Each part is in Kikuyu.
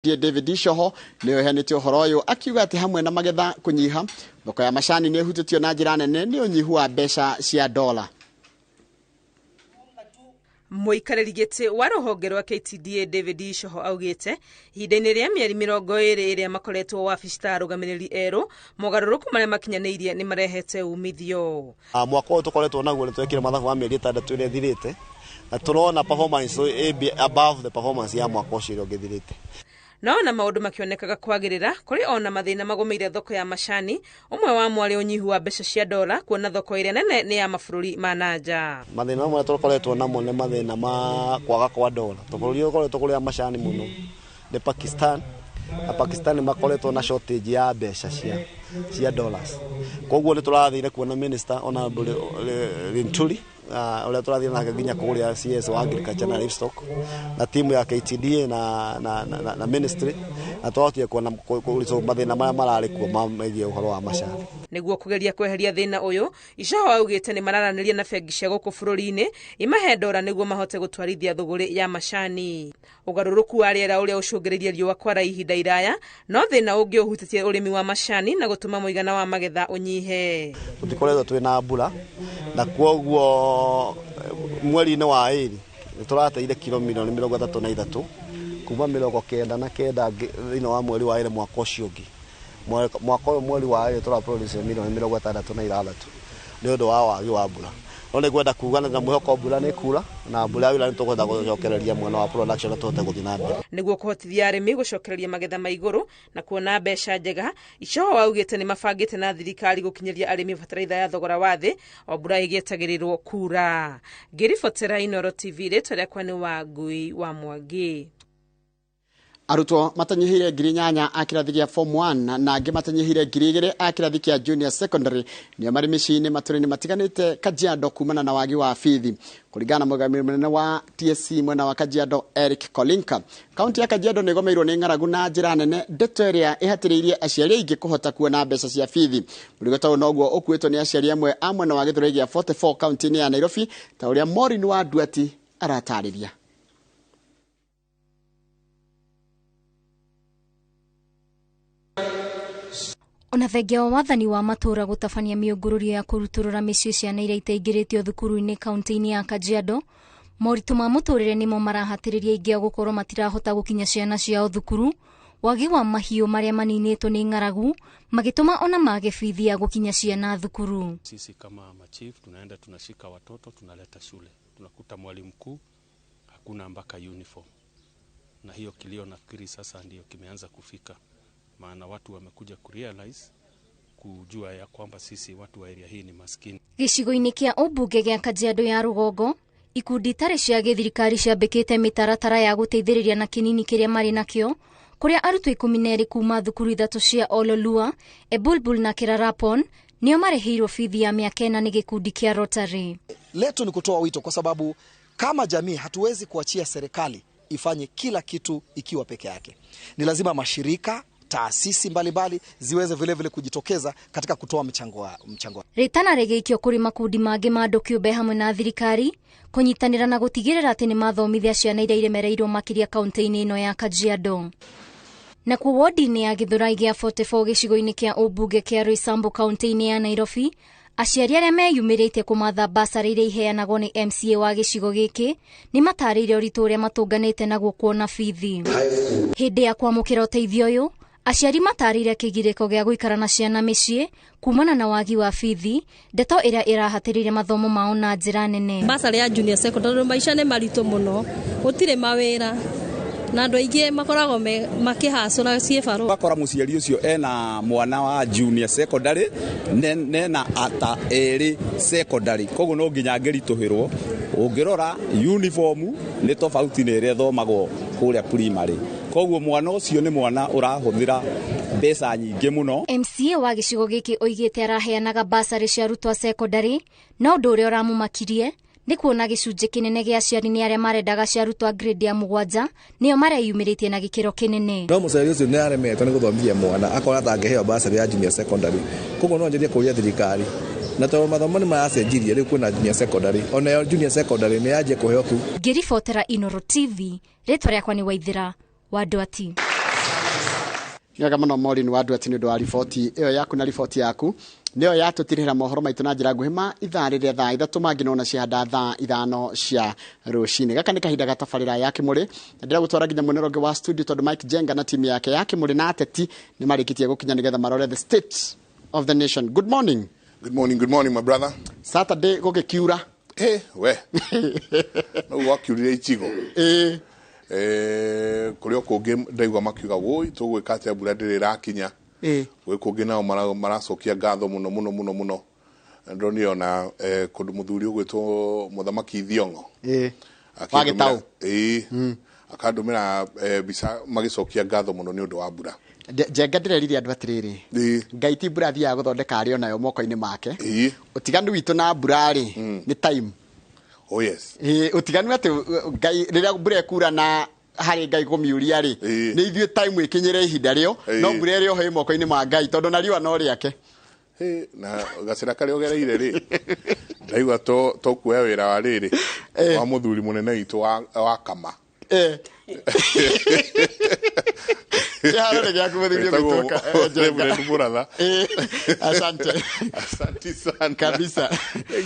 David Icoho nĩwe ũheanĩte ũhoro ũyũ akiuga atĩ hamwe na magetha kũnyiha, thoko ya macani nĩ ĩhutĩtio na njĩra nene nĩ ũnyihu wa mbeca cia dola. Mũikarĩri gĩtĩ wa rũhonge rwa KTDA David Icoho augĩte ihinda-inĩ rĩa mĩeri 20 ĩrĩa makoretwo wabici ta arũgamĩrĩri erũ, mogarũrũku marĩa makinyanĩirie nĩ marehete umithio. Mwaka ũyũ tũkoretwo naguo nĩ twekire mathabu ma mĩeri 6 ĩrĩa ĩthirĩte na tũrona performance above the performance ya mwaka ũcio ũrĩa ũngĩthirĩte. No na maũndũ makĩonekaga kwagĩrĩra, kũrĩ ona mathĩna magũmĩire thoko ya macani, ũmwe wa mwarĩ ũnyihu wa mbeca cia dola, kuona thoko ĩrĩa nene nĩ ya mabũrũri ma nanja. Mathĩna mamwe tũkoretwo namo nĩ mathĩna ma kwaga kwa dola. Bũrũri ũkoretwo kũrĩa macani mũno nĩ Pakistan, na Pakistan nĩ makoretwo na shortage ya mbeca cia dollars. Koguo nĩ tũrathire kuona minister ona Linturi, ũrĩa tũrathiĩ nake nginya kũrĩa CS wa Agriculture na Livestock na timu ya KTDA na ministry, na twahotire kuona mathĩna marĩa mararĩ kuo megiĩ ũhoro wa macani. Nĩguo kũgeria kweheria thĩna ũyũ, Icoho augĩte nĩ mararanĩria na bengi cia gũkũ bũrũri-inĩ imahe ndora nĩguo mahote gũtwarithia thũgũrĩ ya macani. Ũgarũrũku wa rĩera ũrĩa ũcũngĩrĩirie riũa kwara ihinda iraya, no thĩna ũngĩ ũhutĩtie ũrĩmi wa macani na gũtũma mũigana wa magetha ũnyihe. Tũtikoretwo twĩna mbura na kwoguo mweri-inĩ wa ĩrĩ nĩ tũrateire kilo milioni 33 kuma 99 thĩinĩ wa mweri wa ĩrĩ mwaka ũcio ũngĩ. Mwaka ũyũ mweri wa ĩrĩ tũraproduce milioni 66 nĩ ũndũ wa wagi wa mbura. No nĩ ngwenda kuga na mwĩhoko mbura nĩ kura na mbura yaura nĩ tũkũhota gũcokereria mwena wa production na tũhote gũthiĩ na mbere. Nĩguo kũhotithia arĩmi gũcokereria magetha ma igũrũ na kuona mbeca njega, Icoho augĩte nĩ mabangĩte na thirikari gũkinyĩria arĩmi bataraitha ya thogora wa thĩ o mbura ĩgĩetagĩrĩrwo kura. Ngĩribotera Inooro TV, rĩtwa rĩakwa nĩ Wangui wa Mwangi. Arutwo matanyihire 8,000 a kĩrathi gĩa form 1 na angĩ matanyihire 2,000 a kĩrathi kĩa junior secondary nĩo marĩ mĩciĩ-inĩ matũũra-inĩ matiganĩte Kajiado kumana na wagi wa bithi. Kũringana na mũrũgamĩrĩri mũnene wa TSC mwena wa Kajiado Eric Kolinka, kaunti ya Kajiado nĩ ĩgomeirwo nĩ ng'aragu na njĩra nene, ndeto ĩrĩa ĩhatĩrĩirie aciari aingĩ kũhota kuona mbeca cia bithi. Mũrigo ta ũyũ noguo ũkuĩtwo nĩ aciari amwe a mwena wa Gĩthũrai gĩa 44 kaunti-inĩ ya Nairobi, ta ũrĩa Maureen wa Nduati aratarĩria. Ona thengia wa wathani wa matũũra gũtabania mĩũngũrũrio ya kũrutũrũra mĩciĩ ciana iria itaingĩrĩtio thukuru-inĩ kaunti-inĩ ya Kajiado, moritũ ma mũtũrĩre nĩmo marahatĩrĩria aingĩ ao gũkorwo matirahota gũkinya ciana ciao thukuru, wagi wa mahiũ marĩa maninĩtwo nĩ ng'aragu magĩtũma ona mage bithi ya gũkinya ciana thukuru. Sisi kama machief tunaenda tunashika watoto tunaleta shule, tunakuta mwalimu mkuu hakuna mpaka uniform, na hiyo kilio nafikiri sasa ndio kimeanza kufika, maana watu wamekuja kurealize kujua ya kwamba sisi watu wa area hii ni maskini. Gĩcigo-inĩ kĩa ũmbunge gĩa Kajiado ya rũgongo, ikundi itarĩ cia gĩthirikari ciambĩkĩte mĩtaratara ya gũteithĩrĩria na kĩnini kĩrĩa marĩ nakĩo, kũrĩa arutwo 12 kuma thukuru ithatũ cia Ololua, Ebulbul na Kerarapon nĩo marĩhĩirwo bithi ya mĩaka ĩna nĩ gĩkundi kĩa Rotary. Letu ni kutoa wito kwa sababu kama jamii hatuwezi kuachia serikali ifanye kila kitu ikiwa peke yake. Ni lazima mashirika, taasisi mbalimbali ziweze vile vile kujitokeza katika kutoa mchango. Rĩtana rĩgĩikio kũrĩ makundi mangĩ ma andũ kĩũmbe hamwe na thirikari kũnyitanĩra na gũtigĩrĩra atĩ nĩmathomithia ciana iria iremereirwo makĩria kaunti-inĩ ĩno ya Kajiado. Nakuo wodi-inĩ ya Gĩthũrai gĩa 44 gĩcigo-inĩ kĩa ũmbunge kĩa Roysambu kaunti-inĩ ya Nairobi, aciari arĩa meyumĩrĩtie kũmatha basarĩ iria iheanagwo nĩ MCA wa gĩcigo gĩkĩ nĩmatarĩirie ũritũ ũrĩa matũnganĩte naguo kuona bithi. Hĩndĩ ya kwamũkĩra ũteithio ũyũ, aciari matarĩire kĩgirĩko gĩa gũikara na ciana mĩciĩ kumana na wagi wa bithi, ndeto ĩrĩa ĩrahatĩrĩirie mathomo mao na njĩra nene. Basarĩ ya junior secondary maica nĩ maritũ mũno, gũtirĩ mawĩra na andũ aingĩ makoragwo makĩhacũra ciĩbarũa. Ũgakora mũciari ũcio ena mwana wa junior secondary nena ata erĩ secondary, koguo no nginya angĩritũhĩrwo. Ũngĩrora uniform nĩ tofauti na ĩrĩa ĩthomagwo kũrĩa primary, koguo mwana ũcio nĩ mwana ũrahũthĩra mbeca nyingĩ mũno. MCA wa gĩcigo gĩkĩ oigĩte araheanaga basarĩ cia arutwo a secondary, no ũndũ ũrĩa ũramũmakirie nĩ kuona gĩcunjĩ kĩnene gĩa aciari nĩ arĩa marendaga cia arutwo a grade ya 7 nĩo mareyumĩrĩtie na gĩkĩro kĩnene. No mũciari ũcio nĩ aremetwo nĩ gũthomithia mwana akona ta angĩheo basarĩ ya junior secondary, koguo no njerie kũria thirikari na tondũ mathomo nĩ maracenjirie rĩu kwĩna junior secondary, ona yo junior secondary nĩ yanjie kũheo kĩu. Ngĩribotera Inooro TV, rĩtwa rĩakwa nĩ Waithĩra wa Ndwati. Nĩ wega mũno Maureen wa Nduati nĩ ũndũ wa riboti ĩyo yaku, na riboti yaku nĩyo yatũtirĩra mohoro maitũ na njĩra nguhĩ ma ithaa rĩrĩa thaa 3 mangĩ nona cihanda thaa 5 cia rũcinĩ. Gaka nĩ kahinda ga tabarĩra ya Kĩmũrĩ, na ndĩragũtwara nginya mwena ũrĩa ũngĩ wa studio tondũ Mike Jenga na timu yake ya Kĩmũrĩ na ateti nĩ marĩkĩtie gũkinya nĩgetha marore the state of the nation. Good morning. Good morning, good morning, my brother. Saturday gũgĩkiura. We no gwakiurire ichigo. Kũrĩ o kũngĩ ndaigua makiuga woi tũgwĩka atĩa mbura ndĩrĩ ĩrakinya. Gwĩ kũngĩ nao maracokia ngatho mũno mũno mũno mũno. Ndonire ona kũndũ mũthuri ũgwĩtwo Mũthamaki Thiong'o. Wa Gĩtaũ. Akandũmĩra mbica magĩcokia ngatho mũno nĩ ũndũ wa mbura. Njenga ndĩrerire andũ atĩrĩrĩ, Ngai ti mbura athiaga gũthondeka arĩ onayo moko-inĩ make. Ũtiganu witũ na mbura rĩ nĩ time. Oh yes. Ũtiganu atĩ Ngai rĩrĩa mbura ĩkura na harĩ Ngai kũmiuria rĩ, nĩ ithuĩ time ĩkinyĩre ihinda rĩo, no mbura ĩrĩ oho ĩ moko-inĩ ma Ngai tondũ na riũa no rĩake. Na gacĩra karĩa ũgereire rĩ, ndaigua to kuoya wĩra wa rĩrĩ wa mũthuri mũnene witũ wa Kama. Kĩharo nĩ gĩaku mũthuri ũgwĩtwo Njenga. Reverend Mũratha. Asante. Asante sana. Kabisa.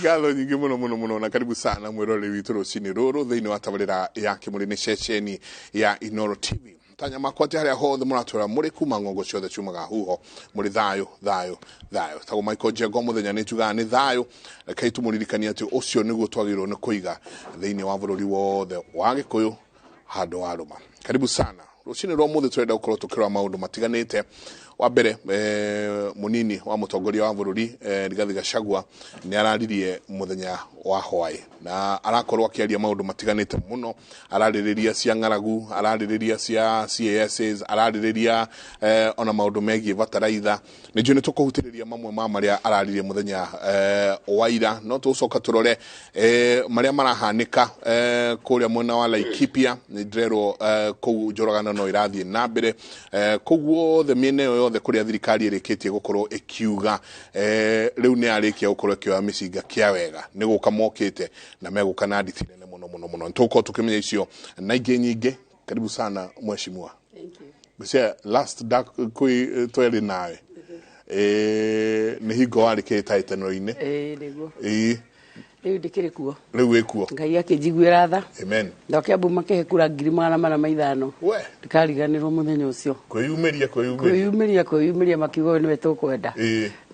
Ngatho nyingĩ mũno mũno mũno na karibu sana mwĩroreri witũ rũcinĩ rũrũ thĩinĩ wa tabarĩra ya Kĩmũrĩ nĩ ceceni ya Inooro TV. Tanya makwa atĩ harĩa hothe mũratwĩra mũrĩ kuma ng'ongo ciothe ciumaga huho mũrĩ thayũ thayũ thayũ. Tagwo Michael Njenga mũthenya nĩ njugaga nĩ thayũ. Rekei tũmũririkanie atĩ ũcio nĩguo twagĩrĩirwo nĩ kũiga thĩinĩ wa bũrũri wothe wa Gĩkũyũ handũ wa rũma. Karibu sana. Rũcinĩ rwa ũmũthĩ tũrenda gũkorwo tũkĩrora maũndũ matiganĩte. Wa mbere, mũnini wa mũtongoria wa bũrũri, Rigathi Gachagua nĩ araririe mũthenya wa hwaĩ na arakorwo akĩaria maũndũ matiganĩte mũno. Ararĩrĩria cia ng'aragu, ararĩrĩria cia CASs, ararĩrĩria ona maũndũ megiĩ bataraitha. Nĩ njũĩ nĩ tũkũhutĩrĩria mamwe ma marĩa araririe mũthenya wa ira, no tũgũcoka tũrore marĩa marahanĩka kũrĩa mwena wa Laikipia. Nĩ ndĩrerwo kũu njũragano no irathiĩ na mbere kũu guothe mĩena ĩyo yothe kũrĩa thirikari ĩrĩkĩtie gũkorwo ĩkiuga rĩu nĩ yarĩkia gũkorwo ĩkĩoya mĩcinga kĩa wega, nĩ gũka mokĩte na megũka na nditi nene mũno mũno mũno. Nĩ tũgũkorwo tũkĩmenya icio na ingĩ nyingĩ. Karibu sana mheshimiwa. Thank you. Msia last dark kwi tweri nawe. Nĩ hingo warĩ kĩhĩtahĩtano-inĩ. Nĩguo. Rĩu ndĩkĩrĩ kuo. Rĩu wĩ kuo. Ngai akĩnjiguĩra tha. Amen. Ndoke Kiambu makĩhe kura 405. We. Ndikariganĩrwo mũthenya ũcio. Kwĩyumĩria, kwĩyumĩria. Kwĩyumĩria, kwĩyumĩria makiuga ũyũ nĩwe tũkwenda.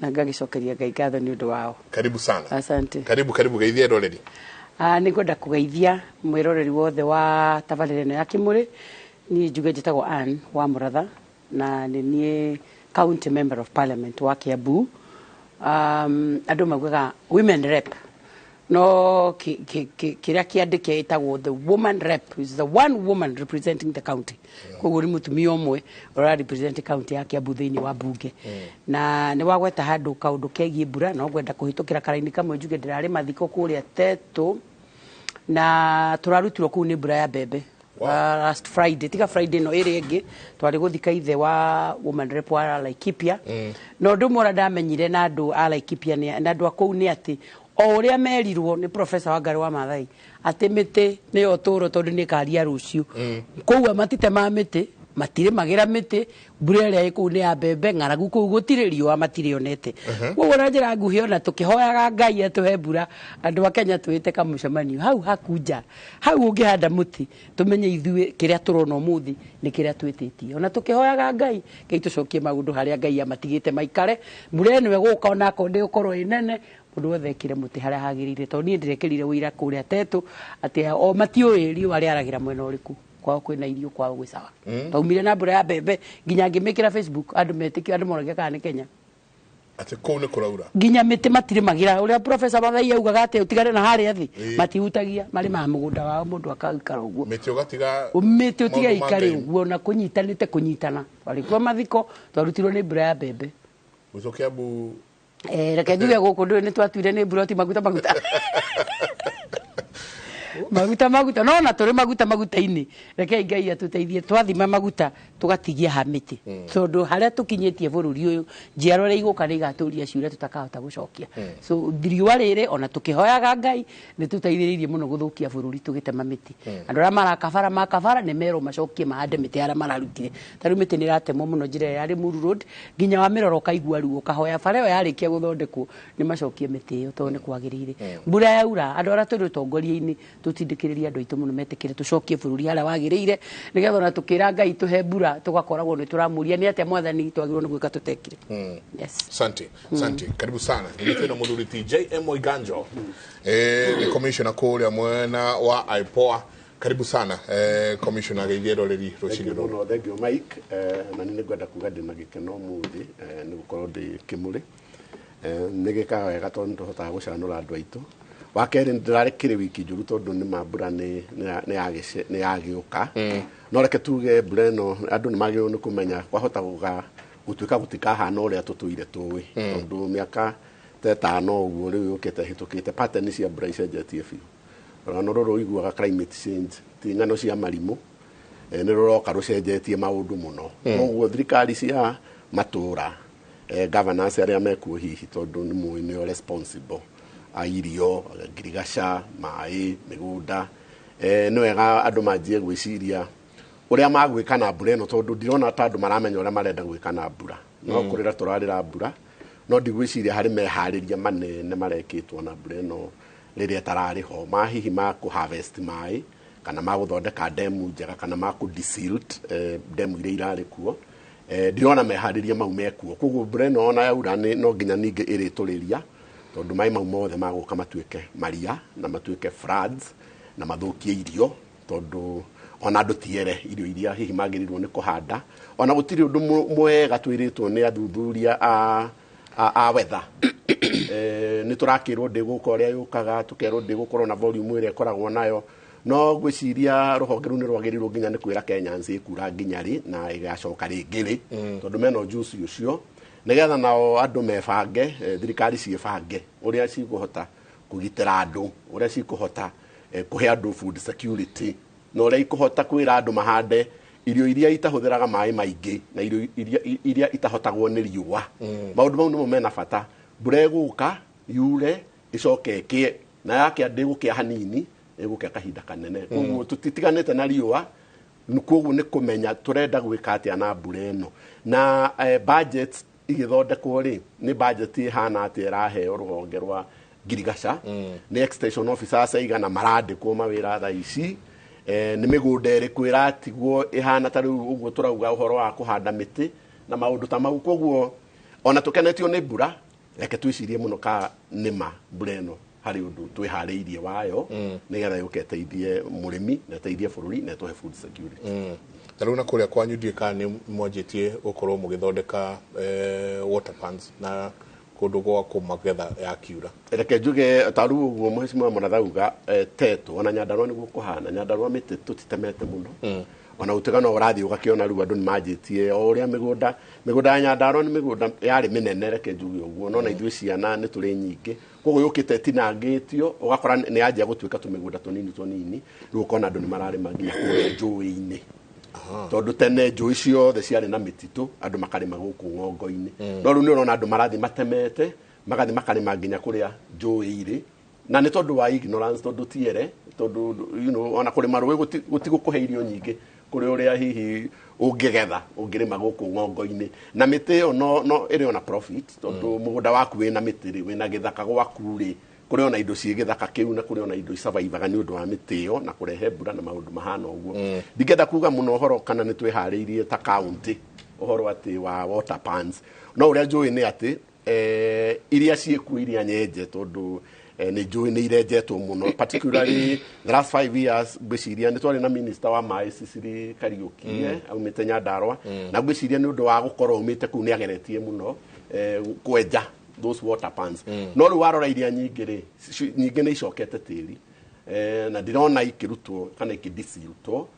Na ngagĩcokeria Ngai ngatho nĩ ũndũ wao. Karibu sana. Asante. Karibu, karibu geithia eroreri. Nĩ ngwenda kũgeithia mwĩroreri wothe wa tabarĩra ĩno ya Kĩmũrĩ. Niĩ njuge njĩtagwo Ann wa Mũratha na nĩ niĩ county member of parliament wa Kiambu. Andũ maugaga women rep, no kĩrĩa kĩandĩke ĩtagwo the woman rep, is the one woman representing the county. Koguo nĩ mũtumia ũmwe ũra represent county ya Kiambu thĩinĩ wa bunge. Na nĩ wagweta handũ kaũndũ kegiĩ mbura, no ngwenda kũhĩtũkĩra karaini kamwe njuge ndĩrarĩ mathiko kũrĩa Tetũ na tũrarutirwo kũu nĩ mbura ya mbembe. Wow. Last Friday, tiga Friday no ĩrĩa ĩngĩ twarĩ gũthika ithe wa woman rep wa Laikipia. Na ũndũ ũmwe ũrĩa ndamenyire na andũ a Laikipia na andũ a kũu nĩ atĩ o ũrĩa merirwo nĩ Professor Wangari wa Maathai atĩ mĩtĩ nĩyo ũtũũro tondũ nĩ ĩkaria rũciũ. Kũu matitemaga mĩtĩ, matirĩmagĩra mĩtĩ, mbura ĩrĩa ĩ kũu nĩ ya mbembe, ng'aragu kũu gũtirĩ riũa matirĩonete. Koguo na njĩra nguhĩ ona tũkĩhoyaga Ngai atũhe mbura, andũ a Kenya twĩte kamũcemanio hau hakunja, hau ũngĩhanda mũtĩ tũmenye ithuĩ kĩrĩa tũrona ũmũthĩ nĩ kĩrĩa twĩtĩtie. Ona tũkĩhoyaga Ngai, Ngai tũcokie maũndũ harĩa Ngai amatigĩte maikare, mbura ĩno ĩgũka onakorwo ndĩgũkorwo ĩ nene, mũndũ wothe ekĩre mũtĩ harĩa hagĩrĩire. Tondũ niĩ ndĩrekĩrire ũira kũrĩa Tetũ atĩ o matiũĩ riũa rĩaragĩra mwena ũrĩkũ, kwao kwĩna irio, kwao gwĩ sawa. Twaumire na mbura ya mbembe nginya ngĩmĩkĩra Facebook andũ metĩkio, andũ moragia kana nĩ Kenya. Atĩ kũu nĩ kũraura. Nginya mĩtĩ matirĩmagĩra, ũrĩa Professor Maathai augaga atĩ ũtigane na harĩa thĩ, matihutagia, marĩmaga mũgũnda wao mũndũ akaikara ũguo. Mĩtĩ ũgatiga Mĩtĩ ũtige maũndũ ma ĩikare Ngai. ũguo na kũnyitanĩte kũnyitana. Twarĩ kuo mathiko, twarutirwo nĩ mbura ya mbembe. Gwĩtwo Kiambu. Reke njuge gũkũ ndũĩ nĩ twatuire nĩ mbura ti maguta maguta. Maguta maguta no na tũrĩ maguta maguta-inĩ, rekei Ngai atũteithie twathima maguta tũgatigia ha mĩtĩ, tondũ harĩa tũkinyĩtie bũrũri ũyũ, njiarwa iria igũka nĩ igatũria ciũria tũtakahota gũcokia. So riũa rĩrĩ ona tũkĩhoyaga Ngai nĩ tũteithĩrĩirie mũno gũthũkia bũrũri tũgĩtema mĩtĩ. Andũ arĩa marakabara makabara nĩ merwo macokie mahande mĩtĩ harĩa mararutire. Ta rĩu mĩtĩ nĩ ĩratemwo mũno njĩra ĩrĩa ya Limuru Road, nginya wa mĩrora ũkaigua ruo, ũkahoya bara ĩyo yarĩkia gũthondekwo nĩ macokie mĩtĩ ĩyo tondũ nĩ kwagĩrĩire. Mbura yaura, andũ arĩa tũrĩ ũtongoria-inĩ tũtindĩkĩrĩrie andũ aitũ mũno metĩkĩre tũcokie bũrũri harĩa wagĩrĩire, nĩgetha ona tũkĩra Ngai tũhe mbura tũgakoragwo nĩ tũramũria nĩ atĩa Mwathani twagĩrĩirwo nĩ gwĩka tũtekire. Yes. Asante, asante. Karibu sana. Nilikuwa na Mũthuri JM Oiganjo. Ni commissioner kũrĩa mwena wa IPOA. Karibu sana, commissioner, geithie roreri rũcinĩ rũrũ. Mũno thank you, Mike. Na nĩ ngwenda kuga ndĩ na gĩkeno ũmũthĩ nĩ gũkorwo ndĩ Kĩmũrĩ. Nĩ gĩkaga wega tondũ nĩ tũhotaga gũcanũra andũ aitũ. Wa kerĩ, ndĩrarĩ kĩrĩ wiki njũru tondũ nĩ ma mbura nĩ yagĩũka, no reke tuge mbura ĩno andũ nĩ magĩrĩirwo nĩ kũmenya kwahota gũtuĩka gũtikahana ũrĩa tũtũire tũĩ, tondũ mĩaka ta 5 ũguo rĩu yũkĩte ĩhĩtũkĩte, pattern cia mbura icenjetie biũ. Rũgano rũrũ ũiguaga climate change ti ng'ano cia marimũ, nĩ rũroka rũcenjetie maũndũ mũno. Koguo thirikari cia matũra, governors arĩa mekuo hihi, tondũ nĩ mũĩ nĩo responsible a irio, ngirigaca, maĩ, mĩgũnda, nĩ wega andũ manjie gwĩciria ũrĩa magwĩka na mbura ĩno, tondũ ndirona ta andũ maramenya ũrĩa marenda gwĩka na mbura. No kũrĩra tũrarĩra mbura, no ndigwĩciria harĩ meharĩria manene marekĩtwo na mbura ĩno rĩrĩa ĩtararĩ ho, ma hihi ma kũ harvest maĩ, kana ma gũthondeka ndemu njega, kana ma kũ desilt ndemu iria irarĩ kuo. Ndirona meharĩria mau mekuo. Koguo mbura ĩno ona yaura nĩ no nginya ningĩ ĩrĩtũrĩria, tondũ maĩ mau mothe magũka matuĩke maria na matuĩke floods na mathũkie irio, tondũ ona andũ tiere irio iria hihi magĩrĩirwo nĩ kũhanda. Ona gũtirĩ ũndũ mwega twĩrĩtwo nĩ athuthuria a weather. Nĩ tũrakĩrwo ndĩgũka ũrĩa yũkaga, tũkerwo ndĩgũkorwo na volume ĩrĩa ĩkoragwo nayo, no ngwĩciria rũhonge rũu nĩ rwagĩrĩirwo nginya nĩ kwĩra Kenyans ĩkura nginya rĩ na ĩgacoka rĩngĩ rĩ, tondũ mena ũjuzi ũcio, nĩgetha nao andũ mebange, thirikari ciĩbange ũrĩa cikũhota kũgitĩra andũ, ũrĩa cikũhota kũhe andũ food security, na ũrĩa ikũhota kwĩra andũ mahande irio iria itahũthĩraga maĩ maingĩ na irio iria itahotagwo nĩ riũa. Maũndũ mau nĩmo mena bata. Mbura ĩgũka yure ĩcoke ĩkĩe, na yakĩa ndĩgũkĩa hanini, ĩgũkĩa kahinda kanene. Koguo tũtitiganĩte na riũa. Koguo nĩ kũmenya tũrenda gwĩka atĩa na mbura ĩno. Na budget igĩthondekwo rĩ, nĩ budget ĩhana atĩa ĩraheo rũhonge rwa ngirigaca? Nĩ extension officers aigana marandĩkwo mawĩra thaa ici? Nĩ mĩgũnda ĩrĩkũ ĩratigwo ĩhana ta rĩu ũguo tũrauga ũhoro wa kũhanda mĩtĩ na maũndũ ta mau? Koguo ona tũkenetio nĩ mbura, reke twĩcirie mũno ka nĩma mbura ĩno harĩ ũndũ twĩharĩirie wayo, nĩgetha yũke ĩteithie mũrĩmi na ĩteithie bũrũri na ĩtũhe food security. Ta rĩu na kũrĩa kwanyu ndiũĩ kana nĩ mwanjĩtie gũkorwo mũgĩthondeka water pans na kũndũ gwa kũmagetha yakiura. Reke njuge ta rĩu ũguo Mheshimiwa Mũrathauga, tetũ ona Nyandarua nĩguo kũhana. Nyandarua mĩtĩ tũtitemete mũno, ona gũtuĩka no ũrathiĩ ũgakĩona rĩu andũ nĩ manjĩtie o ũrĩa mĩgũnda ya Nyandarua nĩ mĩgũnda yarĩ mĩnene, reke njuge ũguo, no na ithuĩ ciana nĩ tũrĩ nyingĩ, koguo yũkĩte ĩtinangĩtio ũgakora nĩ yanjia gũtuĩka tũmĩgũnda tũnini tũnini. Rĩu ũkona andũ nĩ mararĩma nginya kũrĩa njũĩ-inĩ, tondũ tene njũĩ ciothe ciarĩ na mĩtitũ, andũ makarĩma gũkũ ng'ongo-inĩ, no rĩu nĩ ũrona andũ marathiĩ matemete magathiĩ makarĩma nginya kũrĩa njũĩ irĩ, na nĩ tondũ wa ignorance, tondũ tiere, tondũ ona kũrĩma rũĩ gũtigũkũhe irio nyingĩ kũrĩ ũrĩa hihi ũngĩgetha ũngĩrĩma gũkũ ng'ongo-inĩ. Na mĩtĩ ĩyo no ĩrĩ ona profit, tondũ mũgũnda waku wĩna mĩtĩ rĩ, wĩna gĩthaka gwaku rĩ, kũrĩ ona indo ciĩ gĩthaka kĩu, na kũrĩ ona indo icabaibaga nĩ ũndũ wa mĩtĩ ĩyo na kũrehe mbura na maũndũ mahana ũguo. Ndingĩenda kuga mũno ũhoro kana nĩ twĩharĩirie ta county ũhoro atĩ wa water pans, no ũrĩa njũĩ nĩ atĩ iria ciĩkuo, iria nyenje, tondũ nĩ njũĩ nĩ irenjetwo mũno, particularly the last 5 years. Ngwĩciria nĩ twarĩ na minister wa maĩ Sicily Kariũki, aumĩte Nyandarua, na ngwĩciria nĩ ũndũ wa gũkorwo aumĩte kũu nĩ ageretie mũno kwenja those water pans. No rĩu warora iria nyingĩ rĩ, nyingĩ nĩ icokete tĩri. Na ndirona ikirutwo kana ikidisiutwo.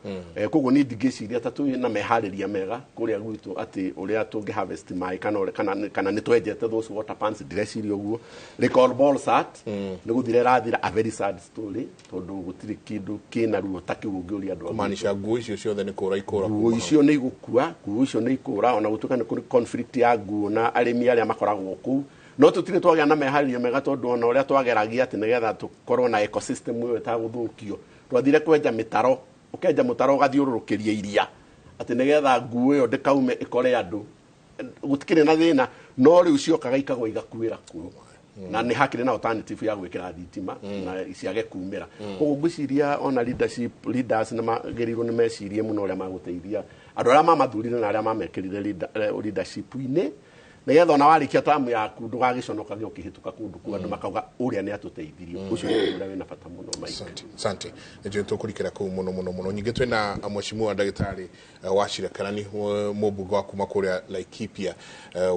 Koguo ni ndingĩciria ta twĩ na meharĩria mega kũrĩa gwitũ atĩ ũrĩa tũngĩ harvest maĩ kana nĩ twenjete those water pans, ndireciria ũguo. Lake Olbolosat nĩ gũthira ĩrathira, a very sad story, tondũ gũtirĩ kĩndũ kĩna ruo ta kĩu ũngĩũria andũ a gwitũ. Kumaanisha nguo icio ciothe nĩ kũra ikũra? Nguo icio nĩ igũkua, nguo icio nĩ ikũra, ona gũtuĩka nĩ kũrĩ conflict ya nguo na arĩmi arĩa makoragwo kũu, no tũtirĩ twagĩa na meharĩria mega, tondũ ona ũrĩa twageragia atĩ nĩgetha tũkorwo na ecosystem ĩyo ĩtagũthũkio, twathire kwenja mĩtaro, ũkenja mũtaro ũgathiũrũrũkĩria iria atĩ nĩgetha nguo ĩyo ndĩkaume ĩkore andũ. Gũtikĩrĩ na thĩna, no rĩu ciokaga ikagwa igakuĩra kuo, na nĩ hakĩrĩ na alternative ya gwĩkĩra thitima na ciage kumĩra. Koguo ngwĩciria ona leadership, leaders nĩ magĩrĩirwo nĩ mecirie mũno ũrĩa magũteithia andũ arĩa mamathurire na arĩa mamekĩrire leadership-inĩ, nĩgetha ona warĩkia tamu yaku ndũgagĩconokage ũkĩhĩtũka kũndũ kũu, andũ makauga ũrĩa nĩ atũteithirie. Ũcio nĩ ũndũ ũrĩa wĩna bata mũno, Mike. Asante, asante. Nĩnjũĩ tũkũrikĩra kũu mũno mũno mũno. Ningĩ twĩna mheshimiwa ndagĩtarĩ Wachira Karani, mũmbunge wa kuma kũrĩa Laikipia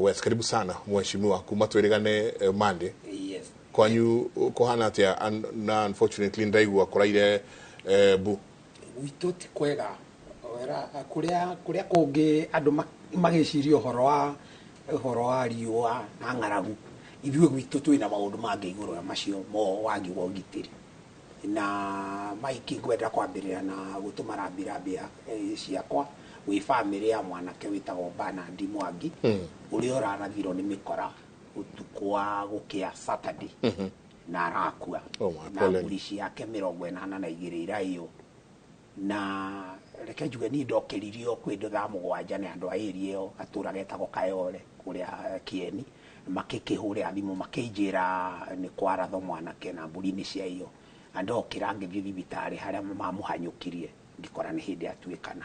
West. Karibu sana mheshimiwa, kuma twĩrĩgane Monday. Yes. Kwanyu kũhana atĩa? Na unfortunately ndaigua kũraire bu. Gwitũ ti kwega wera kũrĩa kũngĩ andũ magĩciria ũhoro wa riũa na ng'aragu, ithuĩ gwitũ twĩna maũndũ mangĩ igũrũ ya macio mo wagi wa ũgitĩri. Na Mike, ngwenda kwambĩrĩria na gũtũma rambirambi ciakwa gwĩ bamĩrĩ ya mwanake wĩtagwo Bernard Mwangi, ũrĩa ũrarathirwo nĩ mĩkora ũtukũ wa gũkĩa Saturday na arakua. Oh my, na pole. Mbũri ciake 82 iraiywo. Na reke njuge niĩ ndokĩririo kwĩ thaa 7 nĩ andũ a area ĩyo, gatũra getagwo Kayole kũrĩa Kieni, makĩkĩhũrĩra thimũ makĩnjĩra nĩ kwarathwo mwanake na mbũri nĩ ciaiywo. Na ndokĩra ngĩthiĩ thibitarĩ harĩa mamũhanyũkirie, ngĩkora nĩ hĩndĩ atuĩkana.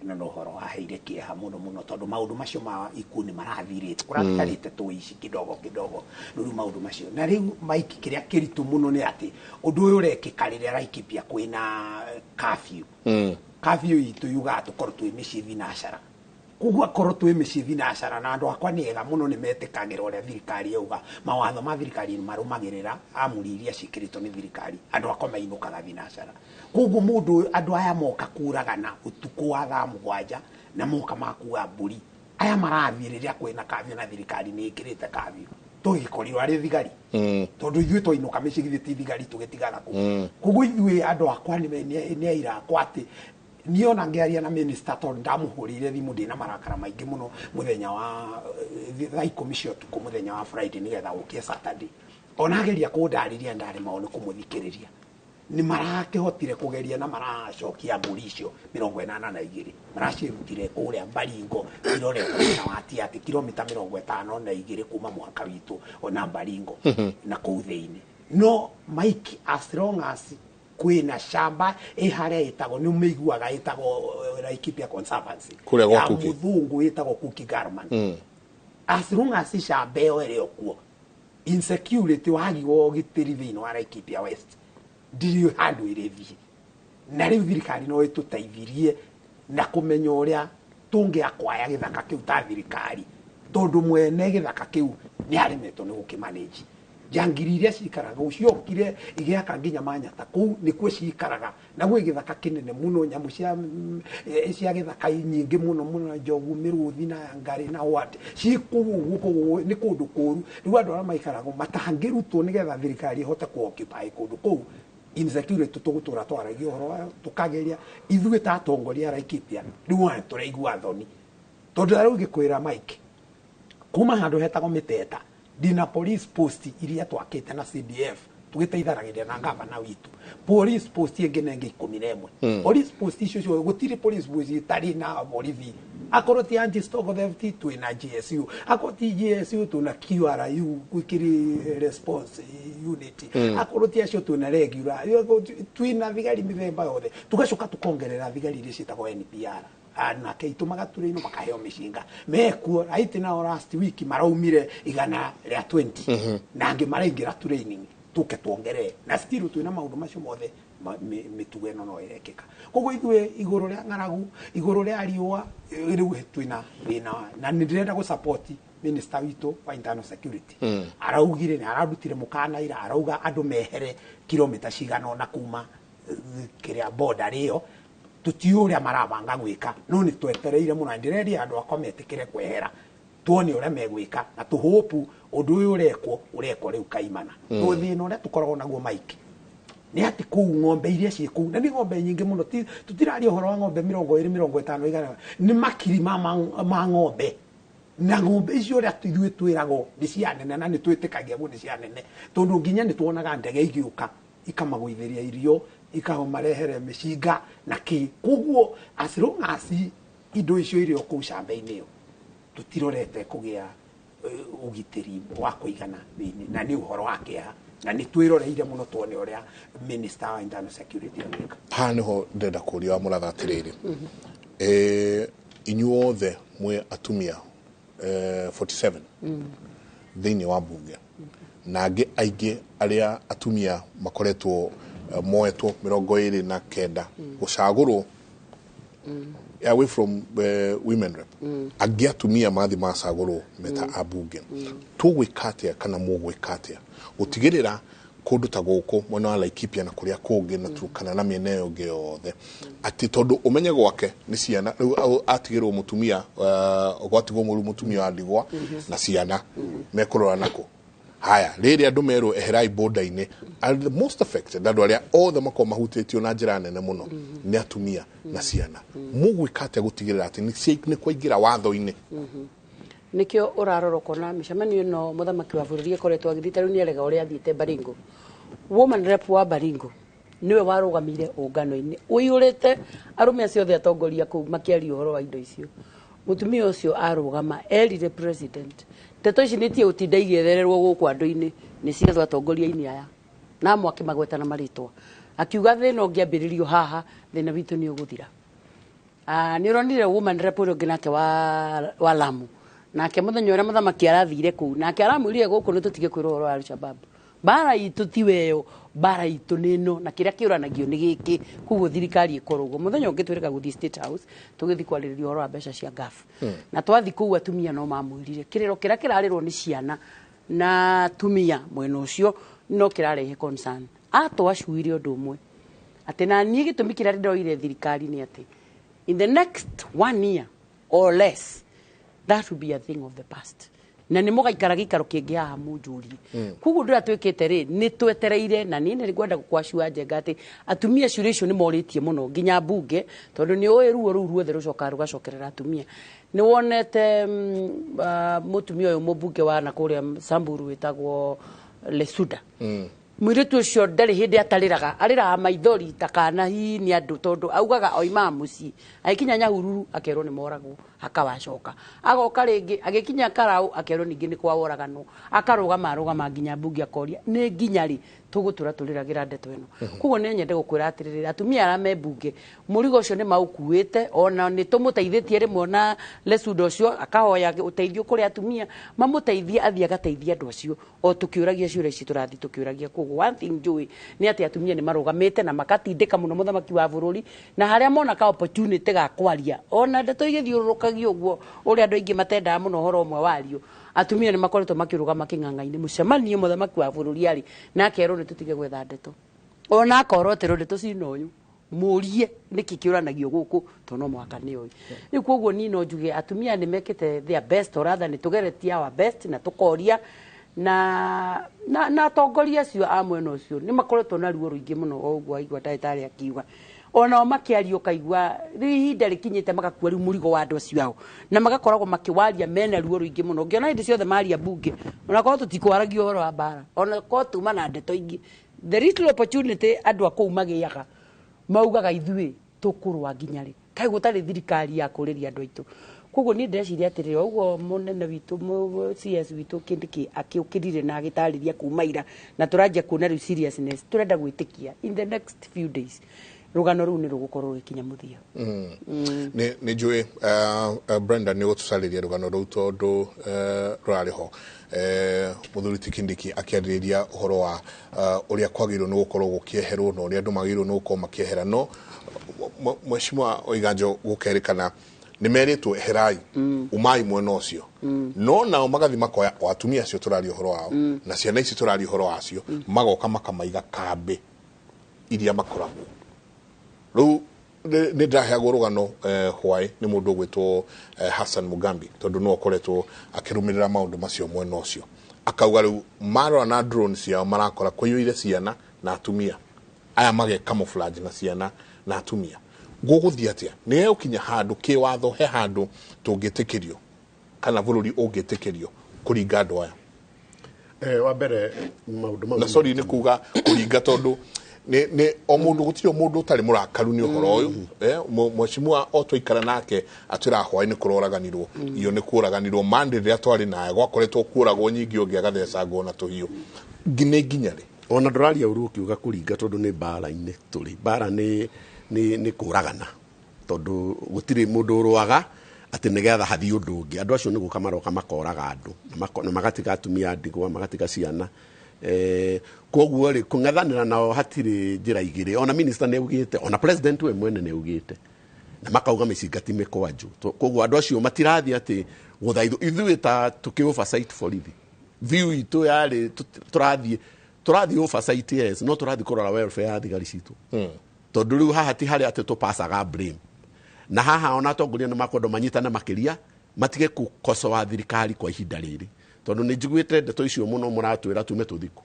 Ĩno nĩ ũhoro waheire kĩeha mũno mũno, tondũ maũndũ macio ma ikuũ nĩ marathirĩte kũratigarĩte tũici kidogo kidogo. Rĩu maũndũ macio na rĩu, Mike, kĩrĩa kĩritũ mũno nĩ atĩ ũndũ ũyũ ũrekĩka rĩrĩa Laikipia kwĩna curfew. Curfew itũ yugaga tũkorwo twĩ mĩciĩ thinacara, koguo akorwo twĩ mĩciĩ thinacara, na andũ akwa nĩ ega mũno, nĩ metĩkagĩra ũrĩa thirikari yauga, mawatho ma thirikari nĩ marũmagĩrĩra, amũri iria ciĩkĩrĩtwo nĩ thirikari, andũ akwa mainũkaga thinacara. Koguo mũndũ ũyũ, andũ aya moka kũragana ũtukũ wa thaa 7 na moka makua mbũri, aya marathiĩ rĩrĩa kwĩna curfew na thirikari nĩ ĩkĩrĩte curfew, tũgĩkorirwo arĩ thigari, tondũ ithuĩ twainũka mĩciĩ githĩ ti thigari tũgĩtigana kũu. Koguo ithuĩ andũ akwa nĩ aira akwa atĩ niĩ ona ngĩaria na minister, tondũ ndamũhũrĩire thimũ ndĩna marakara maingĩ mũno mũthenya wa thaa 10 cia ũtukũ mũthenya wa Friday nĩgetha ũkie Saturday, ona ageria kũndarĩria ndaremagwo nĩ kũmũthikĩrĩria. Nĩ marakĩhotire kũgeria na maracokia mbũri icio 82, maracirutire kũrĩa Baringo irorete mwena wa Tiaty, kilomita 52 kuma mũhaka witũ ona Baringo na kũu thĩinĩ. No Mike, as long as kwĩna shamba ĩ harĩa ĩtagwo, nĩ ũmĩiguaga, ĩtagwo Laikipia Conservancy. Kũrĩa gwa ya Kuki. Mũthũngũ ĩtagwo Kuki Garman. As long as shamba ĩyo ĩrĩ o kuo, insecurity, wagi wa ũgitĩri thĩinĩ wa Laikipia West ndirĩ handũ ĩrĩthiĩ. Na rĩu thirikari no ĩtũteithirie na kũmenya ũrĩa tũngĩakwaya gĩthaka kĩu ta thirikari, tondũ mwene gĩthaka kĩu nĩ aremetwo nĩ gũkĩmanage. Njangiri iria cikaraga kũu ciokire igĩaka nginya manyata kũu nĩkuo cikaraga, na gwĩ gĩthaka kĩnene mũno, nyamũ cia gĩthaka nyingĩ mũno mũno, njogu, mĩrũthi na ngarĩ na what ci kũu ũguo. Koguo nĩ kũndũ kũru. Rĩu andũ arĩa maikaraga matangĩrutwo nĩgetha thirikari ĩhote ku-occupy kũndũ kũu, insecurity tũgũtũra twaragia ũhoro wayo, tũkageria ithuĩ ta atongoria a Laikipia. Rĩu ona tũraigua thoni, tondũ rĩu ngĩkwĩra Mike, kuma handũ hetagwo Mĩteta ndina police post iria twakĩte na CDF tũgĩteithanagĩria na gavana witũ, police post ĩngĩ na ĩngĩ 11. Police post icio ciothe, gũtirĩ police post itarĩ na borithi. Akorwo ti anti stock theft, twĩna GSU, akorwo ti GSU, twĩna QRU, quick response unit, akorwo ti acio, twĩna regular, twĩna thigari mĩthemba yothe. Tũgacoka tũkongerera thigari iria ciĩtagwo NPR, anake itũ magatũrĩinwo makaheo mĩcinga mekuo. Right now, last week maraumire 120 na angĩ maraingĩra training, tũke tuongerere, na still twĩna maũndũ macio mothe, mĩtugo ĩno no ĩrekĩka. Koguo ithuĩ igũrũ rĩa ng'aragu, igũrũ rĩa riũa, rĩu twĩna thĩna, na nĩ ndĩrenda gũ support Minister witũ wa internal security araugire nĩ ararutire mũkana ira, arauga andũ mehere kilomita cigana ũna kuma kĩrĩa border ĩyo. Tũtiũĩ ũrĩa marabanga gwĩka, no nĩ twetereire mũno na ndĩreria andũ akwa metĩkĩre kwehera, tuone ũrĩa megwĩka, na tũhopu ũndũ ũyũ ũrekwo ũrekwo rĩu kaimana. To thĩna ũrĩa tũkoragwo naguo, Mike, nĩ atĩ kũu ng'ombe iria ciĩ kũu, na nĩ ng'ombe nyingĩ mũno, tũtiraria ũhoro wa ng'ombe 20, 50, 100, nĩ makiri ma ng'ombe. Na ng'ombe icio, ũrĩa ithuĩ twĩragwo nĩ cia nene, na nĩ twĩtĩkagia guo nĩ cia nene, tondũ nginya nĩ tuonaga ndege igĩũka ikamagũithĩria irio, ikamarehere mĩcinga na kĩ. Koguo as long as indo icio irĩ o kũu camba-inĩ ĩyo, tũtirorete kũgĩa ũgitĩri wa kũigana thĩinĩ, na nĩ ũhoro wa kĩeha, na nĩ twĩroreire mũno tuone ũrĩa minister wa internal security agwĩka. Haha nĩho ndĩrenda kũria wa mũratha atĩrĩrĩ, inyuothe mwĩ atumia 47 thĩinĩ wa mbunge, na angĩ aingĩ arĩa atumia makoretwo moetwo 29 gũcagũrwo away from women rep, angĩ atumia mathi macagũrwo meta ambunge. Tũgwĩka atĩa kana mũgwĩka atĩa gũtigĩrĩra kũndũ ta gũkũ mwena wa Laikipia na kũrĩa kũngĩ na Turkana na mĩena ĩyo ĩngĩ yothe, atĩ tondũ ũmenye gwake nĩ ciana rĩu atigĩrwo mũtumia, gwatigwo rĩu mũtumia wa ndigwa na ciana mekũrora nako haya, rĩrĩ andũ merwo eherai border-inĩ, are the most affected, andũ arĩa othe makorwo mahutĩtio na njĩra nene mũno nĩ atumia na ciana. Mũgwĩka atĩa gũtigĩrĩra atĩ nĩ kwaingĩra watho-inĩ? Nikio urarora ukona micemanio ĩno mũthamaki wa bũrũri akoretwo agĩthiĩ. Ta rĩu nĩarega ũrĩa athiĩte Baringo, woman rep wa Baringo niwe warũgamire ũngano-inĩ ũiyũrĩte arũme acio othe atongoria kũu makĩaria ũhoro wa indo icio. Mũtumia ũcio arũgama erire president, ndeto ici nĩtie gũtinda igĩethererwo gũkũ andũ-inĩ, nĩ ciethwo atongoria-inĩ aya, na amwe akĩmagweta na marĩtwa, akiuga thĩna ũngĩambĩrĩrio haha, thĩna witũ nĩ ũgũthira. Ah, nĩ ũronire woman rep ũrĩa ũngĩ nake wa Lamu, nake mũthenya ũrĩa mũthamaki arathire kũu, nake aramwĩrire gũkũ nĩ tũtige kwĩrwo ũhoro wa Al-Shabaab, mbara itũ ti weyo, mbara itũ nĩ ĩno, na kĩrĩa kĩũranagio nĩ gĩkĩ. Koguo thirikari ĩkorwo ũguo. Mũthenya ũngĩ twĩrĩga gũthiĩ State House, tũgĩthiĩ kwarĩrĩria ũhoro wa mbeca cia GAF, na twathi kũu atumia no mamwĩrire kĩrĩro kĩrĩa kĩrarĩrwo nĩ ciana na atumia mwena ũcio no kĩrarehe concern. Atwacuire ũndũ ũmwe atĩ na niĩ gĩtũmi kĩrĩa ndĩroire thirikari nĩ atĩ in the next one year or less, that will be a thing of the past, na nĩ mũgaikara gĩikaro kĩngĩ haha mũnjũrie. Koguo ndũrĩa twĩkĩte rĩ, nĩ twetereire, na niĩ nĩ ngwenda gũkwacua njenga atĩ atumia ciũria icio nĩ morĩtie mũno nginya mbunge, tondũ nĩ ũĩ ruo rũu ruothe rũcokaga rũgacokerera atumia. Nĩ wonete mũtumia ũyũ mũmbunge wa na kũrĩa Samburu wĩtagwo Lesuda, mũirĩtu ũcio ndarĩ hĩndĩ atarĩraga, arĩraga maithori ta kana hihi nĩ andũ, tondũ augaga oimaga mũciĩ agĩkinya Nyahururu akerwo nĩ moragwo, akawacoka agoka rĩngĩ, agĩkinya Karau akerwo ningĩ nĩ kwaworaganwo, akarũgama arũgama nginya mbunge akoria nĩ nginya rĩ tũgũtũra tũrĩragĩra ndeto ĩno. Koguo nĩ nyende gũkwĩra atĩrĩrĩ, atumia arĩa me mbunge mũrigo ũcio nĩ maũkuĩte, ona nĩ tũmũteithĩtie rĩmwe, ona Lesuda ũcio akahoya ũteithio kũrĩ atumia mamũteithie athiĩ agateithie andũ acio, o tũkĩũragia ciũria ici tũrathiĩ tũkĩũragia. Koguo one thing njũĩ nĩ atĩ atumia nĩ marũgamĩte na makatindĩka mũno mũthamaki wa bũrũri, na harĩa mona ka opportunity ga kwaria, ona ndeto igĩthiũrũrũkagio ũguo ũrĩa andũ aingĩ matendaga mũno ũhoro ũmwe wario, atumia nĩ makoretwo makĩrũgama kĩng'ang'a-inĩ mũcemanio mũthamaki wa bũrũri arĩ na akerwo nĩ tũtige gwetha ndeto, ona akorwo ndeto cina ũyũ mũrie nĩkĩ kĩũranagio gũkũ, tondũ no mũhaka nĩ oĩ rĩu. Koguo niĩ no njuge atumia nĩ mekĩte their best, or rather nĩ tũgeretie our best na tũkoria na atongoria acio a mwena ũcio nĩ makoretwo na ruo rũingĩ mũno. O ũguo aigua ndagĩtarĩ akiuga, onao makĩaria ũkaigua rĩu ihinda rĩkinyĩte magakua rĩu mũrigo wa andũ acio ao, na magakoragwo makĩwaria mena ruo rũingĩ mũno. Ũngĩona hĩndĩ ciothe maria mbunge, onakorwo tũtikwaragia ũhoro wa mbara, onakorwo tuma na ndeto ingĩ, the little opportunity andũ a kũu magĩaga maugaga ithuĩ tũkũrũa nginya rĩ, kaĩ gũtarĩ thirikari ya kũrĩria andũ aitũ. Koguo niĩ ndĩreciria atĩrĩrĩ, o ũguo mũnene witũ CS witũ Kindiki akĩũkĩrire na agĩtarĩria kuma ira, na tũranjia kuona rĩu seriousness, tũrenda gwĩtĩkia in the next few days rũgano rũu nĩ rũgũkorwo rũgĩkinya mũthia. Nĩ njũĩ Brenda nĩ ũgũtũcarĩria rũgano rũu, tondũ rũrarĩ ho mũthuri ti Kindiki akĩarĩrĩria ũhoro wa ũrĩa kwagĩrĩirwo nĩ gũkorwo gũkĩeherwo na ũrĩa andũ magĩrĩirwo nĩ gũkorwo makĩehera, no mheshimiwa Oiganjo gũkerĩkana Nĩ merĩtwo eherai, umai mwena ũcio, no nao magathi makoya o atumia acio tũraria ũhoro wao na ciana ici tũraria ũhoro wacio, magoka makamaiga kambĩ iria makoragwo. Rĩu nĩ ndĩraheagwo rũgano hwaĩ nĩ mũndũ ũgwĩtwo Hassan Mugambi, tondũ no akoretwo akĩrũmĩrĩra maũndũ macio mwena ũcio, akauga rĩu marora na drone ciao marakora kũiyũire ciana na atumia aya mage camouflage na ciana na atumia. Gũgũthiĩ atĩa? Nĩ egũkinya handũ kĩwatho he handũ tũngĩtĩkĩrio kana bũrũri ũngĩtĩkĩrio kũringa andũ aya? Wa mbere maũndũ mau na sorry nĩ kuga kũringa, tondũ nĩ o mũndũ, gũtirĩ mũndũ ũtarĩ mũrakaru nĩ ũhoro ũyũ. Mheshimiwa o twaikara nake atwĩra hwaĩ nĩ kũroraganirwo, iyo nĩ kũraganirwo mande rĩrĩa twarĩ naye gwakoretwo kũragwo nyingĩ, ũngĩ agathecangwo na tũhiũ. Nĩ nginya rĩ? Ona ndũraria ũru ũkiuga kũringa, tondũ nĩ mbara-inĩ tũrĩ. Mbara nĩ kũragana, tondũ gũtirĩ mũndũ ũrũaga atĩ nĩgetha hathiĩ ũndũ ũngĩ. Andũ acio nĩ gũka maroka makoraga andũ na magatiga atumia ndigwa, magatiga ciana. Koguo rĩ, kũng'ethanĩra nao hatirĩ njĩra igĩrĩ. Ona minister nĩ augĩte, ona president we mwene nĩ augĩte, na makauga mĩcinga ti mĩkwanjũ. Koguo andũ acio matirathiĩ atĩ gũthaithwo. Ithuĩ ta tũkĩ oversight borithi, view itũ yarĩ tũrathiĩ oversight, yes, no tũrathiĩ kũrora welfare ya thigari citũ, tondũ rĩu haha ti harĩa atĩ tũpacaga blame. Na haha ona atongoria nĩ makwendwo manyitane makĩria, matige kũkocoa thirikari kwa ihinda rĩrĩ, tondũ nĩ njiguĩte ndeto icio mũno mũratwĩra tume tũthiku.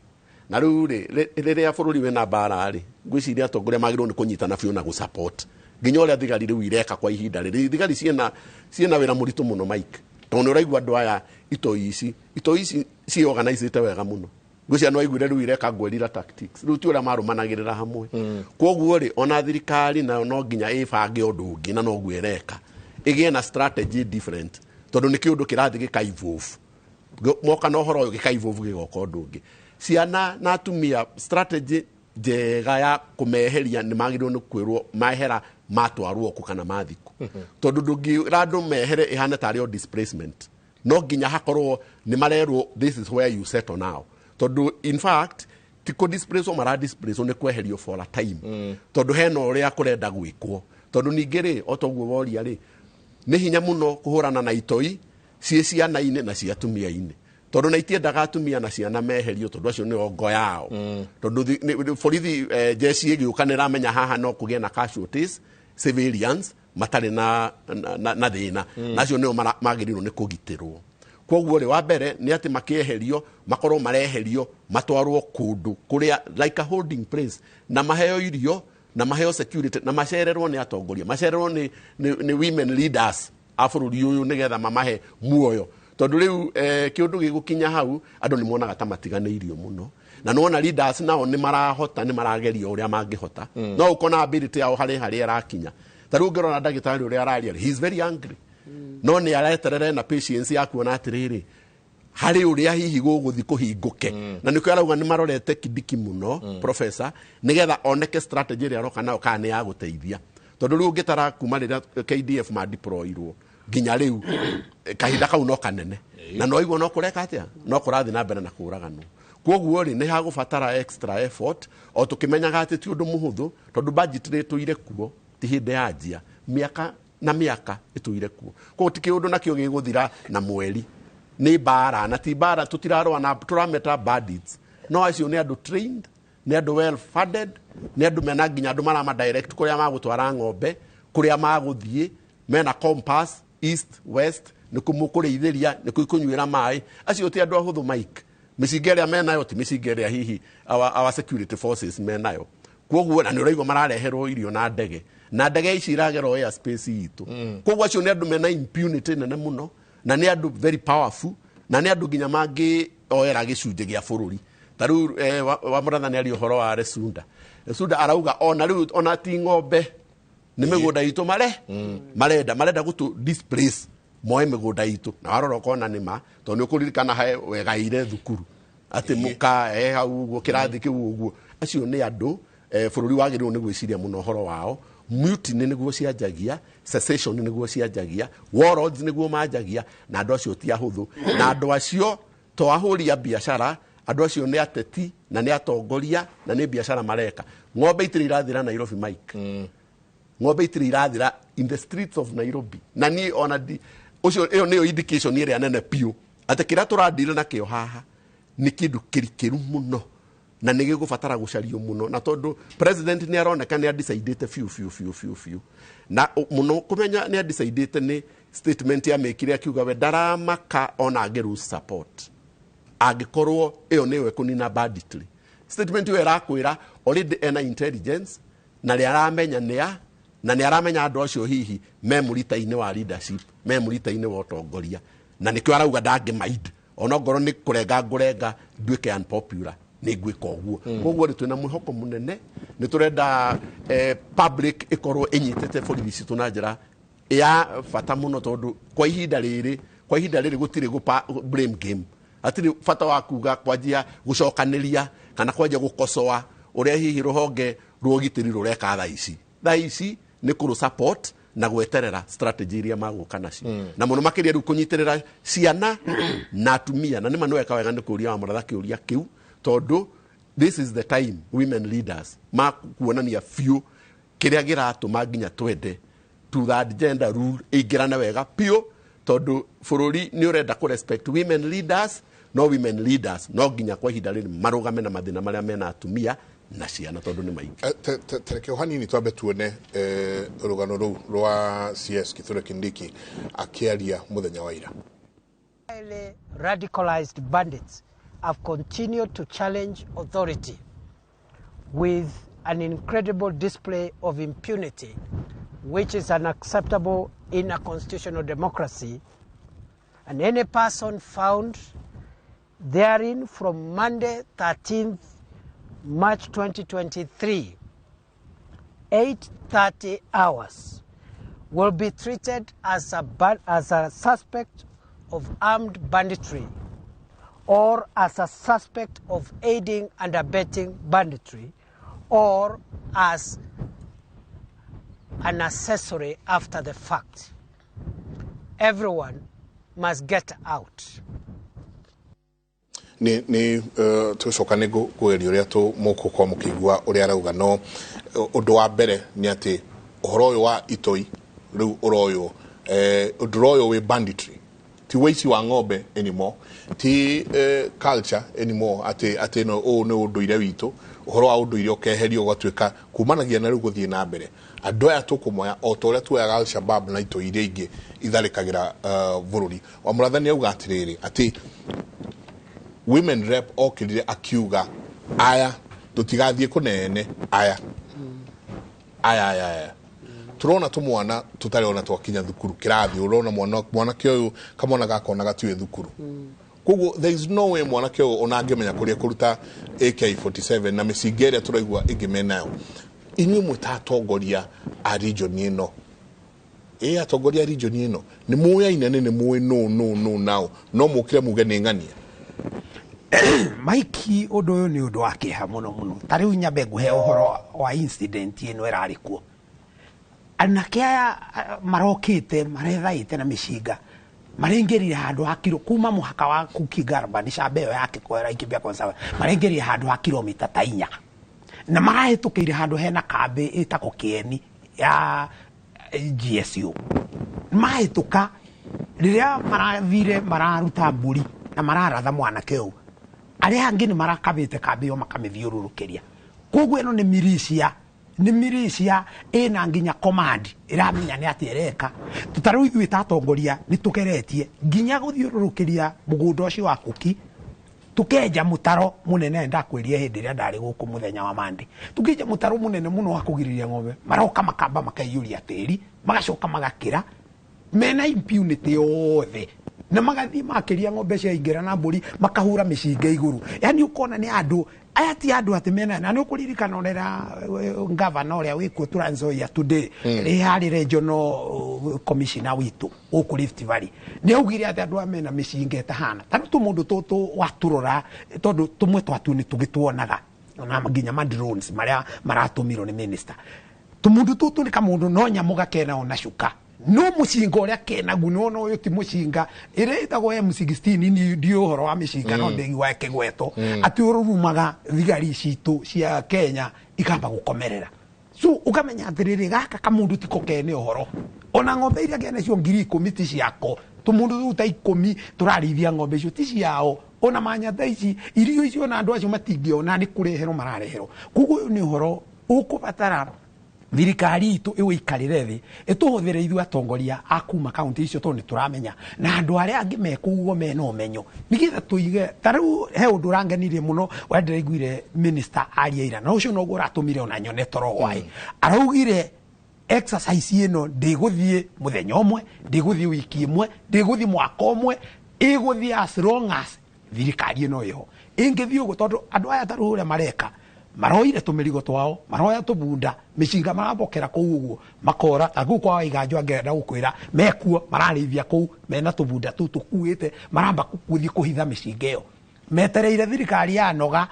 Na rĩu rĩ, rĩrĩa bũrũri wĩna mbara rĩ, ngwĩciria atongoria magĩrĩirwo nĩ kũnyitana biũ na gũsupport nginya ũrĩa thigari rĩu ireka kwa ihinda rĩrĩ. Thigari ciĩna wĩra mũritũ mũno, Mike, tondũ nĩ ũraigua andũ aya itoi ici ciorganizĩte wega mũno. Ngwĩciria nĩ waiguire rĩu ireka guerrilla tactics, rĩu ti ũrĩa marũmanagĩrĩra hamwe. Koguo rĩ, ona thirikari nayo no nginya ĩbange ũndũ ũngĩ, na noguo ĩreka, ĩgĩe na strategy different, tondũ nĩ kĩũndũ kĩrathiĩ gĩka evolve. Moka na ũhoro ũyũ gĩka evolve gĩgoka ũndũ ũngĩ. Ciana na atumia, strategy njega ya kũmeheria nĩ magĩrĩirwo nĩ kwĩrwo mahera matwarwo kũ kana mathiku, tondũ ndũngĩra andũ mehere ĩhane tarĩ o displacement. No nginya hakorwo nĩ marerwo, "This is where you settle now," tondũ in fact ti kũ displace mara displace, nĩ kweherio for a time, tondũ hena ũrĩa kũrenda gwĩkwo. Tondũ ningĩ rĩ, o toguo woria rĩ, nĩ hinya mũno kũhũrana na itoi ciĩ ciana-inĩ na ci atumia-inĩ, tondũ na itiendaga atumia na ciana meherio, tondũ acio nĩo ngo yao. Tondũ borithi, jeshi ĩgĩũka nĩ ĩramenya haha no kũgĩe na casualties, civilians matarĩ na thĩna, na acio nĩo magĩrĩirwo nĩ kũgitĩrwo. Koguo rĩ, wa mbere nĩ atĩ makĩeherio makorwo mareherio matwarwo kũndũ kũrĩa like a holding place, na maheo irio na maheo security na macererwo nĩ atongoria, macererwo nĩ women leaders a bũrũri ũyũ, nĩgetha mamahe muoyo, tondũ rĩu kĩũndũ gĩgũkinya hau andũ nĩ monaga ta matiganĩirio mũno. Na nĩwona leaders nao nĩ marahota, nĩ marageria ũrĩa mangĩhota, no ũkona ability yao harĩ harĩa ĩrakinya. Ta rĩu ũngĩrora ndagĩtarĩ ũrĩa araria, he is very angry, no nĩ areterere na patience ya kuona atĩrĩrĩ harĩ ũrĩa hihi gũgũthi kũhingũke. Na nĩkĩo arauga nĩ marorete Kindiki mũno, professor, nĩgetha oneke strategy ĩrĩa aroka nayo kana nĩ ya gũteithia, tondũ rĩu ũngĩtara kuma rĩrĩa KDF madeployirwo nginya rĩu, kahinda kau no kanene, na no igua no kũreka atĩa, no kũrathiĩ na mbere na kũraganwo. Koguo rĩ, nĩ hagũbatara extra effort, o tũkĩmenyaga atĩ ti ũndũ mũhũthũ, tondũ budget rĩtũire kuo ti hĩndĩ ya njia, mĩaka na mĩaka ĩtũire kuo. Koguo ti kĩũndũ nakĩo gĩgũthira na mweri. Nĩ mbara, na ti mbara tũtirarũa na tũrameta bandits, no acio nĩ andũ trained, nĩ andũ well funded, nĩ andũ mena nginya andũ marama direct kũrĩa magũtwara ng'ombe, kũrĩa magũthiĩ, mena compass, east, west, nĩ kũ mũkũrĩithĩria, nĩ kũ ikũnyuĩra maĩ. Acio ti andũ ahũthũ, Mike. Mĩcinga ĩrĩa menayo ti mĩcinga ĩrĩa hihi our security forces menayo. Koguo na nĩ ũraigua marareherwo irio na ndege, na ndege ici iragerwo air space itũ. Koguo acio nĩ andũ mena impunity nene mũno, na nĩ andũ very powerful, na nĩ andũ nginya mangĩoera gĩcunjĩ gĩa bũrũri. Ta rĩu wa mũratha nĩ aria ũhoro wa Resunda. Resunda arauga ona rĩu ona ti ng'ombe, nĩ mĩgũnda itũ mare marenda gũtũ displace, moe mĩgũnda itũ. Na warora ũkona nĩ ma, tondũ nĩ ũkũririkana he wegaire thukuru atĩ mũka hau ũguo kĩrathi kĩu ũguo. Acio nĩ andũ bũrũri wagĩrĩirwo nĩ gwĩciria mũno ũhoro wao. Mutiny nĩguo cianjagia, secession nĩguo cianjagia, warlords nĩguo manjagia, na andũ acio ti ahũthũ, na andũ acio to ahũri a biacara. Andũ acio nĩ ateti na nĩ atongoria na nĩ biacara mareka. Ng'ombe itirĩ irathira Nairobi, Mike. Ng'ombe itirĩ irathira in the streets of Nairobi. Na niĩ ona ndi ũcio, ĩyo nĩyo indication ĩrĩa nene biũ atĩ kĩrĩa tũradira nakĩo haha nĩ kĩndũ kĩrikĩru mũno na nĩ gĩgũbatara gũcario mũno, na tondũ president nĩ aroneka nĩ adecidĩte biũ biũ biũ biũ biũ, na mũno kũmenya nĩ adecidĩte nĩ statement ya mĩkire akiuga we ndaramaka ona angĩ lose support angĩkorwo ĩyo nĩyo ĩkũnina banditry. Statement ĩyo ĩrakwĩra already ena intelligence na nĩ aramenya nĩa, na nĩ aramenya andũ acio hihi me mũrita-inĩ wa leadership, me mũrita-inĩ wa ũtongoria, na nĩkĩo arauga ndangĩ mind ona ngorwo nĩ kũrenga ngũrenga nduĩke unpopular, nĩ ngwĩka ũguo. Koguo rĩ, twĩna mwĩhoko mũnene, nĩ tũrenda public ĩkorwo ĩnyitĩte borithi citũ na njĩra ya bata mũno, tondũ kwa ihinda rĩrĩ gũtirĩ blame game, hatirĩ bata wa kuga kwanjia gũcokanĩria kana kwanjia gũkosoa ũrĩa hihi rũhonge rwa ũgitĩri rũreka thaa ici. Thaa ici nĩ kũrũ support na gweterera strategy iria magũka nacio, na mũno makĩria rĩu kũnyitĩrĩra ciana na atumia. Na nĩma nĩweka wega nĩ kũria wa mũratha kĩũria kĩu, tondũ this is the time women leaders makuonania biũ kĩrĩa gĩratũma nginya twende two third gender rule ĩingĩrane wega biũ, tondũ bũrũri nĩ ũrenda kũ respect women leaders. No women leaders no nginya kwa ihinda rĩrĩ marũgame na mathĩna marĩa mena atumia na ciana, tondũ nĩ maingĩ. Tereke o hanini twambe tuone rũgano rũu rwa CS Kithure Kindiki akĩaria mũthenya wa ira. Highly radicalized bandits have continued to challenge authority with an incredible display of impunity, which is unacceptable in a constitutional democracy. And any person found therein from Monday, 13th March 2023, 8:30 hours, will be treated as a suspect of armed banditry or as a suspect of aiding and abetting banditry or as an accessory after the fact. Everyone must get out. Nĩ tũcoka nĩ ngũgeria ũrĩa mũgũkorwo mũkĩigua ũrĩa arauga, no ũndũ wa mbere nĩ atĩ ũhoro ũyũ wa itoi rĩu ũroywo, ũndũ ũroywo wĩ banditry, ti wĩici wa ng'ombe anymore, ti culture anymore, atĩ no ũũ nĩ ũndũire witũ. Ũhoro wa ũndũire ũkeherio, ũgatuĩka kumanagia na rĩu gũthiĩ na mbere andũ aya tũkũmoya o ta ũrĩa tuoyaga Al-Shabaab na itoi iria ingĩ itharĩkagĩra bũrũri wa mũratha. Nĩ auga atĩrĩrĩ, atĩ women rep okĩrire akiuga aya tũtigathiĩ kũnene, aya aya aya aya tũrona tũmwana tũtarĩ ona twakinya thukuru kĩrathi, ũrona mwana mwanake ũyũ, kamwana gakona gatiũĩ thukuru. Koguo there is no way mwanake ũyũ ona angĩmenya kũrĩa kũruta AK47 na mĩcinga ĩrĩa tũraigua ĩngĩ menayo. Inyuĩ mwĩ ta atongoria a region ĩno, ĩ atongoria a region ĩno nĩ mũyaine, nĩ mũĩ no no no nao no mũkĩre muge nĩ ng'ania. Mike, ũndũ ũyũ nĩ ũndũ wa kĩeha mũno mũno. Ta rĩu nyambe ngũhe ũhoro wa incident ĩno ĩrarĩ kuo. Anake aya marokĩte marethaĩte na mĩcinga, maraingĩrire handũ ha kiro kuma mũhaka wa Kukigarba nĩ camba ĩyo ya Kĩkoera Laikipia Conservancy, maraingĩrire handũ ha kilomita ta 4 na marahĩtũkĩire handũ hena kambĩ ĩtagwo Kĩeni ya GSU. Mahĩtũka rĩrĩa marathire mararuta mbũri na mararatha mwanake ũyũ, arĩa angĩ nĩ marakabĩte kambĩ ĩyo makamĩthiũrũrũkĩria. Koguo ĩno nĩ militia, nĩ militia ĩna nginya command ĩramenya nĩ atĩa ĩreka. Ta rĩu ithuĩ ta atongoria nĩ tũgeretie nginya gũthiũrũrũkĩria mũgũnda ũcio wa Kuki, tukenja mũtaro mũnene. Ndakwĩrire hĩndĩ ĩrĩa ndarĩ gũkũ mũthenya wa mande, tukenja mũtaro mũnene mũno wa kũgirĩrĩria ng'ombe. Maroka makamba makaiyũria tĩri, magacoka magakĩra mena impunity yothe na magathiĩ makĩria ng'ombe ciaingĩra na mbũri, makahura mĩcinga igũrũ. Yani ũkona nĩ andũ aya ti andũ atĩ mena, na nĩ ũkũririkana ũrĩa ngavana ũrĩa wĩkuo Trans Nzoia today, rĩ harĩ regional commissioner witũ gũkũ Rift Valley, nĩ augire atĩ andũ aya mena mĩcinga ĩtahana. Ta rĩu tũmũndũ tũtũ watũrora, tondũ tũmwe twatuo nĩ tũgĩtuonaga na nginya ma drones marĩa maratũmirwo nĩ minister, tũmũndũ tũtũ nĩ kamũndũ no nyamũ gakena ona cuka, no mũcinga ũrĩa kenagu nĩwona ũyũ ti mũcinga ĩrĩa ĩtagwo M16. Ni ndiũ ũhoro wa mĩcinga, no ndĩigua ĩkĩgwetwo atĩ ũrurumaga thigari citũ cia Kenya ikamba gũkomerera. So ukamenya atiriri, gaka kamundu tiko kene uhoro. Ona ng'ombe iria kene cio 10,000 ti ciako, tumundu tu ta 10 turarithia ng'ombe icio ti ciao. Ona manyata ici irio icio na andu acio matingĩona nĩ kũreherwo marareherwo. Koguo ũyũ nĩ ũhoro ũkũbatara thirikari itũ ĩwĩikarĩre thĩ, ĩtũhũthĩre ithuĩ atongoria a kuma kaunti icio, tondũ nĩ tũramenya na andũ arĩa angĩ mekũguo mena ũmenyo, nĩgetha tũige. Ta rĩu he ũndũ ũrangenirie mũno ũrĩa ndĩraiguire minister aria ira, na ũcio noguo ũratũmire ona nyone toro hwaĩ. Araugire exercise ĩno ndĩgũthiĩ mũthenya ũmwe, ndĩgũthiĩ wiki ĩmwe, ndĩgũthiĩ mwaka ũmwe, ĩgũthiĩ as long as thirikari ĩno ĩho ĩngĩthiĩ ũguo. Tondũ andũ aya ta rĩu ũrĩa mareka, maroire tũmĩrigo twao, maroya tũbunda mĩcinga, marambokera kũu ũguo makora. Ta kũu kwa Waiganjo, angĩenda gũkwĩra mekuo mararĩithia kũu mena tũbunda tũu tũkuĩte, maramba gũthiĩ kũhitha mĩcinga ĩyo, metereire thirikari yanoga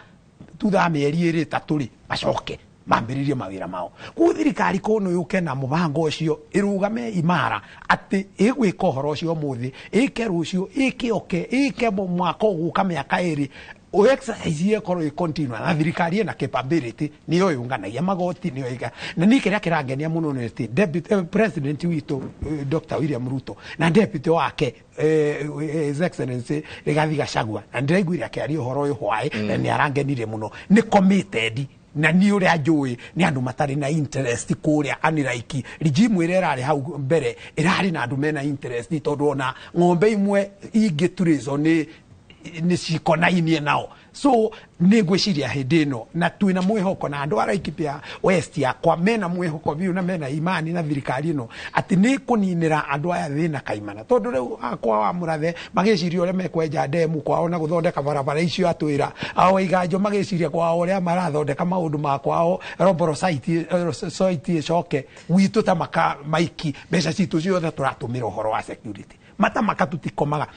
thutha wa mĩeri ĩrĩ ĩtatũ rĩ, macoke mambĩrĩrie mawĩra mao. Koguo thirikari kono yũke na mũbango ũcio, ĩrũgame imara atĩ ĩgwĩka ũhoro ũcio ũmũthĩ, ĩke rũciũ, ĩke oke ĩke mwaka ũgũka, mĩaka 2, o exercise ĩkorwo ĩ continue. Na thirikari ĩna capability, nĩyo yũnganagia magoti, nĩyo ĩga. Na niĩ kĩrĩa kĩrangenia mũno nĩ atĩ deputy president witũ, Dr. William Ruto, na deputy wake, His Excellency Rigathi Gachagua, na ndĩraiguire akĩaria ũhoro ũyũ hwaĩ, na nĩ arangenirie mũno, nĩ committed. Na niĩ ũrĩa njũĩ nĩ andũ matarĩ na interest kũrĩa, unlike regime ĩrĩa ĩrarĩ hau mbere, ĩrarĩ na andũ mena interest, tondũ ona ng'ombe imwe ingĩturĩcwo nĩ cikonainie nao. So nĩ ngwĩciria hĩndĩ ĩno na twĩna mwĩhoko, na andũ a Laikipia West yakwa mena mwĩhoko biũ na mena imani na thirikari ĩno atĩ nĩ kũninĩra andũ aya thĩna kaimana. Tondũ rĩu akwa wa Mũrathe magĩciria ũrĩa mekwenja ndemu kwao na gũthondeka barabara icio atwĩra, ao Waiganjo magĩciria kwao ũrĩa marathondeka maũndũ ma kwao, Lomboro site ĩcoke gwitũ ta maka maiki. Mbeca citũ ciothe tũratũmĩra ũhoro wa security, matamaka tutikomaga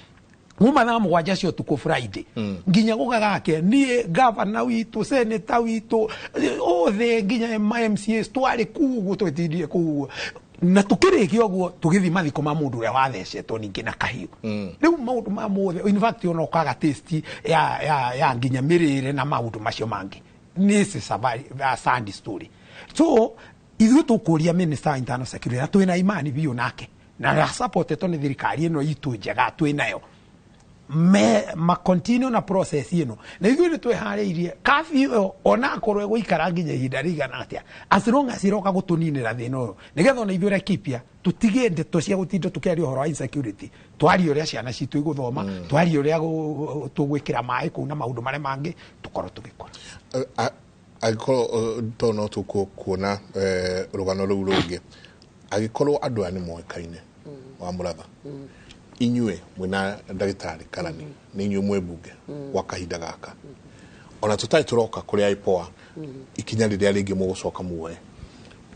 kuma thaa 7 cia ũtukũ Friday nginya gũgagake. Niĩ, gavana witũ, seneta witũ, othe nginya ma MCAs twarĩ kuu ũguo, twetindire kuu ũguo, na tukĩrĩkia ũguo tũgĩthiĩ mathiko ma mũndũ ũrĩa wathecetwo ningĩ na kahiũ. Rĩu maũndũ ma mothe, in fact, ona ũkaga taste ya nginya mĩrĩre na maũndũ macio mangĩ, nĩ sad story. So ithuĩ tũkũria minister wa internal security, na twĩna imani biũ nake, na supportetwo nĩ thirikari ĩno itũ njega twĩ nayo, me ma continue na process ĩno, na ithuĩ nĩ twĩharĩirie kabi ĩyo ona akorwo ĩgũikara nginya ihinda rĩigana atĩa, as long as ĩroka gũtũninĩra thĩna ũyũ, nĩgetha ona ithuĩ Laikipia tũtige ndeto cia gũtinda tũkĩaria ũhoro wa insecurity, twarie ũrĩa ciana citũ igũthoma, twarie ũrĩa tũgwĩkĩra maĩ kũu na maũndũ marĩa mangĩ tũkorwo tũgĩkora. Angĩkorwo to no tũkuona rũgano rũu rũngĩ, angĩkorwo andũ aya nĩ moĩkaine wa Mũratha, inyuĩ mwĩna ndagĩtarĩ Karani, nĩ inyuĩ mwĩ mbunge gwa kahinda gaka, ona tũtarĩ tũroka kũrĩa IPOA, ikinya rĩrĩa rĩngĩ mũgũcoka muoe,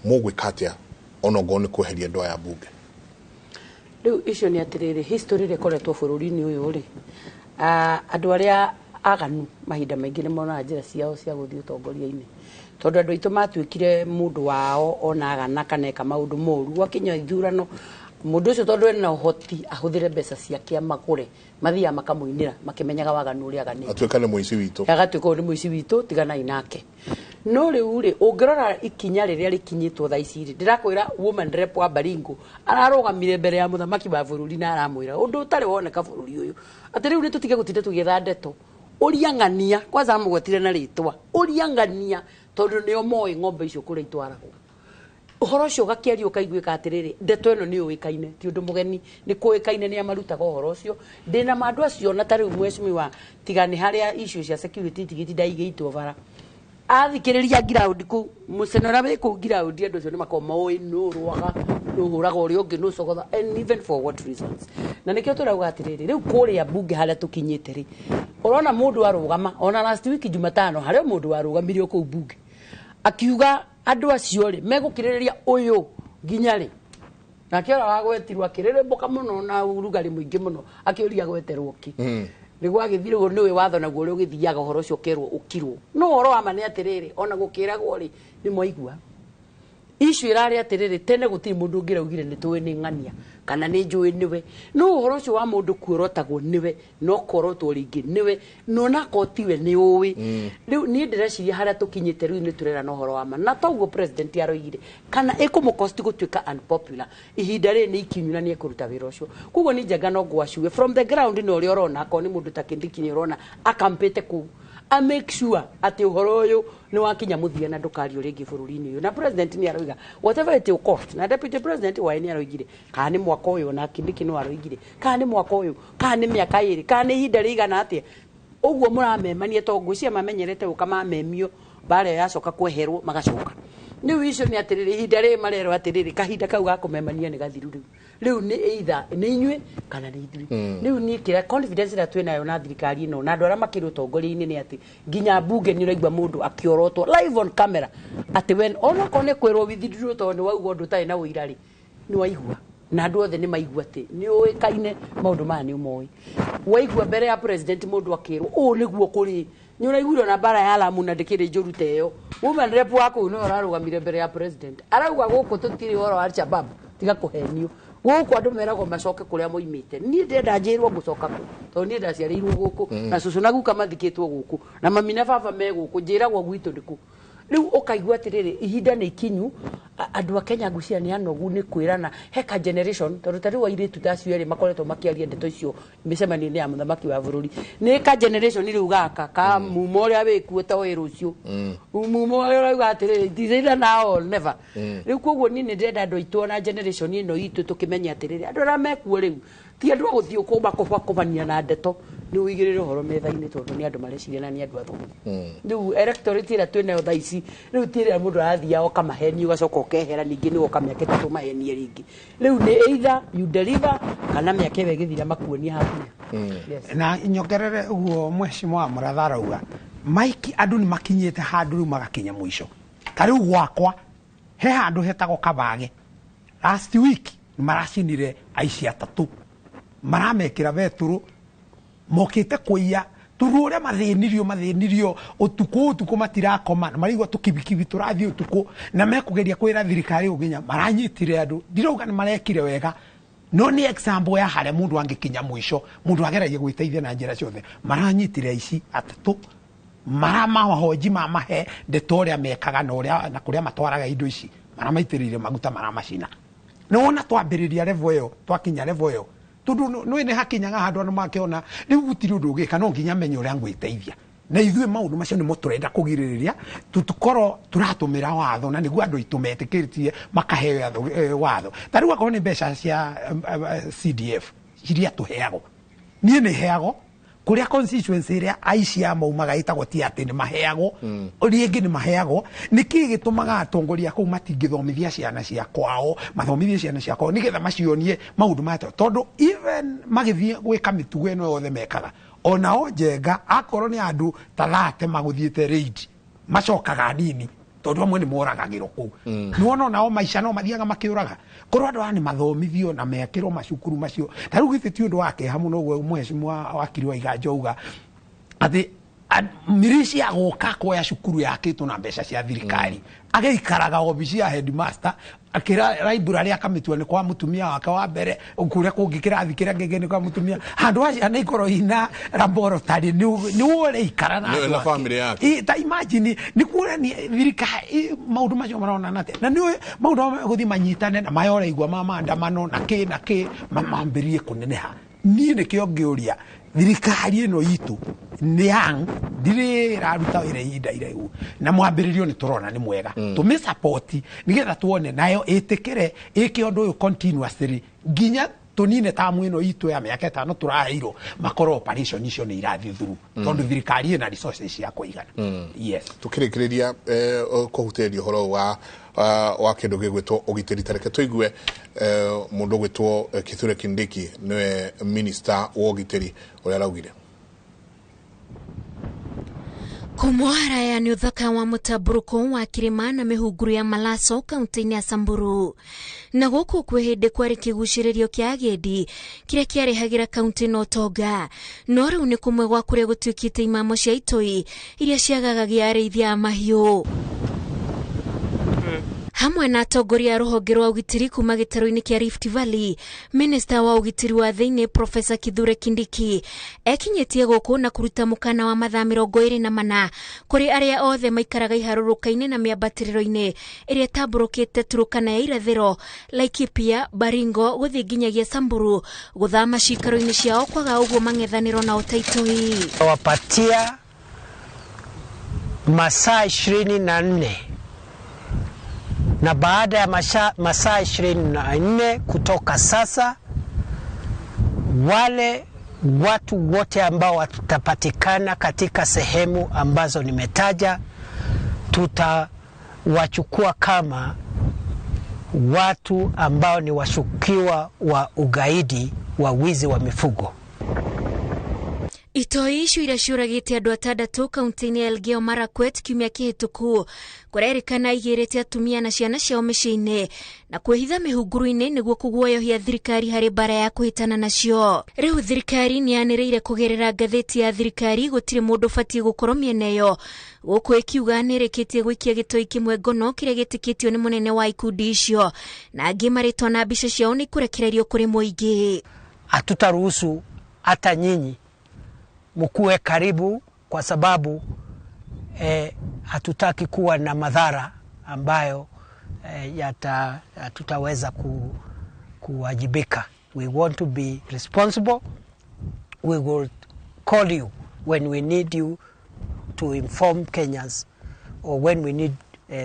mũgwĩka atĩa ona ongorwo nĩ kweheria andũ aya mbunge? Rĩu icio nĩ atĩrĩrĩ, history ĩrĩa ĩkoretwo bũrũri-inĩ ũyũ rĩ, andũ arĩa aganu mahinda maingĩ nĩ monaga njĩra ciao cia gũthiĩ ũtongoria-inĩ, tondũ andũ aitũ matuĩkire mũndũ wao ona agana kana eka maũndũ moru, gwakinya ithurano mũndũ ũcio, tondũ ena ũhoti ahũthĩre mbeca ciake amagũre, mathiaga makamũinĩra makĩmenyaga waganu ũrĩa aganĩte. Atuĩka nĩ mũici witũ. Agatuĩka ũyũ nĩ mũici witũ, tiganai nake. No rĩu rĩ, ũngĩrora ikinya rĩrĩa rĩkinyĩtwo thaa ici rĩ, ndĩrakwĩra woman rep wa Baringo ararũgamire mbere ya mũthamaki wa bũrũri na aramwĩra ũndũ ũtarĩ woneka bũrũri ũyũ, atĩ rĩu nĩ tũtige gũtinda tũgĩetha ndeto, ũria ng'ania kwanza, amũgwetire na rĩtwa, ũria ng'ania, tondũ nĩo moĩ ng'ombe icio kũrĩa itwaragwo. Ũhoro ũcio ũgakĩario ũkaiguĩka atĩrĩrĩ, ndeto ĩno nĩ yũĩkaine, ti ũndũ mũgeni, nĩ kũĩkaine nĩ amarutaga ũhoro ũcio. Ndĩna ma andũ acio, na ta rĩu mheshimiwa, tiga nĩ harĩa issue cia security itigĩtinda igĩitwo bara, athikĩrĩria ground kũu, mũcene ũrĩa wĩ kũu ground, andũ acio nĩ makoragwo moĩ nũ rwaga, nũ hũraga ũrĩa ũngĩ, nũ cogotha, and even for what reasons. Na nĩkĩo tũrauga atĩrĩrĩ, rĩu kũrĩa mbunge harĩa tũkinyĩte rĩ, ũrona mũndũ arũgama, ona last week Jumatano harĩ o mũndũ warũgamire o kũu mbunge akiuga andũ acio rĩ megũkirĩrĩria ũyũ nginya rĩ. Nake ũrĩa wagwetirwo akĩrĩrĩmbũka mũno na ũrugarĩ mũingĩ mũno, akĩũria gweterwo kĩ nĩguo agĩthire ũguo. Nĩũĩ watho naguo ũrĩa ũgĩthiaga, ũhoro ũcio ũkerwo ũkirwo. No ũhoro wa ma nĩ atĩrĩrĩ, ona gũkĩragwo rĩ, nĩ mwaigua issue ĩrarĩ atĩrĩrĩ, tene gũtirĩ mũndũ ũngĩraugire nĩ tũĩ nĩ ng'ania. Kana nĩ njũĩ nĩwe. No ũhoro ũcio wa mũndũ kuorotagwo nĩwe, no kuorotwo rĩngĩ nĩwe, no nakorwo tiwe nĩ ũĩ. Rĩu niĩ ndĩreciria harĩa tũkinyĩte rĩu nĩ tũrerana ũhoro wa ma. Na toguo president aroigire, kana ĩkũmũcost gũtuĩka unpopular, ihinda rĩrĩ nĩ ikinyu na nĩ ekũruta wĩra ũcio. Koguo niĩ Njenga no ngwaciwe from the ground, na ũrĩa ũrona akorwo nĩ mũndũ ta Kindiki nĩ ũrona akampĩte kũu, a make sure atĩ ũhoro ũyũ nĩ wakinya mũthia na ndũkario rĩngĩ bũrũri-inĩ ũyũ. Na president nĩ aroiga whatever it will cost, na deputy president wae nĩ aroigire kana nĩ mwaka ũyũ, na Kindiki no aroigire kana nĩ mwaka ũyũ, kana nĩ mĩaka 2, kana nĩ ihinda rĩigana atĩa ũguo mũramemania, tondũ ngwĩciria mamenyerete gũka mamemio mbara ĩyo yacoka kweherwo magacoka. Rĩu icio nĩ atĩrĩrĩ, ihinda rĩrĩ marerwo atĩrĩrĩ, kahinda kau ga kũmemania nĩ gathiru rĩu. Rĩu nĩ either nĩ inyuĩ kana nĩ ithuĩ. Rĩu niĩ kĩrĩa confidence ĩrĩa twĩ nayo na thirikari ĩno na andũ arĩa makĩrĩ ũtongoria-inĩ nĩ atĩ nginya mbunge nĩ ũraigua mũndũ akĩorotwo live on camera atĩ we onokorwo nĩ kwĩrwo withdraw tondũ nĩ wauga ũndũ ũtarĩ na ũira rĩ, nĩ waigua na andũ othe nĩ maigua atĩ nĩ ũĩkaine maũndũ maya nĩ ũmoĩ. Waigua mbere ya president mũndũ akĩrwo ũũ nĩguo kũrĩ, nĩ ũraiguire ona mbara ya Lamu na ndĩkĩrĩ njũru ta ĩyo. Woman rep wa kũu nĩwe ũrarũgamire mbere ya president arauga gũkũ tũtirĩ ũhoro wa Al-Shabaab, tiga kũhenio, gũkũ andũ meragwo macoke kũrĩa moimĩte. Niĩ ndĩrenda njĩrwo ngũcoka kũ, tondũ niĩ ndaciarĩirwo gũkũ, na cũcũ na guka mathikĩtwo gũkũ, na mami na baba me gũkũ, njĩragwo gwitũ nĩ kũ. Rĩu ũkaigua atĩrĩrĩ, ihinda nĩ ikinyu, andũ a Kenya ngwĩciria nĩ anogu nĩ kwĩrana heka generation, tondũ ta rĩu airĩtu ta acio erĩ makoretwo makĩaria ndeto icio mĩcemanio-inĩ ya mũthamaki wa bũrũri, nĩ ka generation rĩu gaka ka mumo ũrĩa wĩkuo ta ũyũ rũciũ, mumo ũrĩa ũrauga atĩrĩrĩ, it is either now or never. Rĩu koguo niĩ nĩ ndĩrenda andũ aitũ ona generation ĩno itũ tũkĩmenye atĩrĩrĩ, andũ arĩa mekuo rĩu ti andũ a gũthiĩ kũmakobania na ndeto, nĩ ũigĩrĩre ũhoro metha-inĩ, tondũ nĩ andũ mareciria na nĩ andũ athomu. Rĩu electorate ĩrĩa twĩnayo thaa ici rĩu ti ĩrĩa mũndũ arathiaga ũkamahenia ũgacoka ũkehera, ningĩ nĩ woka mĩaka 3 mahenie rĩngĩ. Rĩu nĩ either you deliver kana mĩaka ĩyo ĩgĩthira makuonia hakuhĩ. Yes. Na nyongerere ũguo mheshimiwa Mũratha arauga, Mike, andũ nĩ makinyĩte handũ rĩu magakinya mũico. Ta rĩu gwakwa he handũ hetagwo Kabage, last week nĩ maracinire aici 3, maramekĩra betũrũ, mokĩte kũiya tondũ ũrĩa mathĩnirio ũtukũ ũtukũ matirakoma, na maraigua tũkibikibi tũrathiĩ ũtukũ, na mekũgeria kwĩra thirikari ũginya maranyitire andũ. Ndirauga nĩ marekire wega, no nĩ example ya harĩa mũndũ angĩkinya mũico, mũndũ ageragia gwĩteithia na njĩra ciothe. Maranyitire aici 3, maramahoji mamahe ndeto ũrĩa mekaga na ũrĩa na kũrĩa matwaraga indo ici, maramaitĩrĩire maguta maramacina. Nĩ wona twambĩrĩria level ĩyo, twakinya level ĩyo, tondũ nĩ nĩ hakinyaga handũ andũ makĩona rĩu gũtirĩ ũndũ ũngĩka, no nginya menye ũrĩa ngwĩteithia. Na ithuĩ maũndũ macio nĩmo tũrenda kũgirĩrĩria, tũkorwo tũratũmĩra watho, na nĩguo andũ aitũ metĩkĩrĩtie makaheo watho. Ta rĩu akorwo nĩ mbeca cia CDF iria tũheagwo, niĩ nĩ heagwo kũrĩa constituency ĩrĩa aici a maumaga ĩtagwo ti atĩ nĩ maheagwo, rĩngĩ nĩ maheagwo. Nĩkĩ gĩtũmaga atongoria kũu matingĩthomithia ciana cia kwao, mathomithie ciana cia kwao nĩgetha macionie maũndũ maya? Tondũ even magĩthiĩ gwĩka mĩtugo ĩno yothe mekaga, onao Njenga akorwo nĩ andũ ta 30 magũthiĩte raid, macokaga nini, tondũ amwe nĩ moragagĩrwo kũu. Nĩwona onao maica no mathiaga makĩũraga. Korwo andũ aya nĩ mathomithio na mekĩrwo macukuru macio, ta rĩu githĩ ti ũndũ wa kĩeha mũno ũguo mheshimiwa wakiri wa Iganjo auga atĩ mirici agoka kuoya cukuru yakĩtwo na mbeca cia thirikari, agĩikaraga obici ya headmaster, akĩra library akamĩtua nĩ kwa mũtumia wake wa mbere, kũrĩa kũngĩ kĩrathi kĩrĩa kĩngĩ nĩ kwa mũtumia, handũ ha ciana ikorwo ina laboratory nĩ ũrĩikara na Nĩ andũ na ake. family yake. Ta imagine nĩ kuonania thirikari maũndũ macio maronana atĩa, na nĩ maũndũ mamwe gũthiĩ manyitane na maya ũraigua ma maandamano na kĩ na kĩ mambĩrĩrie kũneneha. Niĩ nĩkĩo ngĩũria thirikari ĩno itũ nĩ young, ndirĩ ĩraruta wĩra ihinda iraihu, na mwambĩrĩrio nĩ tũrona nĩ mwega, tũmĩsupport nĩgetha tuone nayo ĩtĩkĩre ĩke ũndũ ũyũ continuously nginya tũnine tamu ĩno itũ ya mĩaka 5 tũraheirwo, makorwo operation icio nĩ irathiĩ through, tondũ thirikari ĩna resources cia kũigana. Yes. Tukĩrĩkĩrĩria kũhutĩrĩria ũhoro wa kĩndũ gĩgwĩtwo ũgitĩri, ta reke tũigue mũndũ ũgwĩtwo Kithure Kindiki, nĩwe minister wa ũgitĩri, ũrĩa araugire. Kumwo haraya nĩ ũthaka wa mũtambũrũko wa kĩrĩma na mĩhunguru ya Malaso kaunti-inĩ ya Samburu. Na gũkũ kwĩ hĩndĩ kwarĩ kĩgucĩrĩrio kĩa agendi kĩrĩa kĩarehagĩra kaunti ĩno ũtonga, no rĩu nĩ kũmwe gwa kũrĩa gũtuĩkĩte imamo cia itoi iria ciagagagia arĩithia a mahiũ. Hamwe na atongoria a rũhonge rwa ũgitĩri kuma gĩtarũ-inĩ kĩa Rift Valley, Minista wa ũgitĩri wa thĩinĩ Profesa Kithure Kindiki ekinyĩtie gũkũ na kũruta mũkana wa mathaa 24 kũrĩ arĩa othe maikaraga iharũrũka-inĩ na mĩambatĩrĩro-inĩ ĩrĩa ĩtambũrũkĩte Turkana ya irathĩro, Laikipia, Baringo gũthiĩ nginyagia Samburu gũthama ciikaro-inĩ ciao kwaga ũguo mang'ethanĩro na ũtaitũi. Wapatia masaa 24 na baada ya masaa 24 kutoka sasa, wale watu wote ambao watapatikana katika sehemu ambazo nimetaja tutawachukua kama watu ambao ni washukiwa wa ugaidi wa wizi wa mifugo. Itoi icio iria ciũragĩte andũ 6 kaunti-inĩ ya Elgeyo Marakwet kiumia kĩhĩtũku kũrerĩkana igĩrĩte atumia na ciana ciao mĩciĩ-inĩ na kwĩhitha mĩhunguru-inĩ nĩguo kũguoyohia thirikari harĩ mbara ya kũhĩtana nacio. Rĩu thirikari nĩyanĩrĩire kũgerera ngathĩti ya thirikari gũtirĩ mũndũ ũbatiĩ gũkorwo mĩena ĩyo, gũkũ ĩkiuga nĩĩrĩkĩtie gũikia gĩtoi kĩmwe ngono kĩrĩa gĩtĩkĩtio nĩ mũnene wa ikundi icio na angĩ marĩtwa na mbica ciao nĩ ikũrekererio kũrĩ mũingĩ. Hatutaruhusu hata nyinyi mkuwe karibu kwa sababu hatutaki kuwa na madhara ambayo hatutaweza kuwajibika. We want to be responsible. We will call you when we need you to inform Kenyans or when we need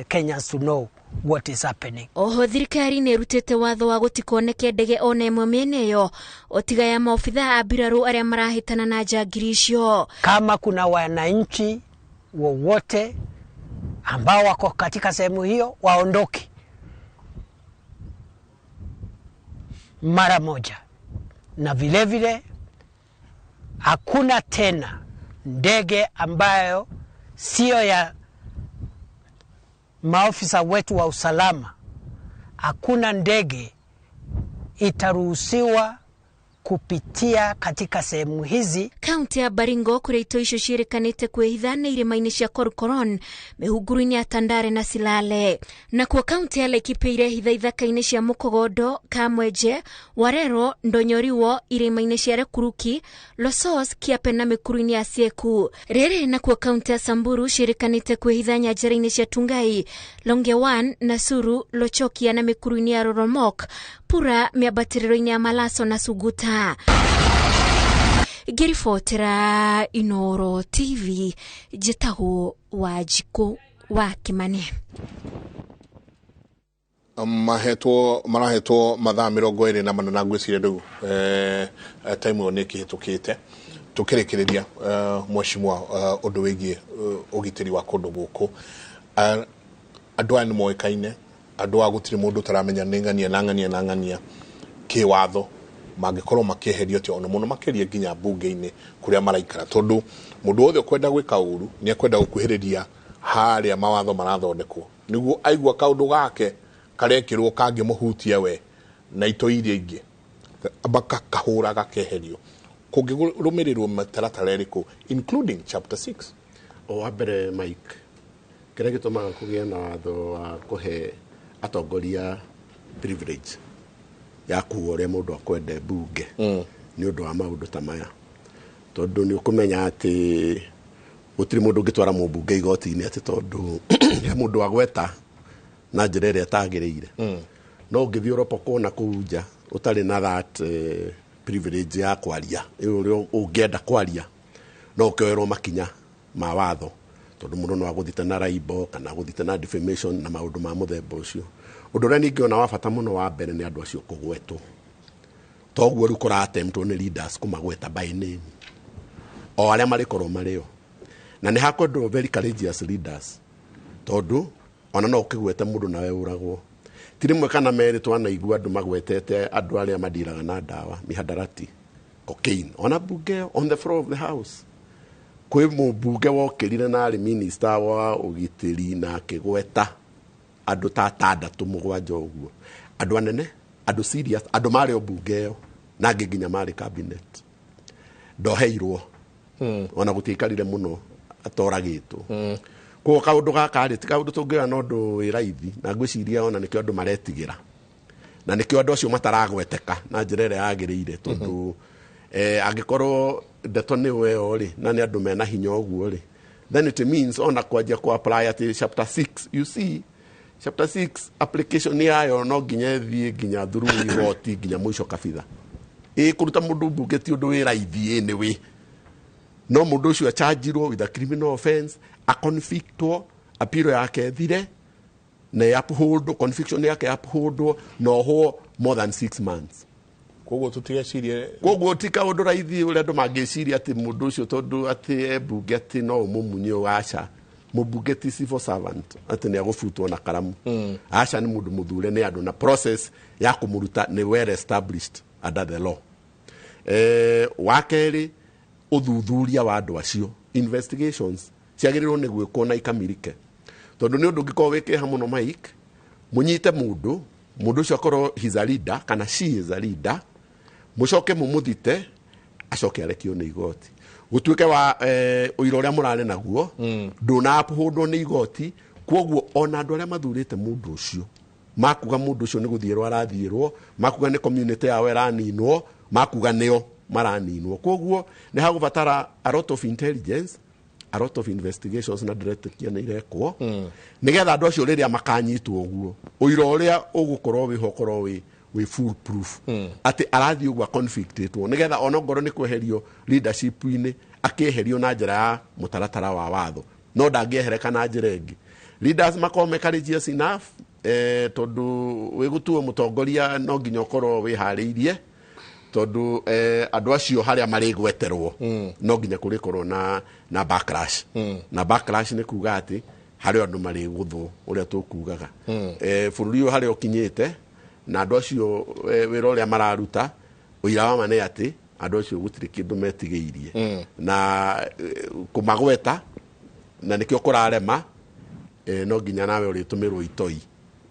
Kenyans to know what is happening. Oho thirikari nĩ ĩrutĩte watho wa gũtikoneke ndege ona ĩmwe mĩena ĩyo otiga ya maobitha a mbirarũ arĩa marahĩtana na njangiri icio. Kama kuna wananchi wowote ambao wako katika sehemu hiyo waondoke mara moja, na vile vile hakuna tena ndege ambayo sio ya maofisa wetu wa usalama, hakuna ndege itaruhusiwa kupitia katika sehemu hizi. Kaunti ya Baringo kũrĩa itoi icio ciĩrĩkanĩte kwĩhitha nĩ irĩma-inĩ cia Korkoron, mĩhunguru-inĩ ya Tandare na Silale. Nakuo kaunti ya Laikipia irehitha ithaka-inĩ cia Mukogodo, Kamwenje, Warero, Ndonyoriwo, irĩma-inĩ cia Rekuruki, Losos, Kiape na mĩkuru-inĩ ya Sieku. Rĩrĩ nakuo kaunti ya Samburu ciĩrĩkanĩte kwĩhitha nyanjara-inĩ cia Tungai, Longewan, Nasuru, Lochokia na mĩkuru-inĩ ya Roromok, Pura, mĩambatĩrĩro-inĩ ya Malaso na Suguta. Ngĩribotera Inooro TV njĩtagwo Wanjikũ wa Kĩmani. Marahetwo mathaa 24 na ngwĩciria rĩu time ĩyo nĩ ĩkĩhĩtũkĩte. Tũkĩrĩkĩrĩria mheshimiwa ũndũ wĩgiĩ ũgitĩri wa kũndũ gũkũ, andũ aya nĩ moĩkaine, andũ a gũtirĩ mũndũ ũtaramenya nĩ ng'ania na ng'ania na ng'ania kĩwatho mangĩkorwo makĩeherio atĩa ona mũno makĩria nginya mbunge-inĩ kũrĩa maraikara, tondũ mũndũ wothe ũkwenda gwĩka ũru nĩ ekwenda gũkuhĩrĩria harĩa mawatho marathondekwo nĩguo aigua kaũndũ gake karekĩrwo kangĩmũhutia we na itoi iria ingĩ bakakahũra gakeherio. Kũngĩrũmĩrĩrwo mĩtaratara ĩrĩkũ including chapter 6? O wa mbere Mike, kĩrĩa gĩtũmaga kũgĩe na watho wa kũhe atongoria privilege ya kuga ũrĩa mũndũ akwenda mbunge nĩ ũndũ wa maũndũ ta maya, tondũ nĩ ũkũmenya atĩ gũtirĩ mũndũ ũngĩtwara mũmbunge igoti-inĩ atĩ tondũ he mũndũ agweta na njĩra ĩrĩa ĩtagĩrĩire. No ũngĩthiĩ ũropokwo na kũu nja ũtarĩ na that privilege ya kwaria ũrĩa ũngĩenda kwaria, no ũkĩoerwo makinya ma watho, tondũ mũndũ no agũthite na libel kana agũthite na defamation na maũndũ ma mũthemba ũcio. Ũndũ ũrĩa ningĩ ona wa bata mũno wa mbere nĩ andũ acio kũgwetwo, toguo rĩu kũratemptwo nĩ leaders kũmagweta by name o arĩa marĩkorwo marĩo, na nĩ hakwendwo very courageous leaders, tondũ ona no ũkĩgwete mũndũ nawe ũragwo. Ti rĩmwe kana merĩ twanaigua andũ magwetete andũ arĩa mandiraga na ndawa mihadarati, cocaine, ona mbunge on the floor of the house kwĩ mũmbunge wokĩrire na arĩ minister wa ũgitĩri na akĩgweta andũ ta 6 7 ũguo, andũ anene, andũ serious, andũ marĩ o mbunge ĩyo na angĩ nginya marĩ cabinet. Ndoheirwo ona gũtiaikarire mũno atoragĩtwo. Koguo kaũndũ gaka rĩ ti kaũndũ tũngĩoya na ũndũ wĩ raithi, na ngwĩciria ona nĩkĩo andũ maretigĩra na nĩkĩo andũ acio mataragweteka na njĩra ĩrĩa yagĩrĩire, tondũ angĩkorwo ndeto nĩ weo rĩ, na nĩ andũ mena hinya ũguo rĩ, then it means ona kwanjia ku apply atĩ chapter 6, you see, chapter 6 application yayo no nginya ĩthiĩ nginya through igoti nginya mũico kabitha. Ĩ kũruta mũndũ mbunge ti ũndũ wĩ raithi anyway, no mũndũ ũcio achanjirwo with a criminal offense, aconvictwo, appeal yake ĩthire na uphold, conviction yake upholdwo na ohwo more than 6 months. Koguo tutigecirie. Koguo ti kaũndũ raithi ũrĩa andũ mangĩciria atĩ mũndũ ũcio tondũ atĩ e mbunge atĩ no ũmũmunye. Aca, mũmbunge ti civil servant atĩ nĩ agũbutwo na karamu. Aca, nĩ mũndũ mũthure nĩ andũ na process ya kũmũruta nĩ well established under the law. Wa kerĩ, ũthuthuria wa andũ acio, investigations ciagĩrĩirwo nĩ gwĩkwo na ikamirike, tondũ nĩ ũndũ ũngĩkorwo wĩ kĩeha mũno, Mike, mũnyite mũndũ, mũndũ ũcio akorwo he's a leader kana she is a leader, mũcoke mũmũthite, acoke arekio nĩ igoti, gũtuĩke wa ũira ũrĩa mũrarĩ naguo ndũna upholdwo nĩ igoti. Kwoguo ona andũ arĩa mathurĩte mũndũ ũcio makuga mũndũ ũcio nĩ gũthiĩrwo arathiĩrwo, makuga nĩ community yao ĩraninwo, makuga nĩo maraninwo. Kwoguo nĩ hagũbatara a lot of intelligence, a lot of investigations, na ndĩretĩkia nĩ irekwo nĩgetha andũ acio rĩrĩa makanyitwo ũguo, ũira ũrĩa ũgũkorwo wĩho ũkorwo wĩ full proof atĩ arathiĩ ũguo convictĩtwo, nĩgetha ona ngorwo nĩ kweherio leadership-inĩ, akĩeherio na njĩra ya mũtaratara wa watho, no ndangĩehereka na njĩra ĩngĩ. Leaders makorwo me courageous enough, tondũ wĩgũtuo mũtongoria no nginya ũkorwo wĩharĩirie, tondũ andũ acio harĩa marĩgweterwo no nginya kũrĩkorwo na backlash. Na backlash nĩ kuga atĩ harĩ andũ marĩgũthwo ũrĩa tũkugaga. Bũrũri ũyũ harĩa ũkinyĩte na andũ acio, wĩra ũrĩa mararuta, ũira wa ma nĩ atĩ andũ acio gũtirĩ kĩndũ metigĩirie na kũmagweta, na nĩkĩo kũrarema. No nginya nawe ũrĩtũmĩrwo itoi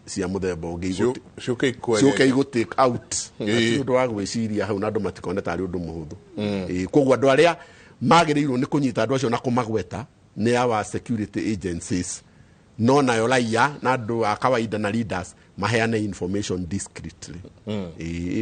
cia mũthemba ũngĩ ciũke ikwenye. Ciũke igũ take out. Na ti ũndũ wa gwĩciria hau na andũ matikone tarĩ ũndũ mũhũthũ. Koguo andũ arĩa magĩrĩirwo nĩ kũnyita andũ acio na kũmagweta nĩ our security agencies, no nayo raia na andũ a kawaida na leaders maheane information discreetly.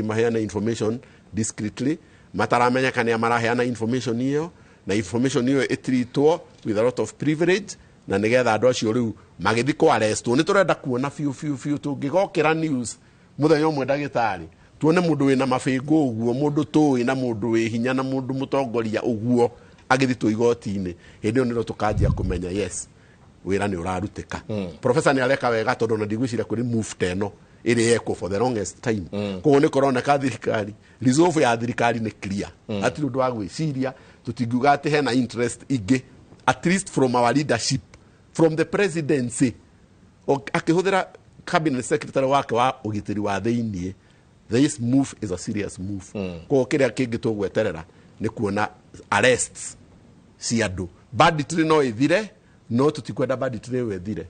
Maheane information discreetly, mataramenyeka nĩa maraheana information ĩyo, na information ĩyo ĩtreatwo with a lot of privilege, na nĩgetha andũ acio rĩu magĩthiĩ kũ arrestwo, nĩ tũrenda kuona biũ biũ biũ tũngĩgokĩra news mũthenya ũmwe, ndagĩtarĩ, tuone mũndũ wĩna mabĩngũ ũguo, mũndũ tũĩ na mũndũ wĩ hinya na mũndũ mũtongoria ũguo agĩthitwo igoti-inĩ. Hĩndĩ ĩyo nĩrĩo tũkanjia kũmenya yes, wĩra nĩ ũrarutĩka. Professor nĩ areka wega, tondũ ona ndigwĩciria kũrĩ move ta ĩno ĩrĩ yekwo for the longest time. Koguo nĩ kũroneka thirikari, resolve ya thirikari nĩ clear. Hatirĩ ũndũ wa gwĩciria, tũtingiuga atĩ hena interest ingĩ, at least from our leadership, from the presidency akĩhũthĩra cabinet secretary wake wa ũgitĩri wa thĩiniĩ. This move is a serious move. Koguo kĩrĩa kĩngĩ tũgweterera nĩ kuona arrests cia andũ. Banditry no ĩthire, no tũtikwenda banditry ĩyo ĩthire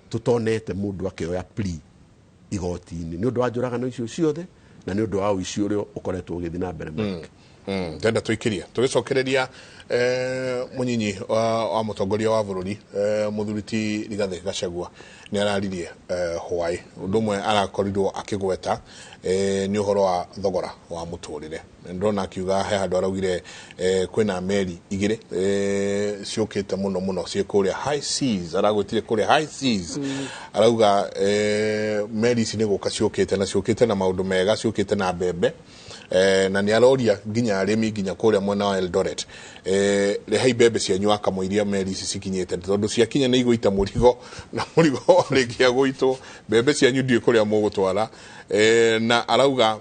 tũtonete mũndũ akĩoya plea igoti-inĩ nĩ ũndũ wa njũragano icio ciothe na nĩ ũndũ wa ũici ũrĩa ũkoretwo ũgĩthiĩ na mbere. Ndenda tũikĩrie tũgĩcokereria mũnyinyi wa mũtongoria wa bũrũri, mũthuri ti Rigathĩ Gachagua, nĩ araririe hwaĩ. Ũndũ ũmwe arakorirwo akĩgweta nĩ ũhoro wa thogora wa mũtũrĩre. Ndĩrona akiuga he handũ araugire kwĩna meri igĩrĩ ciũkĩte mũno mũno ciĩ kũrĩa high seas, aragwĩtire kũrĩa high seas. Arauga meri ici nĩ gũka ciũkĩte na ciũkĩte na maũndũ mega, ciũkĩte na mbembe, na nĩ aroria nginya arĩmi nginya kũrĩa mwena wa Eldoret, rehai mbembe cianyu akamũiria meri ici cikinyĩte, tondũ ciakinya nĩ igũita mũrigo na mũrigo warĩkia gũitwo mbembe cianyu ndiũĩ kũrĩa mũgũtwara. Na arauga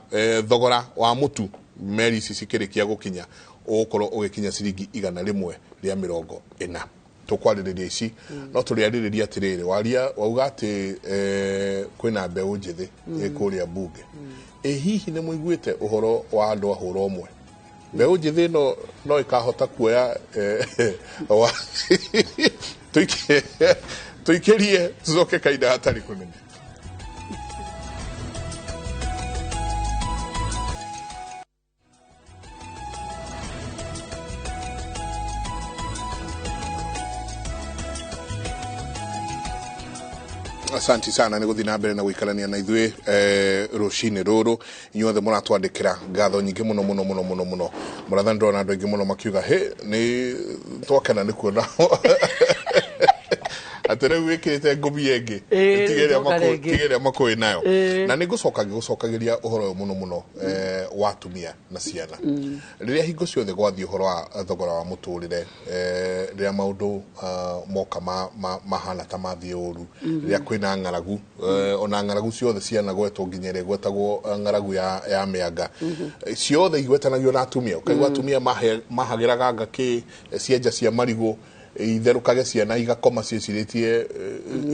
thogora wa mũtu meri ici cikĩrĩkia gũkinya ũgũkorwo ũgĩkinya ciringi 140. Tũkwarĩrĩria ici no tũrĩarĩrĩria atĩrĩrĩ, waria wauga atĩ kwĩna mbeũ njĩthĩ ĩ kũrĩa mbunge. Ĩ hihi nĩ mũiguĩte ũhoro wa andũ a hũra ũmwe? Mbeũ njĩthĩ ĩno no ĩkahota kuoya tũikĩrie tũcoke kahinda hatarĩ kũnene. Asanti sana nä gå thiä na mbere na gå ikarania na ithuä rå cinä rå rå. Inyuothe må ratwandä kä ra ngatho nyingä må no må no må no må no må no. Må ratha nä ndona andå aingä må no makiuga hä nä twakena nä kuona atä rä u wä kä rä te ngåbia ä ngä njoka rĩngĩ. tiga ä rä a makå nayo. Ĩĩ. Na nä ngå coka ngä gå cokagä ria å horo å yå må no må no wa atumia na ciana rä rä a hingo ciothe gwathiä å horo wa thogora wa må tå rä re, rä rä a maå ndå moka mahana ta mathiä å ru, rä rä a kwä na ng'aragu, ona ng'aragu ciothe cianagwetwo nginya ä rä a gwetagwo ng'aragu ya mä anga, ciothe igwetanagio na atumia. Ũkaigua atumia mahagä raga nga kä cienja cia marigå itherũkage, ciana igakoma ciĩcirĩtie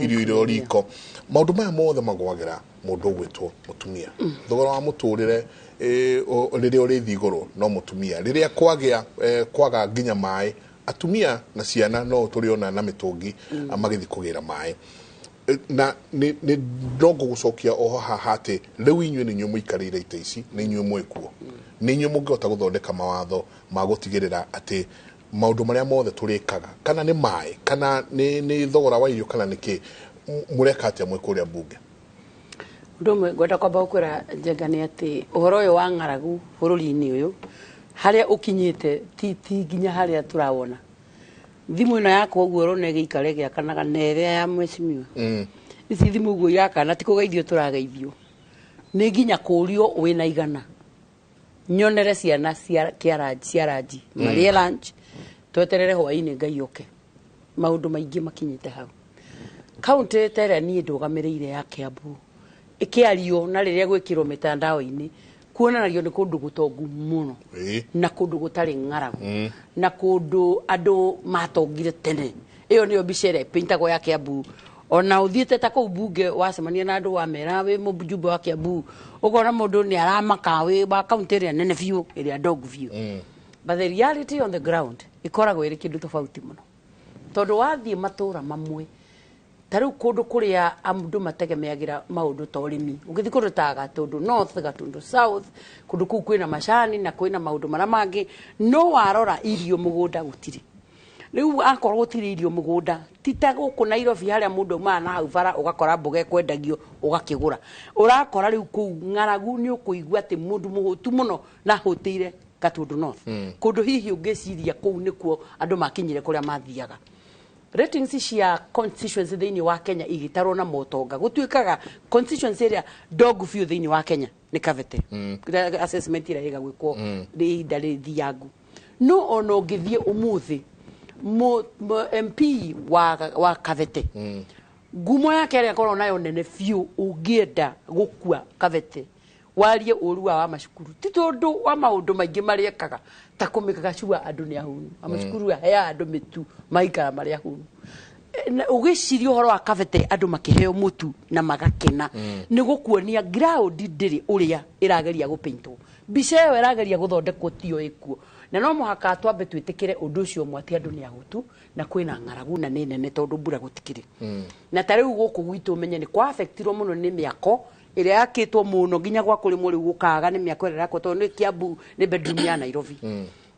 irio irĩ o riko. Maũndũ maya mothe magwagĩra mũndũ ũgwĩtwo mũtumia. Thogora wa mũtũrĩre rĩrĩa ũrĩthiĩ igũrũ no mũtumia. Rĩrĩa kwagĩa kwaga nginya maĩ, atumia na ciana no tũrĩona na mĩtũngi magĩthiĩ kũgĩra maĩ. Na nĩ no ngũgũcokia oho haha atĩ rĩu inyuĩ nĩ inyuĩ mũikarĩire itĩ ici, nĩ inyuĩ mwĩkuo, nĩ inyuĩ mũngĩhota gũthondeka mawatho ma gũtigĩrĩra atĩ maũndũ marĩa mothe tũrĩkaga, kana nĩ maĩ, kana nĩ thogora wa irio, kana nĩ kĩ, mũreka atĩa mwĩ kũrĩa mbunge? Ũndũ ũmwe ngwenda kwamba gũkwĩra, Njenga, nĩ atĩ ũhoro ũyũ wa ng'aragu bũrũri-inĩ ũyũ harĩa ũkinyĩte ti nginya harĩa tũrawona thimũ ĩno yakwa ũguo ũrona ĩgĩikara ĩgĩakanaga na ĩrĩa ya mheshimiwa. Ici thimũ ũguo irakana ti kũgeithio tũrageithio, nĩ nginya kũũrio wĩna igana nyonere ciana cia kĩa cia ranji marĩe lunch, tweterere hwaĩ-inĩ Ngai oke. Maũndũ maingĩ makinyĩte hau. Kaunti ta ĩrĩa niĩ ndũgamĩrĩire ya Kiambu, ĩkĩario na rĩrĩa gwĩkĩrwo mĩtandao-inĩ kuonanagio nĩ kũndũ gũtongu mũno na kũndũ gũtarĩ ng'aragu na kũndũ andũ matongire tene. Ĩyo nĩyo mbica ĩrĩa ĩpĩntagwo ya Kiambu. Ona ũthiĩte ta kũu bunge wacemania na andũ wamera wĩ mũjumbe wa Kiambu, ũkona mũndũ nĩ aramaka wĩ wa kaunti ĩrĩa nene biũ, ĩrĩa ndongu biũ. But the reality on the ground ĩkoragwo ĩrĩ kĩndũ tofauti mũno, tondũ wathiĩ matũra mamwe ta rĩu kũndũ kũrĩa andũ mategemeagĩra maũndũ ta ũrĩmi, ũngĩthiĩ kũndũ ta Gatũndũ North, Gatũndũ South, kũndũ kũu kwĩna macani na kwĩna maũndũ marĩa mangĩ, no warora irio mũgũnda gũtirĩ. Rĩu akorwo gũtirĩ irio mũgũnda, ti ta gũkũ Nairobi harĩa mũndũ aumaga na hau bara ũgakora mboga ĩkwendagio ũgakĩgũra. Ũrakora rĩu kũu ng'aragu nĩ ũkũigua atĩ mũndũ mũhũtu mũno na ahũtĩire Gatũndũ North, kũndũ hihi ũngĩciria kũu nĩkuo andũ makinyire kũrĩa mathiaga. Ratings cia constituency thĩinĩ wa Kenya igĩtarwo na motonga, gũtuĩkaga constituency ĩrĩa ndongu biũ thĩinĩ wa Kenya nĩ Kabete. Assessment ĩrĩa ĩga gwĩkwo nĩ ihinda rĩthiangu, no ona ũngĩthiĩ ũmũthĩ MP wa Kabete, ngumo yake ĩrĩa akoragwo nayo nene biũ, ũngĩenda gũkua Kabete warie ũru wa macukuru, ti tondũ wa maũndũ maingĩ marĩa ekaga ta kũmĩkaga cua andũ nĩ ahunu, amacukuru aheaga andũ mĩtu maikara marĩ ahunu. Na ũgĩciria ũhoro wa Kabete andũ makĩheo mũtu na magakena, nĩ gũkuonia ground ndĩrĩ ũrĩa ĩrageria gũpaintwo. Mbica ĩyo ĩrageria gũthondekwo tiyo ĩkuo, na no mũhaka twambe twĩtĩkĩre ũndũ ũcio ũmwe atĩ andũ nĩ ahũtu na kwĩna ng'aragu na nĩ nene tondũ mbura gũtikĩrĩ. Na ta rĩu gũkũ gwitũ ũmenye nĩ kwa affectirwo mũno nĩ mĩako ĩrĩa yakĩtwo mũno nginya gwa kũrĩmwo rĩu gũkaga nĩ mĩako ĩrĩa ĩrakwo, tondũ nĩ Kiambu nĩ bedroom ya Nairobi.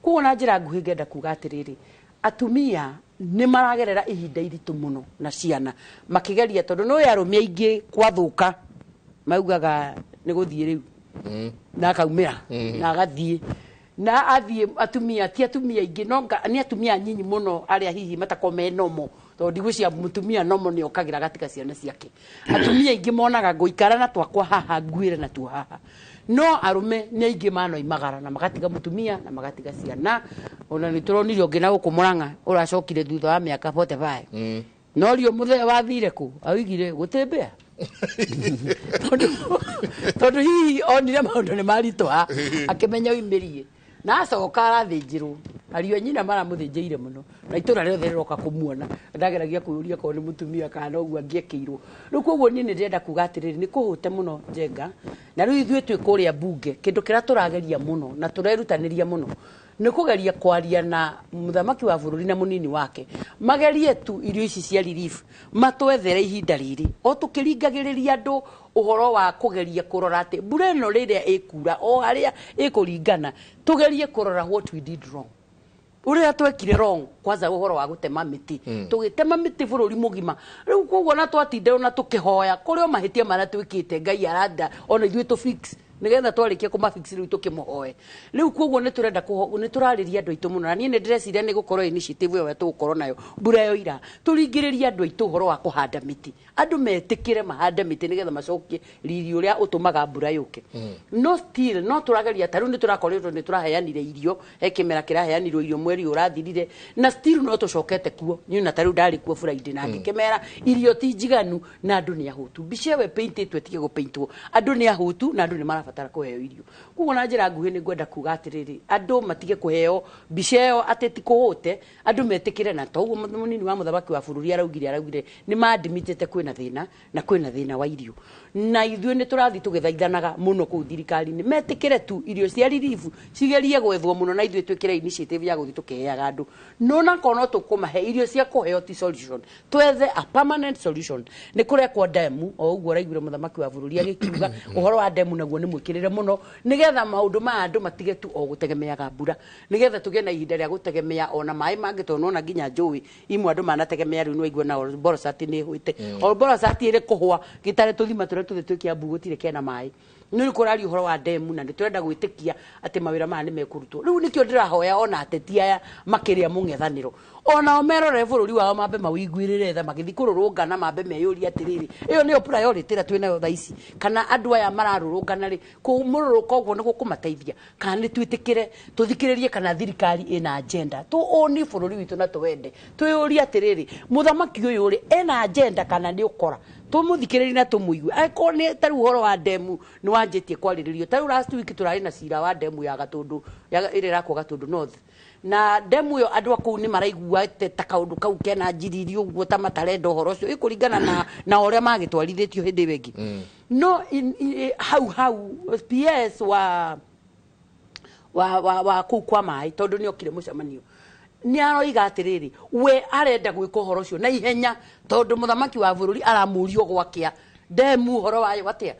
Koguo na njĩra nguhĩ ngenda kuga atĩrĩrĩ, atumia nĩ maragerera ihinda iritũ mũno na ciana makĩgeria, tondũ nĩ arũme aingĩ gwathũka maugaga nĩ gũthiĩ rĩu na akaumĩra na agathiĩ na athiĩ. Atumia ti atumia aingĩ no nĩ atumia anyinyi mũno arĩa hihi matakorwo me nomo, tondũ ndigwĩciria mũtumia nomo nĩ okagĩra gatika ciana ciake. Atumia aingĩ monaga ngũikara na twakwa haha nguĩre na tuo haha, no arũme nĩ aingĩ manoimagara na magatiga mũtumia na magatiga ciana. Ona nĩ tũronire ũngĩ na gũkũ Mũrang'a ũracokire thutha wa mĩaka 45. No rio mũthee wathire kũ augire gũtembea tondũ hihi onire maũndũ nĩ maritũha akĩmenya oimĩrie na acoka arathĩnjĩrwo ariũ a nyina maramũthĩnjĩire mũno na itũra rĩothe rĩroka kũmuona. Ndageragia kwĩyũria korwo nĩ mũtumia kana noguo angĩekĩirwo. Rĩu koguo niĩ nĩ ndĩrenda kuga atĩrĩrĩ, nĩ kũhũte mũno, Njenga. Na rĩu ithuĩ twĩ kũrĩa mbunge, kĩndũ kĩrĩa tũrageria mũno na tũrerutanĩria mũno nĩ kũgeria kwaria na mũthamaki wa bũrũri na mũnini wake magerie tu irio ici cia relief matwethere ihinda rĩrĩ o tũkĩringagĩrĩria andũ ũhoro wa kũgeria kũrora atĩ mbura ĩno rĩrĩa ĩkura o harĩa ĩkũringana, tũgerie kũrora what we did wrong. Uria twekire wrong kwanza uhoro wa gutema miti. Tugitema miti bururi mugima. Riu koguo na twatinde na tukihoya kuri o mahitia maria twikite Ngai aranda ona ithuĩ tu fix nigetha twarikie kuma fix riu tukimuhoe. Riu koguo ni turenda ni turariria andu aitu muno na nie ni ndireciria ni gukorwo initiative ĩyo tugukorwo nayo mbura ĩyo ira turingiririe andu aitu uhoro wa kuhanda miti. Andu metikire mahande miti nigetha macokie riri uria utumaga mbura yuke. No still no turageria ta riu ni turakoretwo ni turaheanire irio he kimera kiraheanirwo irio mweri urathirire na still no tucokete kuo ni na ta riu ndari kuo Friday na ngikemera irio ti njiganu na andu ni ahutu mbica ĩyo ĩpaintĩtwo ĩtige gũpaintwo andu ni ahutu na andu ni marabatara kuheo irio. Koguo na njira nguhĩ nĩ ngwenda kuga atiriri andu matige kuheo mbica ĩyo atĩ ti kũhũte andu metikire na to ũguo mũnini wa mũthamaki wa bũrũri araugire nĩ mandimitĩte kwĩna thĩna na kwĩna thĩna wa irio na ithuĩ nĩ tũrathiĩ tũgĩthaithanaga mũno kũu thirikari-inĩ metikire tu irio cia relief cigerie gwethwo mũno na ithuĩ twĩkĩre initiative ya gũthiĩ tũkĩheaga andũ no na korwo no tũkũmahe irio cia kũheo ti solution twethe a permanent solution. Nĩ kũrekwo demu o ũguo ũraiguire mũthamaki wa bũrũri agĩkiuga ũhoro wa demu naguo nĩ mwĩkĩrĩre mũno nĩgetha maũndũ ma andũ matige tu o gũtegemeaga mbura nĩgetha tũgĩe na ihinda rĩa gũtegemea ona maĩ mangĩ tondũ nona nginya njũĩ imwe andũ manategemea rĩu nĩwaigua na Olborosati nĩ ĩhũĩte. Olborosati ĩrĩ kũhũa gĩtarĩ tũthima tũrĩa tũthĩ twĩ Kiambu gũtirĩ kena maĩ. Nĩ kũraria ũhoro wa demu na nĩtũrenda gwĩtĩkia atĩ mawĩra maya nĩ mekũrutwo. Rĩu nĩkĩo ndĩrahoya ona ateti aya makĩrĩa mũng'ethanĩro onao merore bũrũri wao mambe mawĩiguĩrĩre tha magĩthiĩ kũrũrũngana mambe meyũrie atĩrĩrĩ ĩyo nĩyo priority ĩrĩa twĩnayo thaa ici kana andũ aya mararũrũngana rĩ mũrũrũka ũguo nĩ gũkũmateithia kana nĩ twĩtĩkĩre tũthikĩrĩrie kana thirikari ĩna agenda tũũni bũrũri witũ na tũwende twĩyũrie atĩrĩrĩ mũthamaki ũyũ rĩ ena agenda kana nĩ ũkora tũmũthikĩrĩrie na tũmũigue angĩkorwo nĩ ta rĩu ũhoro wa demu nĩ wanjĩtie kwarĩrĩrio ta rĩu last week tũrarĩ na cira wa demu ya Gatũndũ ĩrĩa ĩrakwo Gatũndũ North na demu ĩyo andũ a kũu nĩ maraigua ta kaũndũ kau kena njiriri ũguo ta matarenda ũhoro ũcio ĩkũringana na ũrĩa magĩtwarithĩtio hĩndĩ ĩyo ĩngĩ no hau hau PS wa kũu kwa maĩ tondũ nĩ okire mũcemanio nĩ aroiga atĩrĩrĩ we arenda gwĩka ũhoro ũcio na ihenya tondũ mũthamaki wa bũrũri aramũrio gwakĩa demu ũhoro wayo atĩa.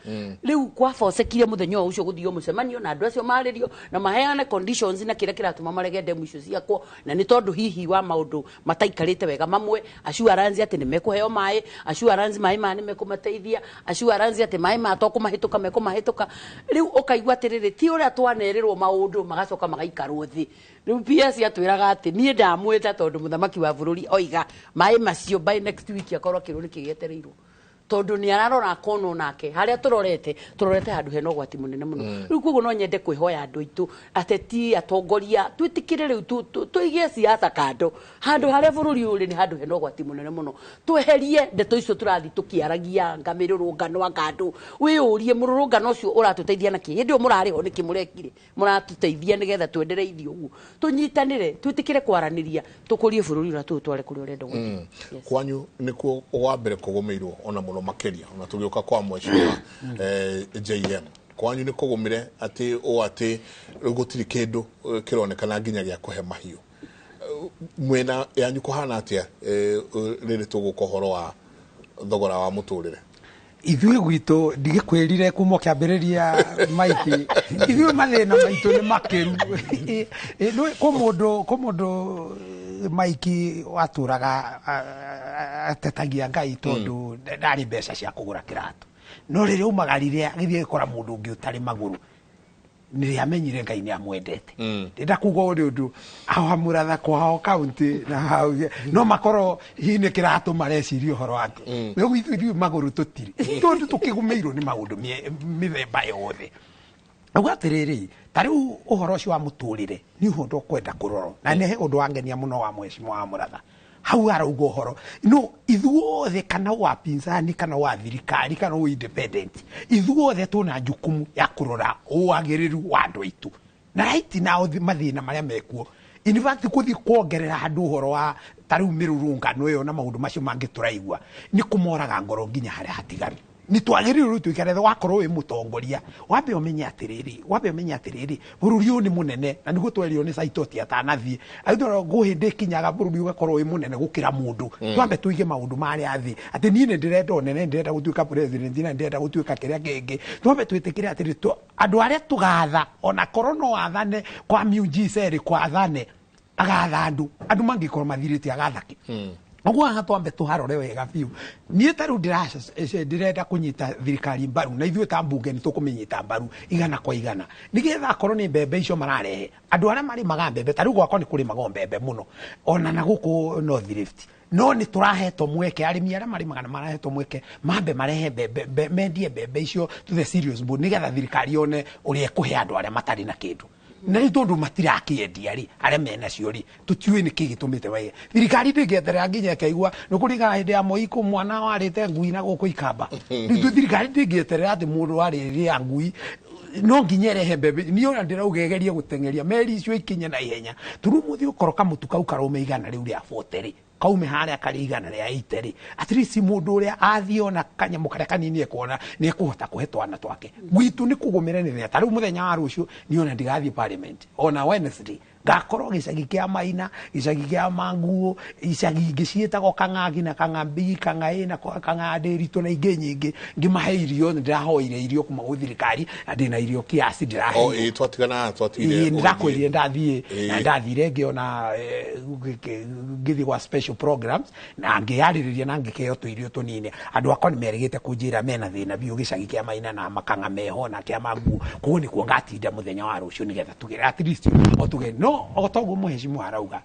Rĩu kwabocekire mũthenya ũcio gũthio mũcemanio na andũ acio marĩrio na maheane conditions na kĩrĩa kĩratũma marege demu icio ciakwo na nĩ tondũ hihi wa maũndũ mataikarĩte wega mamwe assurance atĩ nĩ mekũheo maĩ assurance maĩ maya nĩ mekũmateithia assurance atĩ maĩ maya to kũmahĩtũka mekũmahĩtũka. Rĩu ũkaigua atĩrĩrĩ ti ũrĩa twanerĩrwo maũndũ magacoka magaikarwo thĩ. Rĩu PS atwĩraga atĩ niĩ ndamwĩta tondũ mũthamaki wa bũrũri oiga maĩ macio by next week akorwo kĩrwo nĩ kĩgĩetereirwo tondu ni ararora akono nake haria turorete turorete handu hena ugwati munene muno. Riu koguo no nyende kwihoya andu aitu ateti atongoria twitikire riu tuigie siasa kando handu haria bururi uri ni handu hena ugwati munene muno tweherie ndeto icio turathi tukiaragia nga mirurungano anga andu wiyurie mururungano ucio uratuteithia naki hindi iyo murariho niki murekire muratuteithia nigetha twendereithio uguo tunyitanire twitikire kwaraniria tukurie bururi ura tutware kuria urenda guthii. Kwanyu nikuo wa mbere kugumiirwo ona muno makiria ona tugioka kwa mheshimiwa JM kwanyu ni kugumire ati o ati gutiri kindu kironekana nginya gia kuhe mahiu mwena yanyu kuhana atia riri tuguka uhoro wa thogora wa muturire? Ithuĩ gwitũ ndigĩkwĩrire kuma kĩambĩrĩria maiki ithuĩ mathĩna maitũ nĩ makĩru. Kũ mũndũ maiki watũraga atetagia Ngai tondũ ndarĩ mbeca cia kũgũra kĩratũ no rĩrĩa umagarire agĩthiĩ gũkora mũndũ ũngĩ ũtarĩ magũrũ nĩ amenyire Ngai nĩ amwendete. Ndĩrenda kuga ũrĩ ũndũ aho Mũratha kwao kaunti na hau no makorwo hihi nĩ kĩratũ mareciria ũhoro wake. Rĩu ithuĩ magũrũ tũtirĩ tondũ tũkĩgũmĩirwo nĩ maũndũ mĩthemba yothe. Auga atĩrĩrĩ ta rĩu ũhoro ũcio wa mũtũrĩre nĩ ũndũ ũkwenda kũrorwo na nĩ ũndũ wangenia mũno wa mheshimiwa wa Mũratha hau arauga ũhoro no ithuothe kana wa pinzani kana wa thirikari kana wa independent ithuothe tuna jukumu ya kũrora wagĩrĩru wa andũ aitũ na right now mathĩna marĩa mekuo in fact kũthiĩ kuongerera handũ ũhoro wa ta rĩu mĩrũrũngano ĩyo na maũndũ macio mangĩ tũraigua nĩ kũmoraga ngoro nginya harĩa hatigaru. Nĩ twagĩrĩirwo tuikare wakorwo wĩ mũtongoria wambe ũmenye atĩrĩrĩ bũrũri ũyũ nĩ mũnene na nĩguo twerirwo nĩ Saitoti atanathiĩ agĩtwĩra ngũ hĩndĩ ĩkinyaga bũrũri ũgakorwo wĩ mũnene gũkĩra mũndũ. Twambe tũige maũndũ marĩa thĩ atĩ niĩ nĩ ndĩrenda ũnene ndĩrenda gũtuĩka president na ndĩrenda gũtuĩka kĩrĩa kĩngĩ. Twambe twĩtĩkĩre atĩrĩ andũ arĩa tũgatha ona korwo no athane kwa miujiza ĩrĩ kwathane Agatha andũ, andũ mangĩkorwo mathirĩte agatha kĩ? Ũguo haha twambe tũharore wega biũ. Niĩ ta rĩu ndĩrenda kũnyita thirikari mbaru, na ithuĩ ta mbunge nĩ tũkũmĩnyita mbaru igana kwa igana, nĩgetha akorwo nĩ mbembe icio mararehe, andũ arĩa marĩmaga mbembe, ta rĩu gwakwa nĩ kũrĩmagwo mbembe mũno ona na gũkũ North Rift, no nĩ tũrahetwo mweke, arĩmi arĩa marĩmaga nĩ marahetwo mweke mambe marehe mbembe, mendie mbembe icio to the serious board, nĩgetha thirikari yone ũrĩa ĩkũhe andũ arĩa matarĩ na kĩndũ. Na rĩu tondũ matirakĩendia rĩ, arĩa menacio rĩ, tũtiũĩ nĩkĩ gĩtũmĩte waige. Thirikari ndĩngĩeterera nginya ĩkaigua nĩ kũringana hĩndĩ ya Moi kũ mwana warĩte ngui na gũkũ Ikamba. Rĩu thirikari ndĩngĩeterera atĩ mũndũ warĩrĩa ngui no nginya ĩrehe mbembe. Niĩ ona ndĩrauga ĩgerie gũteng'eria meri icio ikinye na ihenya, tondũ ũmũthĩ ũkorwo kamũtu kau karaume igana rĩu rĩa 40 rĩ, kaume harĩa karĩ igana rĩa 80 rĩ, at least mũndũ ũrĩa athiĩ ona kanyamũ karĩa kanini ekuona nĩ ekũhota kũhe twana twake. Gwitũ nĩ kũgũmĩre nĩ ta rĩu mũthenya wa rũciũ niĩ ona ndigathiĩ parliament, ona Wednesday ngakorwo gĩcagi kĩa Maina, gĩcagi kĩa Manguo, icagi ingĩ ciĩtagwo Kang'angi na Kang'ambi, Kang'aĩ na Kang'andĩritũ na ingĩ nyingĩ, ngĩmahe irio. Nĩ ndĩrahoire irio kuma gwĩ thirikari na ndĩna irio kiasi ndĩraheirwo. O ĩ twatigana twatigire. Ĩĩ, nĩndakwĩrire ndathiĩ na ndathire ngĩona ngĩthiĩ gwa special programs na ngĩarĩrĩria na ngĩkĩheo tũirio tũnini. Andũ akwa nĩ merĩgĩte kũnjĩra mena thĩna biũ gĩcagi kĩa Maina na Makang'a meho na kĩa Manguo, koguo nĩkuo ngatinda mũthenya wa rũciũ nĩgetha tugere at least o tuge no o toguo mũhecimu arauga,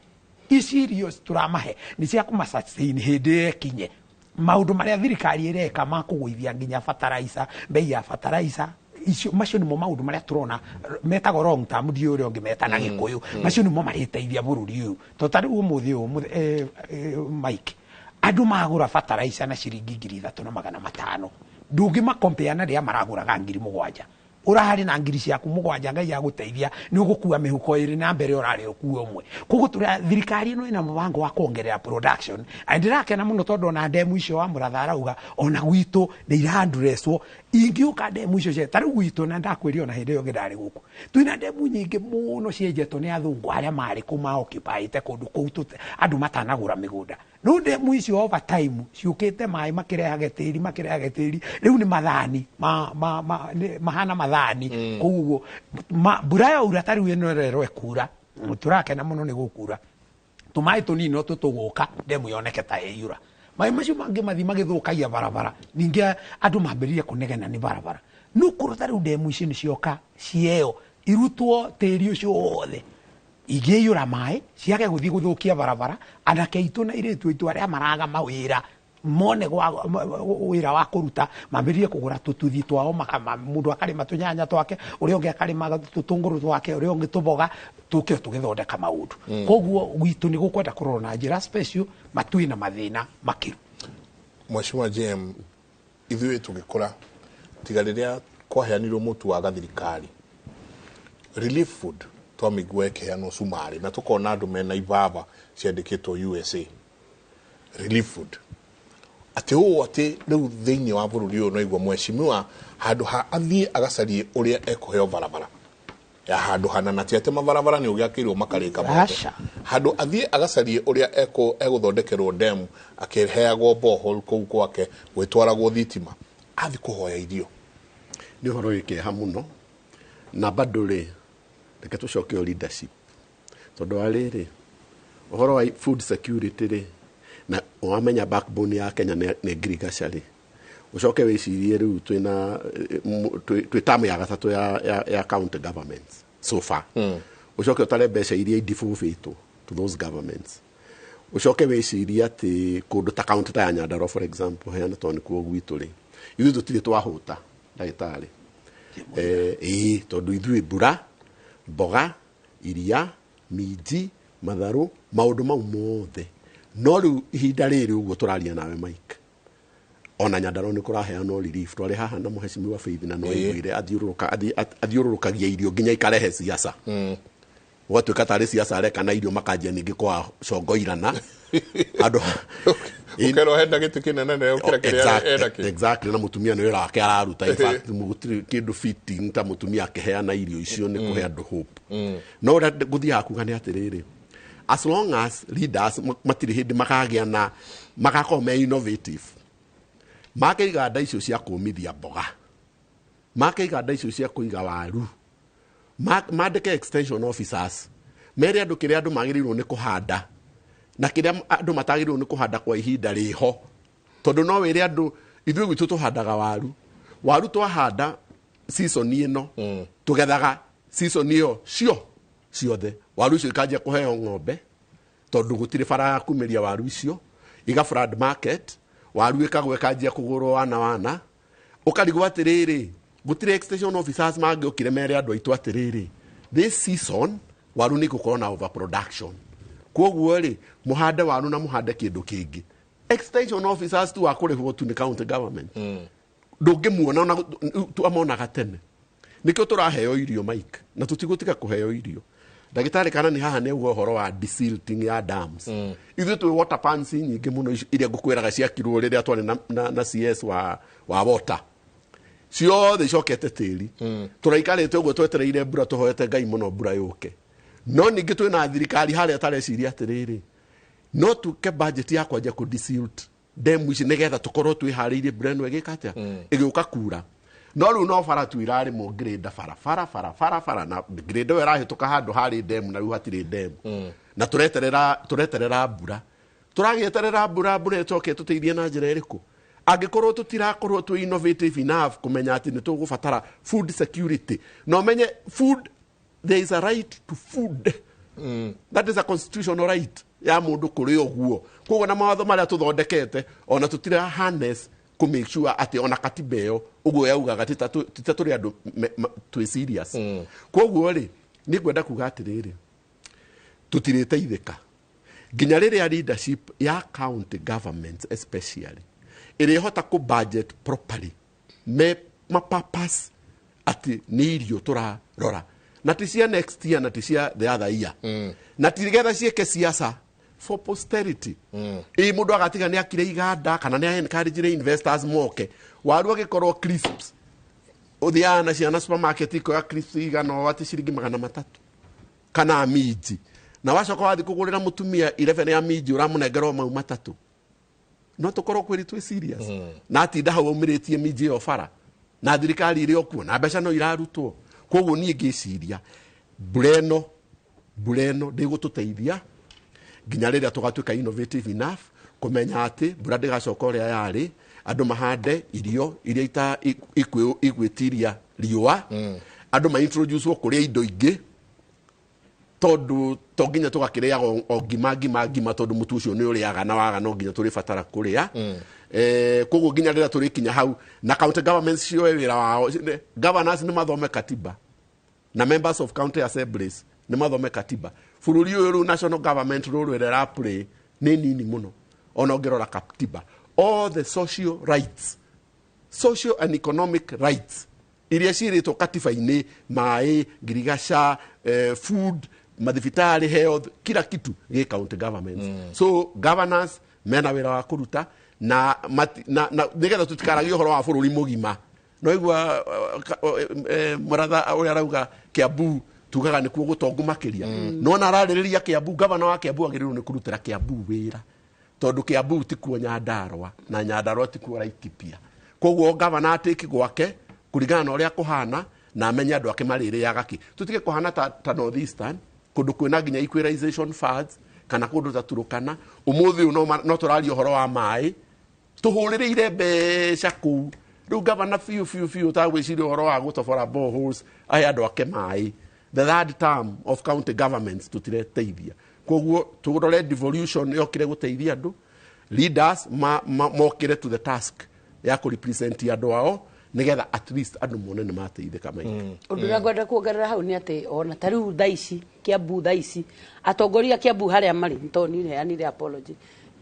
ici irio tũramahe nĩ cia kũma sustain hĩndĩ ĩyo ĩkinye. Maũndũ marĩa thirikari ĩreka ma kũgũithia nginya bataraica, bei ya bataraica icio, macio nĩmo maũndũ marĩa tũrona metagwo long term, ndiũĩ ũrĩa ũngĩ na Gĩkũyũ. Macio nĩmo marĩteithia bũrũri ũyũ, to ta rĩu ũmũthĩ ũyũ, Mike, andũ magũra bataraica na ciringi 3500, ndũngĩmakompea na rĩrĩa maragũraga 7,000. Ũrarĩ na ngiri ciaku 7, Ngai agũteithia nĩ ũgũkua mĩhuko ĩrĩ na mbere ũrarĩ ũkue ũmwe. Koguo thirikari ĩno ĩna mũbango wa kuongerera production, na ndĩrakena mũno tondũ ona ndemu icio wa Mũratha arauga ona gwitũ nĩ irandreswo. Ingĩũka ndemu icio cia ta rĩu gwitũ, na ndakwĩria ona hĩndĩ ĩyo ĩngĩ ndarĩ gũkũ, twĩna ndemu nyingĩ mũno cienjetwo nĩ athũngũ arĩa marĩ kũ ma occupyĩte kũndũ kũu andũ matanagũra mĩgũnda. No ndemu icio over time ciũkĩte maĩ makĩrehage tĩri, makĩrehage tĩri, rĩu nĩ mathani mahana mathani. Koguo mbura yaura ta rĩu ĩno ĩrerwo ĩkura, tũrakena mũno nĩ gũkura, tũmaĩ tũnini no tũtũgũka ndemu yoneke ta ĩiyũra. Maĩ macio mangĩ mathiĩ magĩthũkagia barabara, ningĩ andũ mambĩrĩrie kũnegena nĩ barabara. No korwo ta rĩu ndemu icio nĩ cioka cieo irutwo tĩri ũcio wothe, ingĩiyũra maĩ ciage gũthiĩ gũthũkia barabara, anake aitũ na airĩtu aitũ arĩa maraga mawĩra mone wĩra wa kũruta, mambĩrĩrie kũgũra tũtuthi twao, mũndũ akarĩma tũnyanya twake, ũrĩa ũngĩ akarĩma tũtũngũrũ twake, ũrĩa ũngĩ tũboga, tũke tũgĩthondeka maũndũ. Koguo gwitũ nĩ gũkwenda kũrorwo na njĩra special, matwĩ na mathĩna makĩru. Mheshimiwa JM, ithuĩ tũgĩkũra, tiga rĩrĩa kwaheanirwo mũtu wa gathirikari, relief food twamĩigua ĩkĩheanwo cumarĩ na tũkona andũ mena ibaba ciandĩkĩtwo USA relief food, atĩ ũũ atĩ rĩu thĩinĩ wa bũrũri ũyũ no igua mheshimiwa handũ ha athiĩ agacarie ũrĩa ekũheo barabara ya handũ hana, na ti atĩ mabarabara nĩ ũgĩakĩirwo makarĩka mothe, handũ athiĩ agacarie ũrĩa egũthondekerwo ndemu akĩheagwo borehole kũu gwake gwĩtwaragwo thitima, athiĩ kũhoya irio. Nĩ ũhoro wĩ kĩeha mũno, na bado rĩ, reke tũcoke o leadership, tondũ wa rĩrĩ ũhoro wa food security rĩ, na wamenya backbone ya Kenya nĩ agriculture rĩ, ũcoke wĩcirie rĩu twĩna twĩ term ya gatatũ ya county governments so far, ũcoke ũtare mbeca iria idibũbĩtwo to those governments, ũcoke wĩcirie atĩ kũndũ ta county ta ya Nyandarua, for example, heana tondũ nĩkuo gwitũ rĩ, ithuĩ tũtirĩ twahũta ndagĩtarĩ, ĩĩ, tondũ ithuĩ mbura, mboga, iria, minji, matharũ, maũndũ mau mothe. No rĩu ihinda rĩrĩ ũguo tũraria nawe, Mike, ona Nyandarua nĩ kũraheanwo relief. Twarĩ haha na mũhecimiwa Faith na no aiguire athiũrũrũkagia irio nginya ikarehe siasa, gũgatuĩka tarĩ siasa areka na irio, makanjia ningĩ kwa congoirana andũ. Ũkerwo henda gĩtĩ kĩnene na ũkĩra kĩrĩa ena kĩ. Exactly, na mũtumia nĩ wĩra wake araruta. In fact, gũtirĩ kĩndũ fitting ta mũtumia akĩheana irio icio nĩ kũhe andũ hope. No ũrĩa ngũthiaga kuga nĩ atĩrĩrĩ, as long as leaders matirĩ hĩndĩ makagĩa na magakorwo me innovative, make iganda icio cia kũmithia mboga, make iganda icio cia kũiga waru, mandĩke extension officers. Mere andũ kĩrĩa andũ magĩrĩirwo nĩ kũhanda na kĩrĩa andũ matagĩrĩirwo nĩ kũhanda kwa ihinda rĩho. Tondũ no wĩre andũ ithuĩ gwitũ tũhandaga waru. Waru twahanda season ĩno tũgethaga season ĩyo ciothe. Waru icio ikanjia kũheo ng'ombe tondũ gũtirĩ bara ya kumĩria waru icio, iga flood market, waru ĩkagwa ĩkanjia kũgũrwo wana wana. Ũkarigwo atĩrĩrĩ, gũtirĩ extension officers mangĩokire mere andũ aitũ atĩrĩrĩ, this season waru nĩ igũkorwo na overproduction, koguo rĩ mũhande waru na mũhande kĩndũ kĩngĩ. Extension officers tu akũrĩhwo tu nĩ county government, ndũngĩmuona ona twamonaga tene. Nĩkĩo tũraheo irio Mike, na tũtigũtiga kũheo irio. Ndagĩtarĩ kana nĩ haha nĩ auga ũhoro wa desilting ya dams. Ithuĩ twĩ water pans nyingĩ mũno iria ngũkwĩraga ciakirwo rĩrĩa twarĩ na CS wa water, ciothe icokete tĩri. Tũraikarĩte ũguo twetereire mbura, tũhoete Ngai mũno mbura yũke. No ningĩ twĩna thirikari harĩa tareciria atĩrĩrĩ, no tuke budget ya kwanja kũ desilt demu ici nĩgetha tũkorwo twĩharĩirie mbura ĩno ĩgĩka atĩa, ĩgĩũka kura. No rĩu no bara tu irarĩmwo grade bara bara bara bara bara, na grade ĩyo ĩrahĩtũka handũ harĩ demu na rĩu hatirĩ demu, na tũreterera mbura, tũragĩeterera mbura ĩcoke ĩtũteithie na njĩra ĩrĩkũ angĩkorwo tũtirakorwo twĩ innovative enough kũmenya atĩ nĩ tũgũbatara food security. Na ũmenye food, there is a right to food. That is a constitutional right ya mũndũ kũrĩ ũguo. Koguo na mawatho marĩa tũthondekete ona tũtira harness kũ make sure atĩ ona katiba ĩyo ũguo yaugaga ti ta tũrĩ andũ twĩ serious. Koguo rĩ nĩ ngwenda kuga atĩrĩrĩ, tũtirĩteithĩka nginya rĩrĩa leadership ya county governments especially ĩrĩhota kũ budget properly me mapurpose atĩ nĩ irio tũrarora, na ti cia next year na ti cia the other year, na ti getha ciĩke siasa for posterity. Ĩ mũndũ agatiga nĩ akire iganda kana nĩ encourage investors moke. Waru agĩkorwo crisps ũthiaga na ciana supermarket ikoya crisps igana o atĩ ciringi 300 kana minji, na wacoka wathiĩ kũgũrĩra mũtumia 11 ya minji ũramũnengera o mau 3. No tũkorwo kwĩrĩ twĩ serious na atinda hau aumĩrĩtie minji ĩyo bara na thirikari ĩrĩ o kuo na mbeca no irarutwo. Koguo niĩ ngĩciria mbura ĩno ndĩgũtũteithia nginya rĩrĩa tũgatuĩka innovative enough kũmenya atĩ mbura ndĩgacoka ũrĩa yarĩ, andũ mahande irio iria igwĩtiria riũa, andũ ma introduce kũrĩa indo ingĩ, tondũ to nginya tũgakĩrĩaga o ngima ngima ngima, tondũ mũtu ũcio nĩ ũrĩaga na waga no nginya tũrĩbatara kũrĩa. Koguo nginya rĩrĩa tũrĩkinya hau na county governments cioe wĩra wao, governors nĩ mathome katiba na members of county assemblies nĩ mathome katiba. Bũrũri ũyũ rĩu national government role ĩrĩa ĩraplay nĩ nini mũno ona ũngĩrora katiba. All the social rights, social and economic rights iria ciĩrĩtwo katiba-inĩ, maĩ, ngirigaca, food, mathibitarĩ, health, kila kitu gĩ county governments. So governors mena wĩra wa kũruta na nĩgetha tũtikaragie ũhoro wa bũrũri mũgima. No igua mũratha ũrĩa arauga Kiambu tugaga nĩkuo gũtongu makĩria, no ona ararĩrĩria Kiambu, gavana wa Kiambu agĩrĩirwo nĩ kũrutĩra Kiambu wĩra, tondũ Kiambu tikuo Nyandarua na Nyandarua tikuo Laikipia. Koguo gavana atĩki gwake kũringana na ũrĩa kũhana na amenye andũ ake marĩrĩaga kĩ. Tũtige kũhana ta North Eastern kũndũ kwĩna nginya equalization funds kana kũndũ ta Turukana. Ũmũthĩ ũyũ no tũraria ũhoro wa maĩ tũhũrĩrĩire mbeca kũu. Rĩu gavana biũ biũ biũ ũtagwĩciria ũhoro wa gũtobora boreholes ahe andũ ake maĩ. The third term of county governments tũtireteithia. Koguo tũrore devolution yokire gũteithia andũ, leaders mokire to the task ya kũ represent andũ ao nĩgetha at least andũ mone nĩ mateithĩka maingĩ. Ũndũ ũrĩa ngwenda kuongerera hau nĩ atĩ ona ta rĩu thaa ici Kiambu, thaa ici atongoria Kiambu harĩa marĩ, tondũ niĩ heanire apology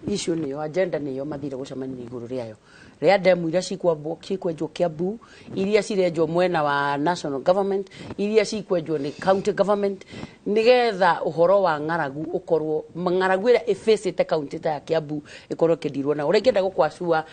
issue nĩyo agenda nĩyo mathire gũcemania igũrũ rĩayo rĩa demu iria cikwenjwo Kiambu, iria cirenjwo mwena wa national government, iria cikwenjwo nĩ county government, nĩgetha ũhoro wa ng'aragu ũkorwo ng'aragu ĩrĩa ĩfacĩte county ta ya Kiambu ĩkorwo ĩkĩndirwo. Na ũrĩa ingĩenda gũkwacua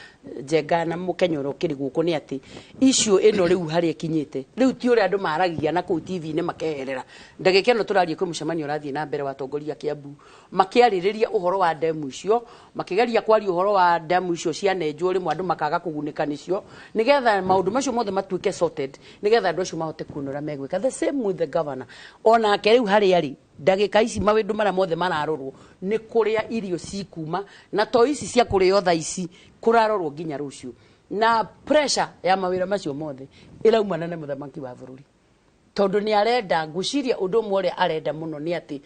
Njenga na Mũkenya ũrĩa ũkĩrĩ gũkũ nĩ atĩ issue ĩno rĩu harĩa ĩkinyĩte rĩu ti ũrĩa andũ maragia na kũu TV-inĩ makeherera. Ndagĩka ĩno tũraria kwĩ mũcemanio ũrathiĩ na mbere wa atongoria Kiambu makĩarĩrĩria ũhoro wa demu icio, makĩgeria kwaria ũhoro wa demu icio cianenjwo rĩmwe andũ makaga kũgunĩka nĩcio, nĩgetha maũndũ macio mothe matuĩke sorted, nĩgetha andũ acio mahote kuona ũrĩa megwĩka. The same with the governor, onake rĩu harĩa arĩ ndagĩka ici, mawĩndũ marĩa mothe mararorwo nĩ kũrĩa irio cikuma, na to ici cia kũrĩo thaa ici, kũrarorwo nginya rũciũ. Na pressure ya mawĩra macio mothe ĩraumana na mũthamaki wa bũrũri, tondũ nĩ arenda, ngwĩciria ũndũ ũmwe ũrĩa arenda mũno nĩ atĩ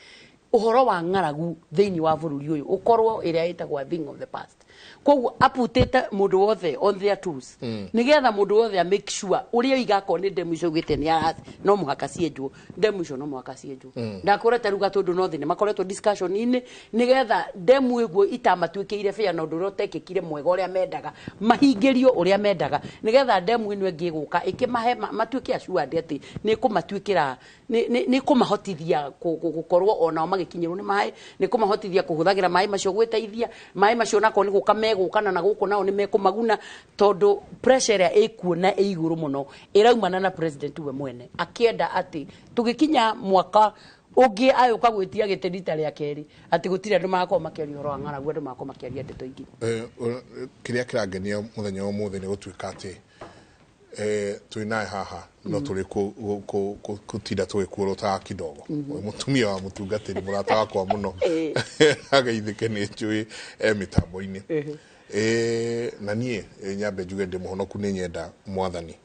ũhoro wa ng'aragu thĩinĩ wa bũrũri ũyũ ũkorwo ĩrĩa ĩtagwo a thing of the past. Koguo aputĩte mũndũ wothe on their toes, nĩgetha mũndũ wothe a make sure ũrĩa igakorwo nĩ ndemu icio augĩte nĩ no mũhaka cienjwo, ndemu icio no mũhaka cienjwo. Ndakũra ta rĩu Gatũndũ North nĩ makoretwo discussion-inĩ nĩgetha ndemu ĩguo itamatuĩkĩire fair na ũndũ ũrĩa ũtekĩkire mwega ũrĩa mendaga mahingĩrio ũrĩa mendaga, nĩgetha ndemu ĩno ĩngĩ ĩgũka ĩkĩmahe matuĩke assured atĩ nĩ ĩkũmatuĩkĩra, nĩ ĩkũmahotithia gũkorwo onao magĩkinyĩrwo nĩ maĩ, nĩ kũmahotithia kũhũthagĩra maĩ macio, gwĩteithia maĩ macio, nakorwo nĩ gũka megũka na gũkũ nao nĩ mekũmaguna, tondũ pressure ĩrĩa ĩkuo na ĩ igũrũ mũno ĩraumana na president we mwene, akĩenda atĩ tũgĩkinya mwaka ũngĩ agĩũka gwĩtia gĩtĩ rita rĩa kerĩ, atĩ gũtirĩ andũ magakorwo makĩaria ũhoro wa ng'aragu, andũ magakorwo makĩaria ndeto ingĩ. Kĩrĩa kĩrangenia mũthenya wa ũmũthĩ nĩ gũtuĩka atĩ twĩ naye haha no tũrĩ kũtinda tũgĩkuũrũtaga kidogo. Ũyũ mũtumia wa mũtungatĩri, mũrata wakwa mũno, ageithĩke, nĩ njũĩ e mĩtambo-inĩ. Na niĩ nyambe njuge ndĩ mũhonoku, nĩ nyenda mwathani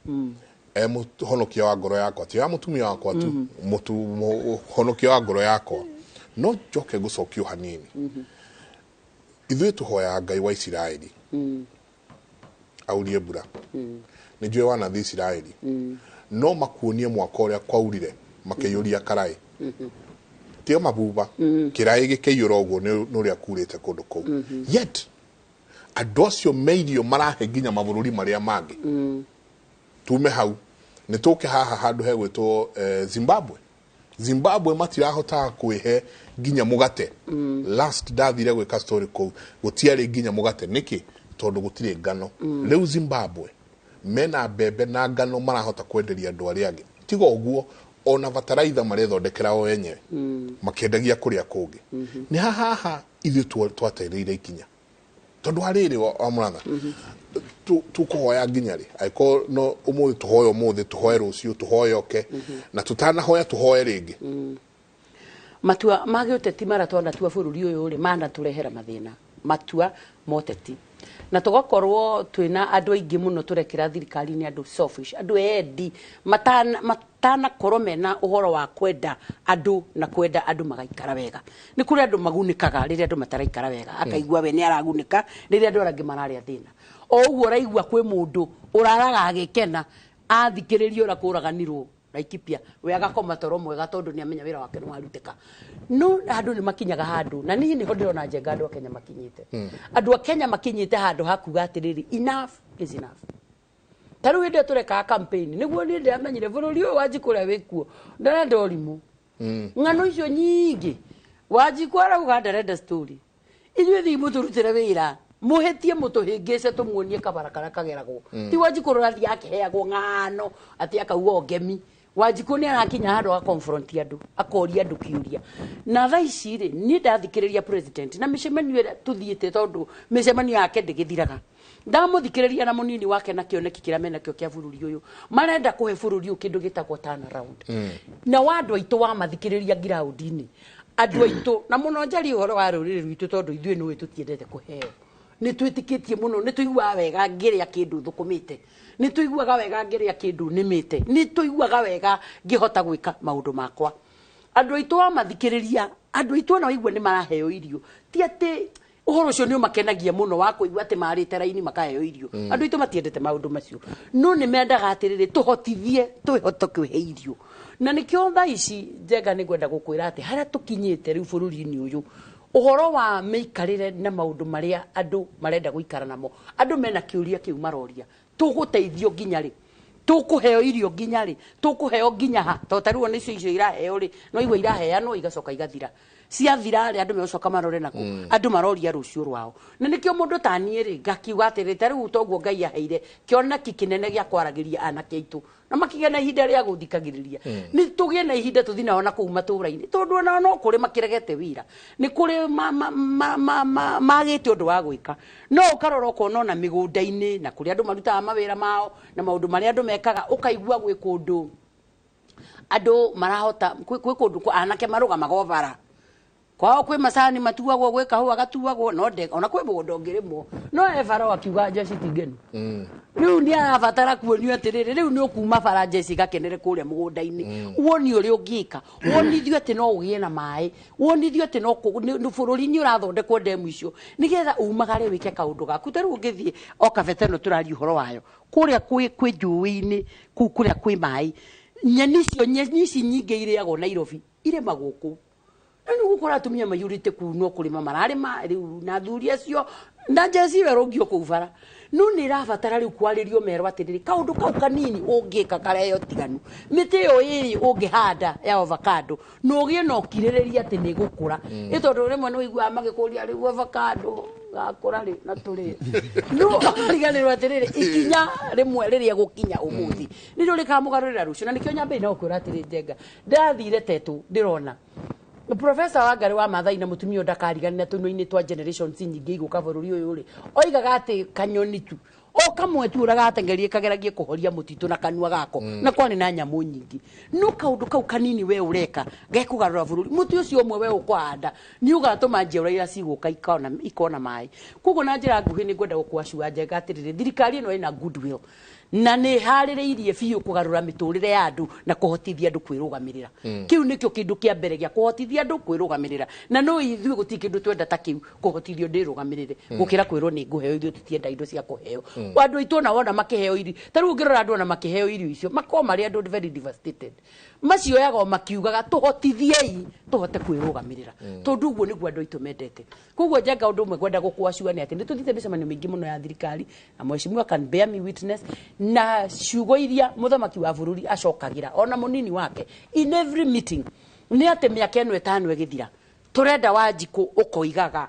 e mũhonokia wa ngoro yakwa, ti wa mũtumia wakwa tu, mũhonokia wa ngoro yakwa. No njoke ngũcokio hanini. Ithuĩ tũhoyaga Ngai wa Isiraeli aurie mbura. Nĩ njũĩ wanathiĩ Isiraeli, no makuonie mwaka ũrĩa kwaurire makĩiyũria karaĩ, tio mabuba, kĩraĩ gĩkĩiyũra ũguo nĩ ũrĩa kurĩte kũndũ kũu. Yet andũ acio me irio marahe nginya mabũrũri marĩa mangĩ. Tume hau nĩ tũke haha handũ hegwĩtwo Zimbabwe. Zimbabwe matirahotaga kwĩhe nginya mũgate. Last ndathire gwĩka story kũu, gũtiarĩ nginya mũgate. Nĩkĩ? Tondũ gũtirĩ ngano. Rĩu Zimbabwe mena mbembe na ngano marahota kwenderia andũ arĩa angĩ. Tiga ũguo, ona bataraitha marethondekera o enyewe, makĩendagia kũrĩa kũngĩ. Nĩ haha ithuĩ twatereire ikinya, tondũ harĩrĩ wa mũratha tũkũhoya nginya rĩ? Angĩkorwo no ũmũthĩ tũhoe, ũmũthĩ tũhoe, rũciũ tũhoe oke, na tũtanahoya tũhoe rĩngĩ. Matua ma gĩũteti marĩa twanatua bũrũri ũyũ rĩ, manatũrehera mathĩna, matua ma ũteti, na tũgakorwo twĩna andũ aingĩ mũno tũrekĩra thirikari-inĩ, andũ selfish, andũ endi, matanakorwo mena ũhoro wa kwenda andũ na kwenda andũ magaikara wega. Nĩ kũrĩ andũ magunĩkaga rĩrĩa andũ mataraikara wega, akaigua we nĩ aragunĩka rĩrĩa andũ arĩa angĩ mararĩa thĩna. O ũguo ũraigua kwĩ mũndũ ũraraga agĩkena athikĩrĩria ũrĩa kũraganirwo Laikipia, we agakoma toro mwega tondũ nĩ amenya wĩra wake nĩ warutĩka. No andũ nĩ makinyaga handũ, na niĩ nĩho ndĩrona njenga andũ a Kenya makinyĩte. Andũ a Kenya makinyĩte handũ ha kuga atĩrĩrĩ, enough is enough. Ta rĩu hĩndĩ ĩrĩa tũrekaga campaign, nĩguo niĩ ndĩramenyire bũrũri ũyũ Wanjikũ ũrĩa wĩkuo ndarenda ũrimũ, ng'ano icio nyingĩ. Wanjikũ arauga ndarenda story. Inyuĩ thiĩ mũtũrutĩre wĩra, mũhĩtie, mũtũhĩngĩce, tũmuonie kabara karĩa kageragwo. Ti Wanjikũ ũrathiĩ akĩheagwo ng'ano atĩ akauga ngemi. Wanjikũ nĩ arakinya handũ a confront andũ, akoria andũ kĩũria. Na thaa ici rĩ, niĩ ndathikĩrĩria president na mĩcemanio ĩrĩa tũthiĩte, tondũ mĩcemanio yake ndĩgĩthiraga, ndamũthikĩrĩria na mũnini wake na kĩoneki kĩrĩa menakĩo kĩa bũrũri ũyũ, marenda kũhe bũrũri ũyũ kĩndũ gĩtagwo turnaround. Na wa andũ aitũ wamathikĩrĩria ground-inĩ, andũ aitũ na mũno njarie ũhoro wa rũrĩrĩ rwitũ, tondũ ithuĩ nĩũĩ tũtiendete kũheo, nĩ twĩtĩkĩtie mũno, nĩ tũiguaga wega ngĩrĩa kĩndũ thũkũmĩte, nĩ tũiguaga wega ngĩrĩa kĩndũ nĩmĩte, nĩ tũiguaga wega ngĩhota gwĩka maũndũ makwa. Andũ aitũ wamathikĩrĩria, andũ aitũ ona waigua nĩ maraheo irio, ti atĩ ũhoro ũcio nĩ ũmakenagia mũno wa kũigua atĩ marĩte raini makaheo irio. Andũ aitũ matiendete maũndũ macio, no nĩ mendaga atĩrĩrĩ, tũhotithie tũhote kwĩhe irio. Na nĩkĩo thaa ici njenga nĩ ngwenda gũkwĩra atĩ harĩa tũkinyĩte rĩu bũrũri-inĩ ũyũ, ũhoro wa mĩikarĩre na maũndũ marĩa andũ marenda gũikara namo, andũ mena kĩũria kĩu maroria: tũgũteithio nginya rĩ? Tũkũheo irio nginya rĩ? Tũkũheo nginya ha? Tondũ ta rĩu ona icio iraheo rĩ, no igua iraheanwo igacoka igathira. Ciathira rĩ, andũ megũcoka marore nakũ? Andũ maroria rũciũ rwao. Na nĩkĩo mũndũ ta niĩ rĩ, ngakiuga atĩrĩ, ta rĩu toguo Ngai aheire kĩoneki kĩnene gĩa kwaragĩria anake aitũ na makĩgĩa na ihinda rĩa gũthikagĩrĩria. Nĩ tũgĩe na ihinda tũthiĩ nao na kũu matũũra-inĩ, tondũ onao no kũrĩ makĩregete wĩra, nĩ kũrĩ magĩte ũndũ wa gwĩka. No ũkarora ũkona ona mĩgũnda-inĩ na kũrĩa andũ marutaga mawĩra mao na maũndũ marĩa andũ mekaga, ũkaigua gwĩ kũndũ andũ marahota, kwĩ kũndũ anake marũgamaga o bara kwao, kwĩ macani matuagwo, gwĩ kahũa gatuagwo, no nde ona kwĩ mũgũnda ũngĩrĩmwo, no e bara akiuga njeci ti ngenu. Rĩu nĩ arabatara kuonio atĩrĩrĩ, rĩu nĩ ũkuma bara, njeci igakenere kũrĩa mũgũnda-inĩ, wonio ũrĩa ũngĩka, wonithio atĩ no ũgĩe na maĩ, wonithio atĩ no bũrũri nĩ ũrathondekwo ndemu icio nĩgetha umagare wĩke kaũndũ gaku. Ta rĩu ũngĩthiĩ o kabete ĩno tũraria ũhoro wayo kũrĩa kwĩ njũĩ-inĩ kũu kũrĩa kwĩ maĩ, nyeni icio, nyeni ici nyingĩ irĩagwo Nairobi irĩmagwo kũu. Na nĩ gũkora atumia maiyũrĩte kũu, no kũrĩma mararĩma rĩu na athuri acio na njeci werũngio kũu bara. No nĩ ĩrabatara rĩu kwarĩrio, merwo atĩrĩrĩ, kaũndũ kau kanini ũngĩka kareheo tiganu, mĩtĩ ĩyo ĩrĩ ũngĩhanda ya avocado na ũgĩe na ũkirĩrĩria atĩ nĩ ĩgũkũra. Ĩ tondũ rĩmwe nĩ ũiguaga magĩkũria, rĩu avocado gakũra rĩ na tũrĩe, no ũkariganĩrwo atĩrĩrĩ, ikinya rĩmwe rĩrĩa gũkinya ũmũthĩ nĩrĩo rĩkamũgarũrĩra rũciũ. Na nĩkĩo nyambĩrĩria na gũkwĩra atĩrĩ, Njenga, ndathire Tetũ, ndĩrona Profesa Wangari wa Maathai na mũtumia ũyũ ndakariganĩra tũnua-inĩ twa generations nyingĩ igũka bũrũri ũyũ rĩ, oigaga atĩ kanyoni tu o kamwe tu ũrĩa gateng'erie kageragie kũhoria mũtitũ na kanua gako. Na kwarĩ na nyamũ nyingĩ, no kaũndũ kau kanini we ũreka gekũgarũra bũrũri. Mũtĩ ũcio ũmwe we ũkũhanda nĩ ũgatũma njiarwa iria cigũka ikona maĩ. Koguo na njĩra nguhĩ nĩ ngwenda gũkwacua, Njenga, atĩrĩrĩ, thirikari ĩno ĩna goodwill na nĩ harĩrĩirie biũ kũgarũra mĩtũrĩre ya andũ na kũhotithia andũ kwĩrũgamĩrĩra. Kĩu nĩkĩo kĩndũ kĩa mbere gĩa kũhotithia andũ kwĩrũgamĩrĩra, na no ithuĩ gũtirĩ kĩndũ twenda ta kĩu, kũhotithio ndĩrũgamĩrĩre, gũkĩra kwĩrwo nĩ ngũheo. Ithuĩ tũtienda indo cia kũheo. Andũ aitũ ona wona makĩheo irio, ta rĩu ũngĩrora andũ ona makĩheo irio icio, makorwo marĩ andũ very devastated, macioyaga o makiugaga tũhotithiei tũhote kwĩrũgamĩrĩra, tondũ ũguo nĩguo andũ aitũ mendete. Koguo Njenga, ũndũ ũmwe ngwenda gũkwacua nĩ atĩ nĩ tũthiĩte mĩcemanio mĩingĩ mũno ya thirikari, na mheshimiwa can bear me witness, na ciugo iria mũthamaki wa bũrũri acokagĩra ona mũnini wake in every meeting nĩ atĩ mĩaka ĩno 5 ĩgĩthira, tũrenda Wanjikũ ũkoigaga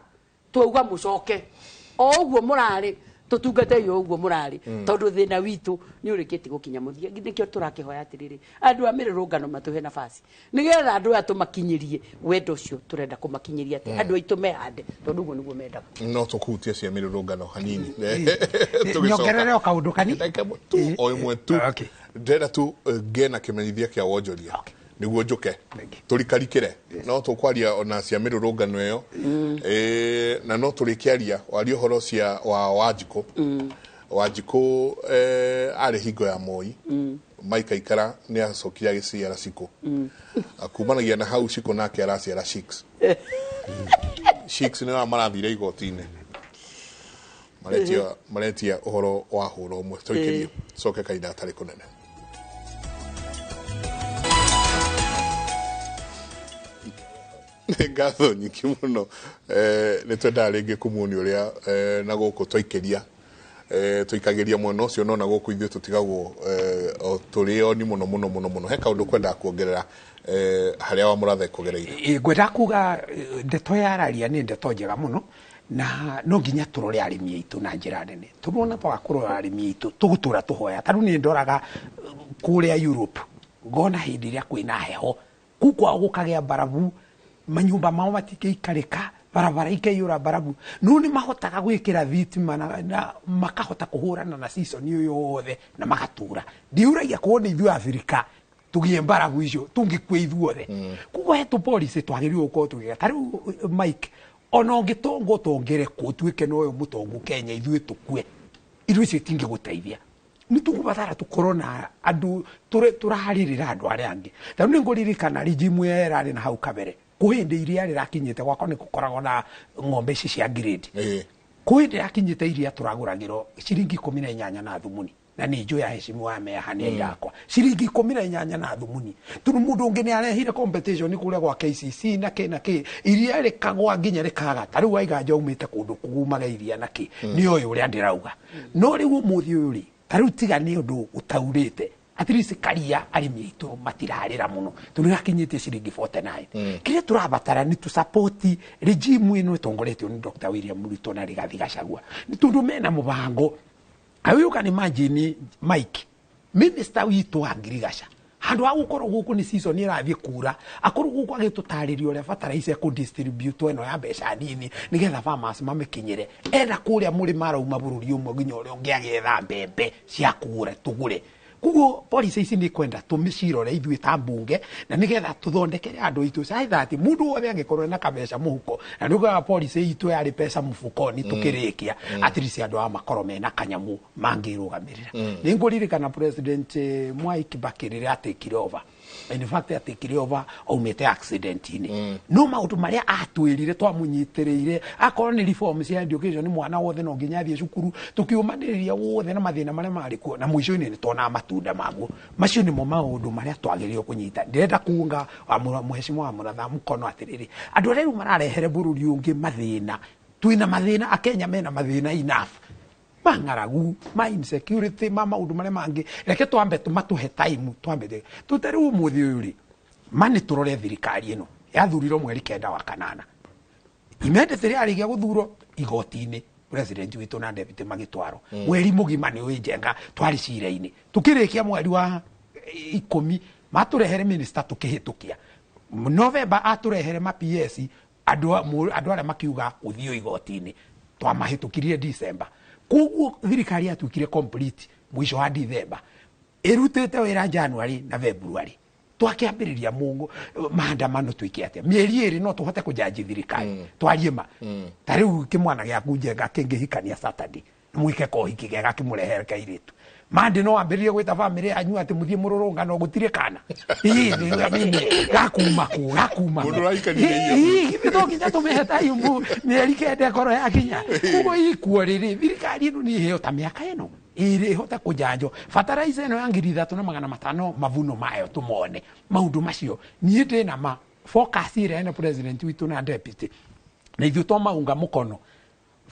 twauga mũcoke o ũguo mũrarĩ, tũtungatei o ũguo mũrarĩ, tondũ thĩna witũ nĩ ũrĩkĩtie gũkinya mũthia. Nĩkĩo tũrakĩhoya atĩrĩrĩ, andũ a mĩrũrũngano matũhe nafasi nĩgetha andũ aya tũmakinyĩrie wendo ũcio tũrenda kũmakinyĩria, atĩ andũ aitũ mehande, tondũ ũguo nĩguo mendaga. No tũkuhutie cia mĩrũrũngano hanini. Nyongerere o kaũndũ kani. Ndagĩka tu o ĩmwe tu. Ndĩrenda tu ngĩe na kĩmenyithia kĩa wonjoria nĩguo njũke tũrikarikĩre, no tũkwaria ona cia mĩrũrũngano ĩyo. Na no tũrĩkĩaria waria ũhoro cia wa Wanjikũ. Wanjikũ arĩ hingo ya Moi. Mike Aikara nĩ acokire agĩciara Cikũ. Kumanagia na hau Cikũ nake araciara Six. Six nĩ wa marathire igoti-inĩ maretia ũhoro wa hũra ũmwe. Tũikĩrie coke kahinda gatarĩ kũnene. Nĩ ngatho nyingĩ mũno. Nĩ twendaga rĩngĩ kũmuonia ũrĩa na gũkũ twaikĩria, tũikagĩria mwena ũcio, no na gũkũ ithuĩ tũtigagwo o tũrĩ oni mũno mũno mũno mũno. He kaũndũ kwendaga kuongerera harĩa wa mũrathe kũgereire? Ngwenda kuga ndeto ya araria nĩ ndeto njega mũno, na no nginya tũrore arĩmi aitũ na njĩra nene, tondũ ona twaga kũrora arĩmi aitũ tũgũtũra tũhoya. Ta rĩu nĩ ndoraga kũrĩa Europe, ngona hĩndĩ ĩrĩa kwĩna heho kuu kwao gũkagĩa mbarabu, manyũmba mao matingĩikarĩka, barabara ikaiyũra mbarabu, no nĩ mahotaga gwĩkĩra thitima na makahota kũhũrana na season ĩyo yothe na magatũra. Ndiũragia korwo nĩ ithuĩ Afrika tũgĩe mbarabu icio tũngĩkua ithuothe. Koguo he tũ policy twagĩrĩirwo gũkorwo tũgĩka. Ta rĩu Mike, ona ũngĩtonga ũtongere kũ, ũtuĩke nowe mũtongu Kenya, ithuĩ tũkue, irio icio itingĩgũteithia. Nĩ tũgũbatara tũkorwo na andũ tũrarĩrĩra andũ arĩa angĩ. Ta rĩu nĩ ngũririkana regime ĩrĩa ĩrarĩ na hau kabere, kwĩ hĩndĩ iria rĩrakinyĩte gwakwa nĩ gũkoragwo na ng'ombe ici cia grade. Kwĩ hĩndĩ ĩrakinyĩte iria tũragũragĩrwo ciringi 18 na thumuni, na nĩ njũĩ ahecimu wa meha nĩ airakwa ciringi 18 na thumuni, tondũ mũndũ ũngĩ nĩ arehire competition kũrĩa gwa KCC na kĩ na kĩ, iria rĩkagwa nginya rĩkaga. Ta rĩu Waiganja aumĩte kũndũ kumaga iria na kĩ, nĩ oĩ ũrĩa ndĩrauga. No rĩu ũmũthĩ ũyũ rĩ, ta rĩu tiga nĩ ũndũ ũtaurĩte. At least karia arĩmi aitũ matirarĩra mũno tondũ nĩgakinyĩtie ciringi 49. Kĩrĩa tũrabatara nĩ tũsapoti regime ĩno ĩtongoretio nĩ Dr. William Ruto na Rigathi Gachagua, nĩ tondũ mena mũbango. You can imagine, Mike, minister witũ wa ngirigaca handũ ha gũkorwo gũkũ nĩ season ĩrathiĩ kura, akorwo gũkũ agĩtũtarĩria ũrĩa fertilizer ĩkũdistribute ĩno ya mbeca nini nĩgetha farmers mamĩkinyĩre. Ena kũrĩa mũrĩma arauma bũrũri ũmwe nginya ũrĩa ũngĩ agĩetha mbembe cia kũgũra tũgũre. Koguo policy ici nĩ kwenda tũmĩcirore ithuĩ ta mbunge na nĩgetha tũthondekere andũ aitũ caitha atĩ mũndũ wothe angĩkorwo ena kabeca mũhuko, na nĩ ũkoraga policy itũ yarĩ pesa mfukoni. Tũkĩrĩkia, at least andũ aya makorwo mena kanyamũ mangĩrũgamĩrĩra. Nĩ ngũririkana President Mwai Kibaki rĩrĩa atekire over, in fact atekire over aumĩte accident-inĩ, no maũndũ marĩa atwĩrire twamũnyitĩrĩire, akorwo nĩ reform cia education, mwana wothe no nginya athiĩ cukuru, tũkĩũmanĩrĩria wothe na mathĩna marĩa marĩ kuo, na mũico-inĩ nĩ tuonaga matunda maguo. Macio nĩmo maũndũ marĩa twagĩrĩirwo kũnyita. Ndĩrenda kuunga wa mheshimiwa wa Mũratha mũkono atĩrĩrĩ, andũ arĩa rĩu mararehere bũrũri ũngĩ mathĩna, twĩna mathĩna, akenya mena mathĩna enough ma ng'aragu, ma insecurity, ma maũndũ marĩa mangĩ. Reke twambe matũhe time, twambe tũtarĩ ũmũthĩ ũyũ rĩ ma nĩ tũrore thirikari ĩno yathurirwo mweri 9 wa kanana, immediately yarĩkia gũthurwo igoti-inĩ president witũ na deputy magĩtwarwo. Mweri mũgima nĩ ũĩ njenga twarĩ cira-inĩ, tukĩrĩkia mweri wa 10 matũrehere minister, tukĩhĩtũkia November atũrehere ma PS, andũ andũ arĩa makiuga ũthiĩ igoti-inĩ twamahĩtũkirie December. Koguo thirikari yatuĩkire complete mũico wa December, ĩrutĩte wĩra January na February. Twakĩambĩrĩria mungu maandamano twĩke atĩa? Mĩeri 2 no tũhote kũjanji thirikari, twarie ma. Ta rĩu kĩmwana gĩaku njenga kĩngĩhikania Saturday, mwĩke kohiki gega kĩmũrehere kairĩtu, mande no ambĩrĩrie gwĩta bamĩrĩ yanyu atĩ mũthiĩ mũrũrũngano gũtirĩ kana. Ĩĩ, I mean, gakuma kũ gakuma Mũndũ ũrahikanirie irio. Ĩĩ, githĩ to nginya tũmĩhe taimu mĩeri 9 ĩkorwo yakinya? Koguo ikuo rĩrĩ thirikari ĩno nĩ ĩheo ta mĩaka ĩno 2 ĩhote kũjanjwo fertilizer ĩno ya 3500, mavuno mayo tũmone maũndũ macio. Niĩ ndĩna ma focus ĩrĩa ena president witũ na deputy na ithuĩ twamaunga mũkono,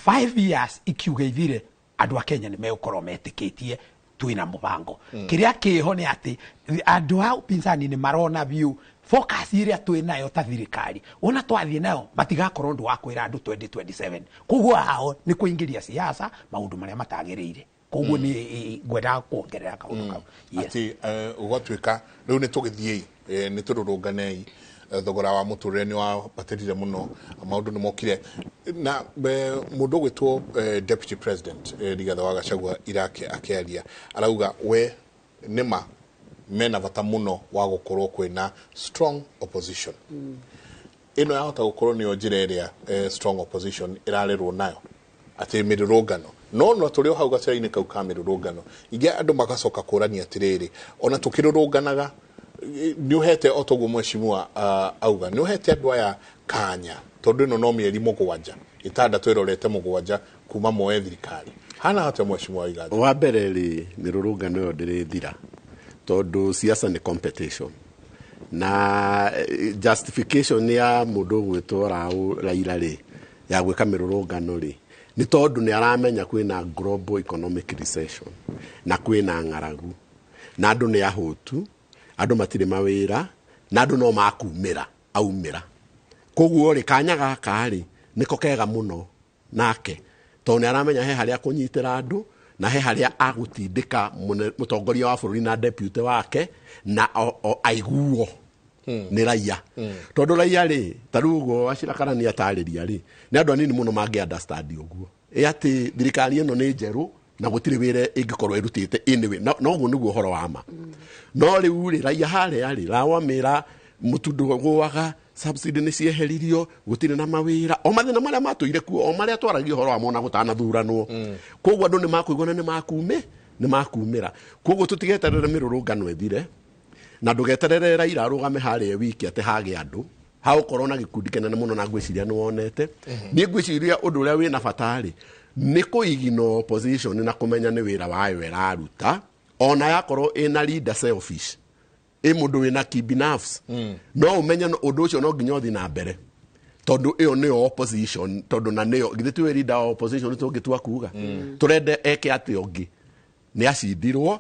5 years ikiuga ithire, andũ a Kenya nĩ megũkorwo metĩkĩtie twĩna mũbango. Kĩrĩa kĩho nĩ atĩ andũ a upinzani nĩ marona biũ focus ĩrĩa twĩ nayo ta thirikari, ona twathiĩ nayo matigakorwo ũndũ wa kwĩra andũ 2027. Koguo hao nĩ kũingĩria siasa maũndũ marĩa matagĩrĩire. Koguo nĩ ngwendaga kuongerera kaũndũ kau. Yes. Atĩ ũgatuĩka rĩu nĩ tũgĩthiĩi, nĩ tũrũrũnganei, thogora wa mũtũrĩre nĩ wambatĩrire mũno, maũndũ nĩ mokire na mũndũ ũgwĩtwo deputy president Rigathĩ wa Gachagua irake akĩaria arauga we nĩma mena bata mũno wa gũkorwo kwĩna strong opposition. Ĩno yahota gũkorwo nĩyo njĩra ĩrĩa strong opposition ĩrarerwo nayo, atĩ mĩrũrũngano, no tũrĩ o hau gacĩra-inĩ kau ka mĩrũrũngano, ingĩ andũ magacoka kũrania atĩrĩrĩ, ona tũkĩrũrũnganaga nĩ ũhete o toguo mheshimiwa auga, nĩ ũhete andũ aya kanya, tondũ ĩno no mĩeri 7, 6 ĩrorete 7 kuma moe thirikari hana hata mheshimiwa Igathe? Wa mbere rĩ, mĩrũrũngano ĩyo ndĩrĩthira tondũ siasa nĩ competition na justification ya mũndũ ũgwĩtwo Raila rĩ ya gwĩka mĩrũrũngano rĩ nĩ tondũ nĩ aramenya kwĩna global economic recession na kwĩna ng'aragu na andũ nĩ ahũtu, andũ matirĩ mawĩra na andũ no makumĩra aumĩra. Koguo rĩ, kanya gaka rĩ nĩko kega mũno nake tondũ nĩ aramenya he harĩa kũnyitĩra andũ na he harĩa agũtindĩka mũtongoria wa bũrũri na deputy wake na aiguo nĩ raia, tondũ raia rĩ, ta rĩu ũguo Wachira kana nĩ atarĩria rĩ, nĩ andũ anini mũno mangĩ understand ũguo ĩ atĩ thirikari ĩno nĩ njerũ na gũtirĩ wĩra ĩngĩkorwo ĩrutĩte. Anyway, no ũguo nĩguo ũhoro wa ma. No rĩu rĩ, raia harĩa rĩ rawamĩra mũtu ndũgũaga, subsidy nĩ cieheririo, gũtirĩ na mawĩra, o mathĩna marĩa matũire kuo, o marĩa twaragia ũhoro wamo na gũtanathuranwo. Koguo andũ nĩ makũigua na nĩ makumĩra. Koguo tũtigeterere mĩrũrũngano ĩthire na ndũgeterere Raila arũgame harĩa wiki atĩ hagĩa andũ hagũkorwo na gĩkundi kĩnene mũno, na ngwĩciria nĩ wonete. Niĩ ngwĩciria ũndũ ũrĩa wĩna bata rĩ nĩ kũigino opposition na kũmenya nĩ wĩra wayo ĩraruta, ona yakorwo ĩna leader selfish, ĩ mũndũ wĩna kibinafsi, no ũmenye ũndũ ũcio no nginya ũthiĩ na mbere tondũ ĩyo nĩyo opposition, tondũ na nĩyo githĩ tiwe leader wa opposition tũngĩtua kuga tũrende eke atĩ ũngĩ nĩ acindirwo.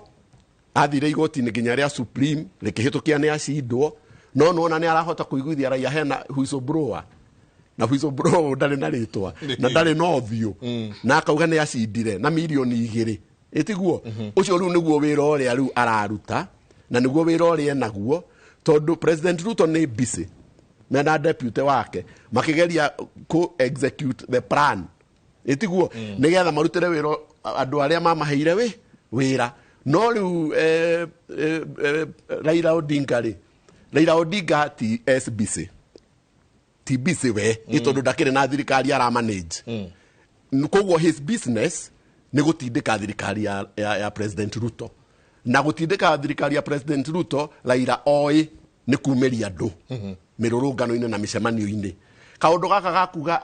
Athire igoti-inĩ nginya rĩa Supreme rĩkĩhĩtũkia nĩ acindwo, no nĩwona nĩ arahota kũiguithia raia hena whistleblower, na whistleblower ndarĩ na rĩtwa na ndarĩ na ũthiũ, na akauga nĩ acindire na mirioni 2, ĩtiguo? Ũcio rĩu nĩguo wĩra ũrĩa rĩu araruta, na nĩguo wĩra ũrĩa enaguo, tondũ President Ruto nĩ busy mena deputy wake makigeria ku execute the plan, ĩtiguo? Nĩgetha marutĩre wĩra andũ arĩa mamaheire wĩra. No rĩu Raila Odinga rĩ, Raila Odinga ti SBC, ti busy we, nĩ tondũ ndakĩrĩ na thirikari aramanage. Koguo his business nĩ gũtindĩka thirikari ya President Ruto, na gũtindĩka thirikari ya President Ruto, Raila oĩ nĩ kumĩria andũ mĩrũrũngano-inĩ na mĩcemanio-inĩ. Kaũndũ gaka gakuga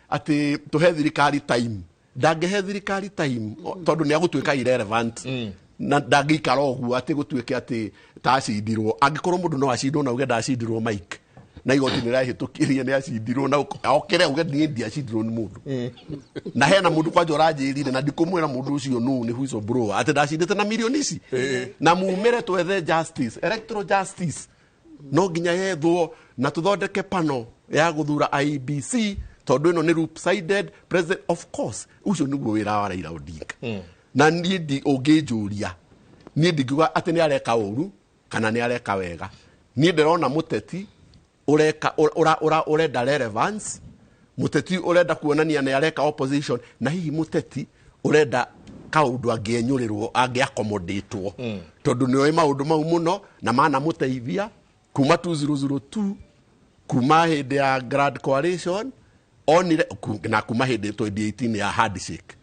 atĩ tũhe thirikari time, ndangĩhe thirikari time tondũ nĩ agũtuĩka irrelevant, na ndangĩikara ũguo atĩ gũtuĩke atĩ tacindirwo. Angĩkorwo mũndũ no acindwo na uge ndacindirwo, Mike, na igoti nĩ rĩrahĩtũkirie nĩ acindirwo, na okere uge niĩ ndiacindirwo nĩ mũndũ, na hena mũndũ kwanja ũranjĩrire na ndikũmwĩra mũndũ ũcio nũ, nĩ whistleblower, atĩ ndacindĩte na mirioni ici, na mumĩre twethe justice, electoral justice no nginya yethwo, na tũthondeke pano ya gũthura IEBC, tondũ ĩno nĩ lopsided president. Of course ũcio nĩguo wĩra wa Raila Odinga, na niĩ ũngĩnjũria niĩ ndingiuga atĩ nĩ areka ũru kana nĩ areka wega. Niĩ ndĩrona mũteti ũreka ũrenda relevance, mũteti ũrenda kuonania nĩ areka opposition, na hihi mũteti ũrenda kaũndũ angĩenyũrĩrwo, angĩakomodatwo, tondũ nĩ oĩ maũndũ mau mũno na manamũteithia kuma 2002, kuma hĩndĩ ya Grand Coalition onire na kuma hĩndĩ 2018 ya handshake.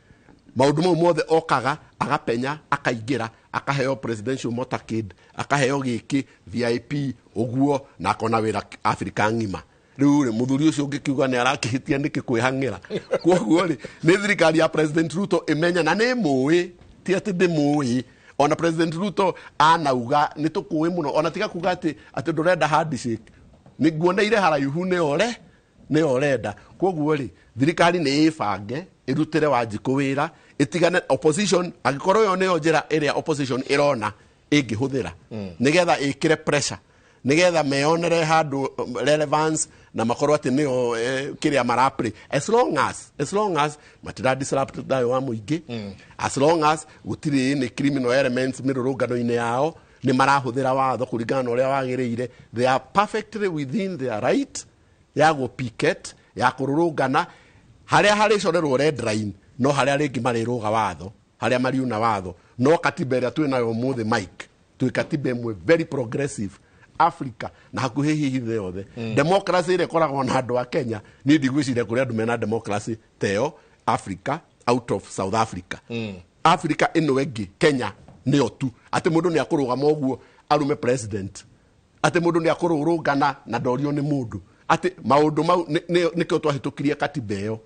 Maũndũ mau mothe okaga agapenya, akaingĩra, akaheo presidential motorcade, akaheo gĩkĩ VIP ũguo, na akona wĩra Afrika ng'ima. Rĩu rĩ, mũthuri ũcio ũngĩkiuga nĩ arakĩhĩtia nĩkĩ kwĩhang'ĩra? Koguo rĩ, nĩ thirikari ya President Ruto ĩmenye, na nĩ mũĩ, ti atĩ ndĩmũĩ. Ona President Ruto anauga nĩ tũkũĩ mũno, ona tiga kuga atĩ ndũrenda handshake, nĩ nguoneire haraihu nĩyo ũrenda. Koguo rĩ, thirikari nĩ ĩbange ĩrutĩre Wanjikũ wĩra, ĩtigane opposition, angĩkorwo ĩyo nĩyo njĩra ĩrĩa opposition ĩrona ĩngĩhũthĩra nĩgetha ĩkĩre pressure, nĩgetha meyonere handũ relevance, na makorwo atĩ nĩo kĩrĩa maraplay, as long as matira disrupt thayũ wa mũingĩ, as long as gũtirĩ nĩ criminal elements mĩrũrũngano-inĩ yao, nĩ marahũthĩra watho kũringana na ũrĩa wagĩrĩire, they are perfectly within their right ya gũ picket, ya kũrũrũngana. Harĩa harĩcorerwo red line, no harĩa rĩngĩ marĩrũga watho, harĩa mariuna watho. No katiba ĩrĩa twĩ nayo ũmũthĩ, Mike, twĩ katiba ĩmwe very progressive Africa na hakuhĩ hihi thĩ yothe. Democracy ĩrĩa ĩkoragwo na andũ a Kenya, niĩ ndigwĩciria kũrĩ andũ mena democracy ta ĩyo Africa, out of South Africa. Africa ĩno ĩngĩ, Kenya nĩyo tu atĩ mũndũ nĩ akũrũgama ũguo arume president, atĩ mũndũ nĩ akũrũrũngana na ndorio nĩ mũndũ, atĩ maũndũ mau nĩkĩo twahĩtũkirie katiba ĩyo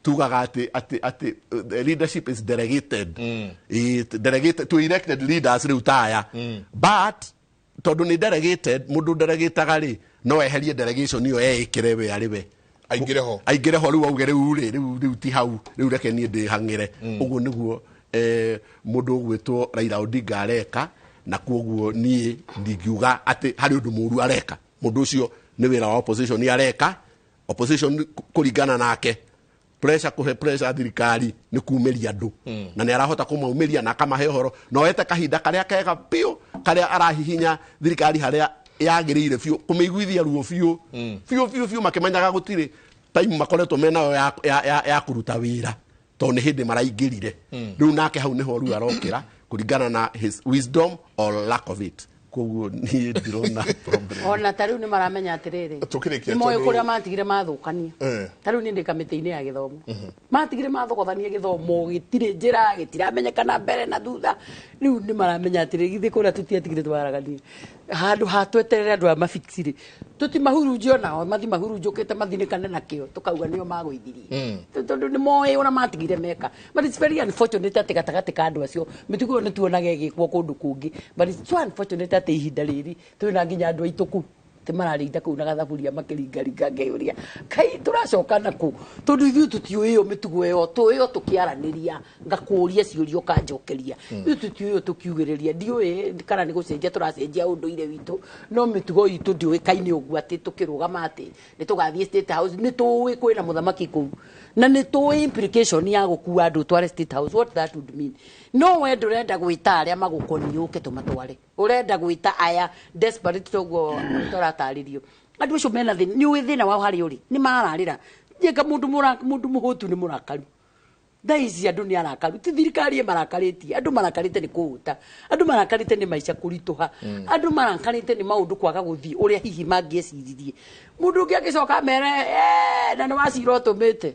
tugaga atĩ the leadership is delegated. Delegated to elected leaders rĩu taya, but tondũ nĩ delegated, mũndũ delegataga rĩ, no eherie delegation ĩyo, eĩkĩre we arĩ we. Aingĩre ho. Aingĩre ho rĩu, auge rĩu rĩ, rĩu ti hau, rĩu reke niĩ ndĩhang'ĩre. Ũguo nĩguo mũndũ ũgwĩtwo Raila Odinga areka, na koguo niĩ ndingiuga atĩ harĩ ũndũ mũru areka. Mũndũ ũcio nĩ wĩra wa opposition areka, opposition kũringana nake pressure, kũhe pressure thirikari nĩ kumĩria andũ, na nĩ arahota kũmaumĩria na akamahe ũhoro, na oete kahinda karĩa kega biũ karĩa arahihinya thirikari harĩa yagĩrĩire biũ kũmĩiguithia ruo biũ biũ biũ biũ, makĩmenyaga gũtirĩ time makoretwo menayo ya kũruta wĩra, tondũ nĩ hĩndĩ maraingĩrire rĩu. Nake hau nĩho rĩu arokĩra kũringana na his wisdom or lack of it. Koguo niĩ ndirona problem. Ona ta rĩu nĩ maramenya atĩrĩrĩ, Tũkĩrĩkia, nĩ moĩ tondũ- kũrĩa matigire mathũkania. Ta rĩu niĩ ndĩ kamĩtĩ-inĩ ya gĩthomo, matigire mathogothania gĩthomo gĩtirĩ njĩra, gĩtiramenyekana mbere na thutha. Rĩu nĩ maramenya atĩrĩ, githĩ kũrĩa tũtiatigire twaragania handũ ha tweterere andũ aya mafix rĩ, tũtimahurunje onao mathi mahurunjũkĩte mathinĩkane nakĩo, tũkauga nĩo magũithirie, tondũ nĩ moĩ ũrĩa matigire meka. But it's very unfortunate atĩ gatagatĩ ka andũ acio mĩtugo ĩyo nĩ tuonaga ĩgĩkwo kũndũ kũngĩ, but it's so unfortunate atĩ ihinda rĩrĩ twĩna nginya andũ aitũ kũu. Atä mararĩinda kũu na gathaburia makĩringaringa ngeyũria kai tũracoka nakũ tondũ ithuĩ tũtiũĩ ĩyo mĩtugo ĩyo tũĩ o tũkĩaranĩria ngakũria ciũria ũkanjokeria. Ithuĩ tũtiũĩ ũ tũkiugĩrĩria ndiũĩ kana nĩ gũcenjia tũracenjia ũndũire witũ no mĩtugo itũ ndĩũĩkaine ũguo atĩ tũkĩrũgama atĩ nĩ tũgathiĩ State House nĩ tũĩ kwĩna mũthamaki kũu na nĩ tũĩ implication ya gũkua andũ tware State House, what that would mean. No we ndũrenda gwĩta arĩa magũkoniĩ ũke tũmatware, ũrenda gwĩta aya desperate toguo tũratarĩrio andũ acio mena thĩna nĩ ũĩ thĩna wao harĩa ũrĩ nĩ mararĩra njĩka mũndũ mũndũ mũhũtu nĩ mũrakaru. Thaa ici andũ nĩ arakaru, ti thirikari ĩmarakarĩtie, andũ marakarĩte nĩ kũhũta, andũ marakarĩte nĩ maica kũritũha, andũ marakarĩte nĩ maũndũ kwaga gũthiĩ ũrĩa hihi mangĩeciririe. Mũndũ ũngĩ angĩcoka amere na nĩ wacira ũtũmĩte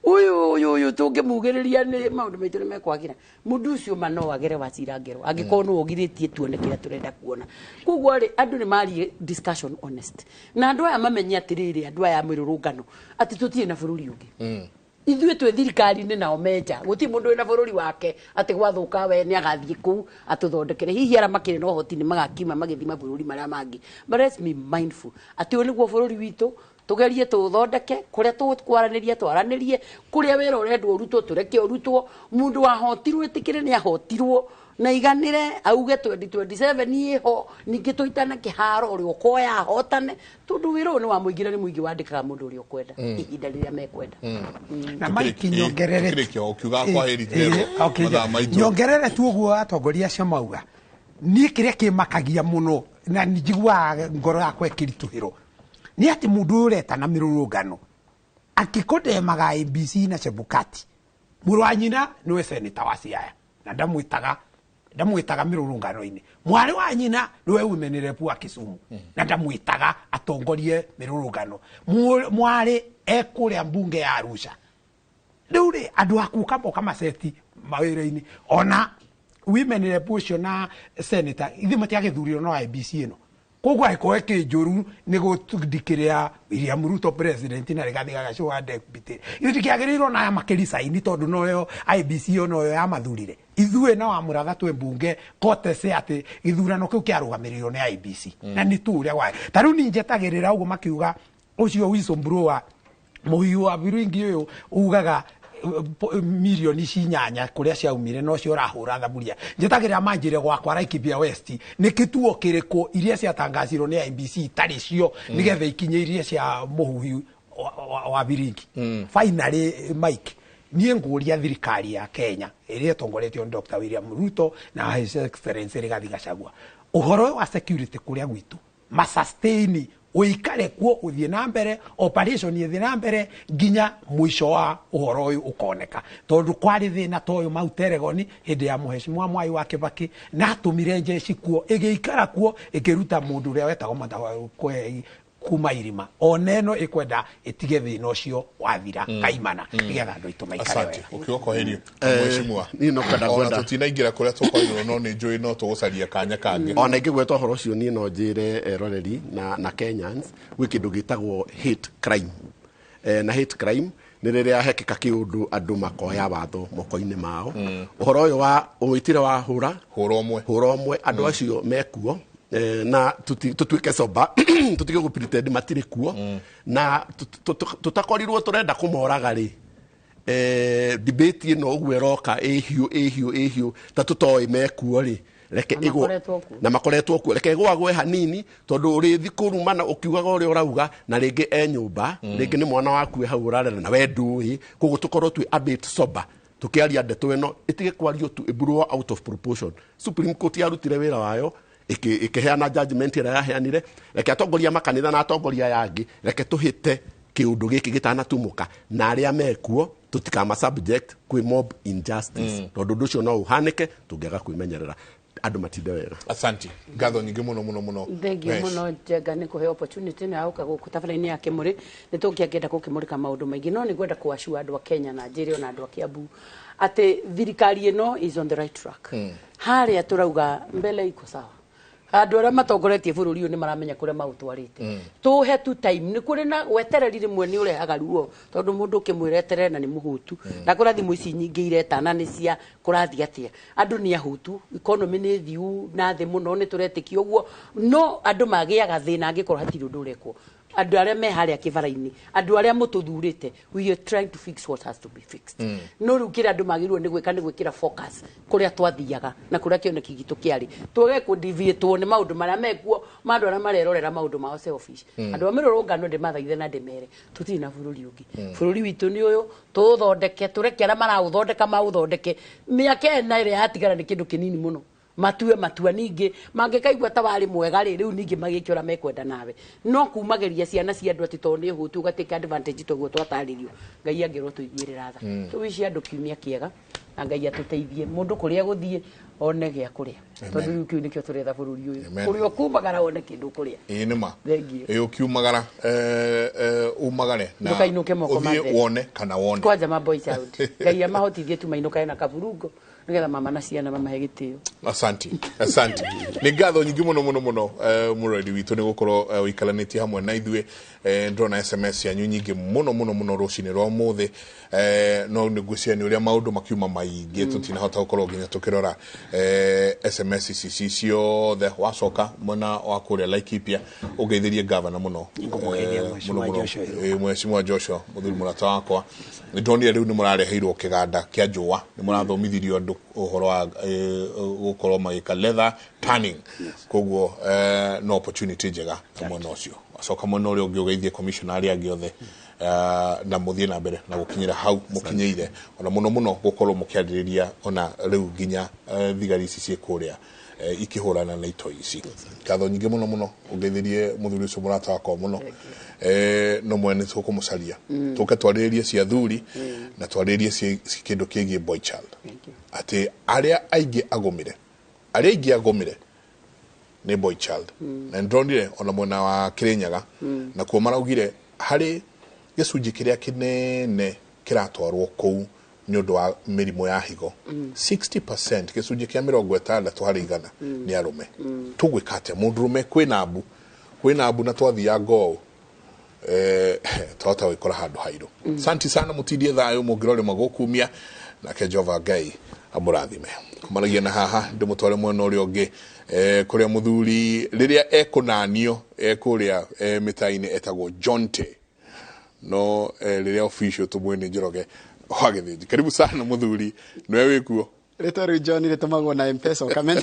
ũyũ ũyũ ũyũ tũngĩmugĩrĩria nĩ maũndũ maitũ nĩ mekwagĩra. Mũndũ ũcio ma no agere wacira ngero angĩkorwo nĩ ũgirĩtie tuone kĩrĩa tũrenda kuona. Koguo rĩ andũ nĩ marie discussion honest na andũ aya mamenye atĩrĩrĩ andũ aya a mĩrũrũngano atĩ tũtirĩ na bũrũri ũngĩ. Ithuĩ twĩ thirikari-inĩ nao menja gũtirĩ mũndũ wĩna bũrũri wake atĩ gwathũka we nĩ agathiĩ kũu atũthondekere. Hihi arĩa makĩrĩ na ũhoti nĩ magakiuma magĩthiĩ mabũrũri marĩa mangĩ, but let's be mindful atĩ ũyũ nĩguo bũrũri witũ tugerie tuthondeke kuria tukwaranĩria twaranĩrie kuria wĩra ũrendwo ũrutwo tũreke ũrutwo. Mũndũ wahotirwo ĩtĩkĩre nĩ ahotirwo na iganĩre auge 2027 ĩho ningĩ tũitane kĩharo ũrĩa ũkoya ahotane tondũ wĩra ũyũ nĩ wa mũingĩ na nĩ mũingĩ wandĩkaga mũndũ ũrĩa ũkwenda ihinda rĩrĩa mekwenda. Na Mike nyongerere Tukĩrĩkia ũkiuga kwa heri mathaa maitũ. Nyongerere tu ũguo atongoria acio mauga niĩ kĩrĩa kĩmakagia mũno na njiguaga ngoro yakwa ĩkĩritũhĩrwo nĩ atĩ mũndũ ũyũ ũretana mĩrũrũngano akĩkondemaga ABC na Chebukati mũrũ wa nyina nĩwe seneta wa Siaya na ndamwĩtaga mĩrũrũngano-inĩ, mwarĩ wa nyina nĩwe women rep wa Kisumu na ndamwĩtaga atongorie mĩrũrũngano, mwarĩ ekũrĩa mbunge ya Arusha. Rĩu rĩ andũ aku moka maceti mawĩra-inĩ ona women rep ũcio na senator ithuĩ matiagĩthurirwo no IEBC ĩno koguo angĩkorwo ĩkĩ njũru nĩ gũthikĩrĩra William Ruto president na Rigathi Gachagua deputy ithuĩ tikĩagĩrĩirwo na aya makĩricaini tondũ noyo IEBC ĩyo noyo yamathurire ithuĩ na Wamũratha twĩ mbunge kotece atĩ gĩthurano kĩu kĩarũgamĩrĩirwo nĩ IEBC na nĩ tu ũrĩa gwaĩ ta rĩu niĩ njetagĩrĩra ũguo makiuga ũcio whistleblower mũhiũ wa biringi ũyũ ugaga milioni 8 kuria ciaumire no cio ũrahũra thaburia njetagĩrĩra manjĩre gwakwa Laikipia West nĩ kĩtuo kĩrĩkũ iria ciatangacirwo nĩ IEBC itarĩ cio nĩgetha ikinye iria cia mũhuhi wa biringi. Finally Mike niĩ ngũria thirikari ya Kenya ĩrĩa ĩtongoretio nĩ Dr. William Ruto na His Excellency Rigathi Gachagua ũhoro wa security kũrĩa gwitũ masustain ũikare kuo ũthiĩ na mbere operation ĩthiĩ na mbere nginya mũico wa ũhoro ũyũ ũkoneka tondũ kwarĩ thĩna ta ũyũ Mount Elgon hĩndĩ ya mũhecimiwa Mwai wa Kibaki na atũmire njeci kuo ĩgĩikara kuo ĩkĩruta mũndũ ũrĩa wetagwo kuma irima ona ĩno ĩkwenda ĩtige thĩna ũcio wathira kaimana nĩgetha andũ aitũ maikare Asante. wega. Ukiuga kwa heri mheshimiwa. Niĩ no kwenda Ona ngwenda tũtinaingĩra kũrĩa tũkorirwo no nĩ njũĩ no tũgũcaria kanya kangĩ. Ona ingĩgweta ũhoro ũcio niĩ no njĩre eroreri na Kenyans gwĩ kĩndũ gĩtagwo hate crime. Na hate crime nĩ rĩrĩa hekĩka kĩũndũ andũ makoya watho moko-inĩ mao. Ũhoro ũyũ wa ũwĩtire wa hũra hũra ũmwe andũ acio mekuo na tutuike soba tutige gå pretend matirĩ kuo na tũtakorirwo tũrenda kũmoraga rĩ debate ĩno ũguo ĩroka ĩhiũ ĩhiũ ĩhiũ ta tũtoĩ mekuo rĩ reke Na makoretwo kuo. Na makoretwo kuo reke ĩgwagwe hanini tondũ ũrĩthi kũrumana ũkiugaga ũrĩa ũrauga na rĩngĩ e nyũmba rĩngĩ nĩ mwana waku e hau ũrarera na we ndũĩ koguo tũkorwo twĩ a bit sober tukiaria ndeto ĩno ĩtige kwario tu ĩblow out of proportion. Supreme Court yarutire wĩra wayo ĩkĩheana judgment ĩrĩa yaheanire reke atongoria makanitha na atongoria aya angĩ reke tũhĩte kĩũndũ gĩkĩ gĩtanatumũka na arĩa mekuo tũtikama subject kwĩ mob injustice tondũ ũndũ ũcio no ũhanĩke tũngĩaga kwĩmenyerera andũ matinde wega. Asante. Ngatho nyingĩ mũno mũno mũno. Thengiũ mũno Njenga nĩ kũhe opportunity ĩno ya gũka gũkũ tabarĩra-inĩ ya Kĩmũrĩ nĩ tũngĩangĩenda gũkĩmũrĩka maũndũ maingĩ no nĩ ngwenda kũacua andũ a Kenya na njĩre ona andũ a Kiambu atĩ thirikari ĩno is on the right track. Harĩa tũrauga mbele iko sawa. Andũ arĩa matongoretie bũrũri ũyũ nĩ maramenya kũrĩa maũtwarĩte. Tũhe tu time, nĩ kũrĩ na wetereri rĩmwe nĩ ũrehaga ruo, tondũ mũndũ ũkĩmwĩra eterere na nĩ mũhũtu. Na kũra thimũ ici nyingĩ iretana nĩ cia kũrathiĩ atĩa, andũ nĩ ahũtu, economy nĩ thiu na thĩ mũno, nĩ tũretĩkia ũguo, no andũ magĩaga thĩna angĩkorwo hatirĩ ũndũ ũrekwo. Andũ arĩa me harĩa kĩbara-inĩ, andũ arĩa mũtũthurĩte, we are trying to fix what has to be fixed. No rĩu kĩrĩa andũ magĩrĩirwo nĩ gwĩka nĩ gwĩkĩra focus kũrĩa twathiaga na kũrĩa kĩoneki gitũ kĩarĩ, twage kũdeviatwo nĩ maũndũ marĩa mekuo ma andũ arĩa marerorera maũndũ mao selfish. Andũ a mĩrũrũngano ndĩmathaithe na ndĩmere tũtirĩ na bũrũri ũngĩ. Bũrũri witũ nĩ ũyũ, tũũthondeke, tũreke arĩa maraũthondeka maũthondeke. Mĩaka ĩna ĩrĩa yatigara nĩ kĩndũ kĩnini mũno. Matue matua ningĩ mangĩkaigua ta warĩ mwega rĩ, rĩu ningĩ magĩke ũrĩa mekwenda nawe. No kumagĩria ciana cia andũ atĩ tondũ nĩ hũtu ũgatake advantage toguo twatarĩrio, Ngai angĩrwo tũiguĩrĩra tha. Tũwicie andũ kiumia kĩega na Ngai atũteithie mũndũ kũrĩa gũthiĩ one gĩa kũrĩa, tondũ rĩu kĩu nĩkĩo tũretha bũrũri ũyũ, kũrĩa ũkumagara wone kĩndũ ũkũrĩa. Ĩĩ nĩ ma. Thengiũ. Ĩĩ ũkiumagara umagare na Ndũkainũke moko ũthiĩ matheri. wone kana wone. Kwanja ma boy child, Ngai amahotithie tu mainũkane na kaburungo nigetha mama na ciana mamahe gĩtĩo. Asanti, asanti, nĩ ngatho nyingĩ mũno mũno mũno, mũrori witũ, nĩ gũkorwo ũikaranĩtie hamwe na ithuĩ. Ndĩrona SMS cianyu nyingĩ mũno mũno mũno rũcinĩ rwa ũmũthĩ, no nĩ ngwĩciria nĩ ũrĩa maũndũ makiuma maingĩ, tũtinahota gũkorwo nginya tũkĩrora SMS ici ci ciothe. Wacoka mwena wa kũrĩa Laikipia ũgeithĩrie gavana mũno. Ngũmũgeithia, Mheshimiwa mũno mũno. Joshua Irũma. Mheshimiwa Joshua, mũthuri mũrata wakwa, nĩ ndonire rĩu nĩ mũrareheirwo kĩganda kĩa njũa, nĩ mũrathomithirio andũ ũhoro wa gũkorwo magĩka leather tanning, koguo no opportunity njega na mwena ũcio. Acoka mwena ũrĩa ũngĩ ũgeithie commissioner arĩa angĩ othe, na mũthiĩ na mbere na gũkinyĩra hau mũkinyĩire, ona mũno mũno gũkorwo mũkĩarĩrĩria ona rĩu nginya thigari ici ciĩ kũrĩa ikĩhũrana na itoi ici. Ngatho nyingĩ mũno mũno, ũngeithĩrie mũthuri ũcio mũrata wakwa mũno. No mwene tũkũmũcaria, tũke twarĩrĩrie cia thuri na twarĩrĩrie kĩndũ kĩgiĩ boy child, atĩ arĩa aingĩ agũmire, arĩa aingĩ agũmire nĩ boy child. Na nĩndonire ona mwena wa Kirinyaga, nakuo maraugire harĩ gĩcunjĩ kĩrĩa kĩnene kĩratwarwo kũu nĩ ũndũ wa mĩrimũ ya higo, 60%, gĩcunjĩ kĩa 60 harĩ igana, nĩ arũme. Tũgwĩka atĩa mũndũrũme? Kwĩna mbu, kwĩna mbu, na twathianga ũũ twahota gwĩkora handũ hairũ. Santi sana, mũtindie thayũ, mũngĩrorĩma gũkumia nake Jehova Ngai amũrathime. Kumanagia na haha ndĩmũtware mwena ũrĩa ũngĩ, kũrĩa mũthuri rĩrĩa ekũnanio kũrĩa mĩta-inĩ etagwo Jonte, no rĩrĩa official tũmwĩ nĩ Njoroge wa Gĩthĩnji. Karibu sana mũthuri, nĩwe wĩkuo. Rĩtwa rĩu John rĩtũmagwo na M-Pesa ũkamenya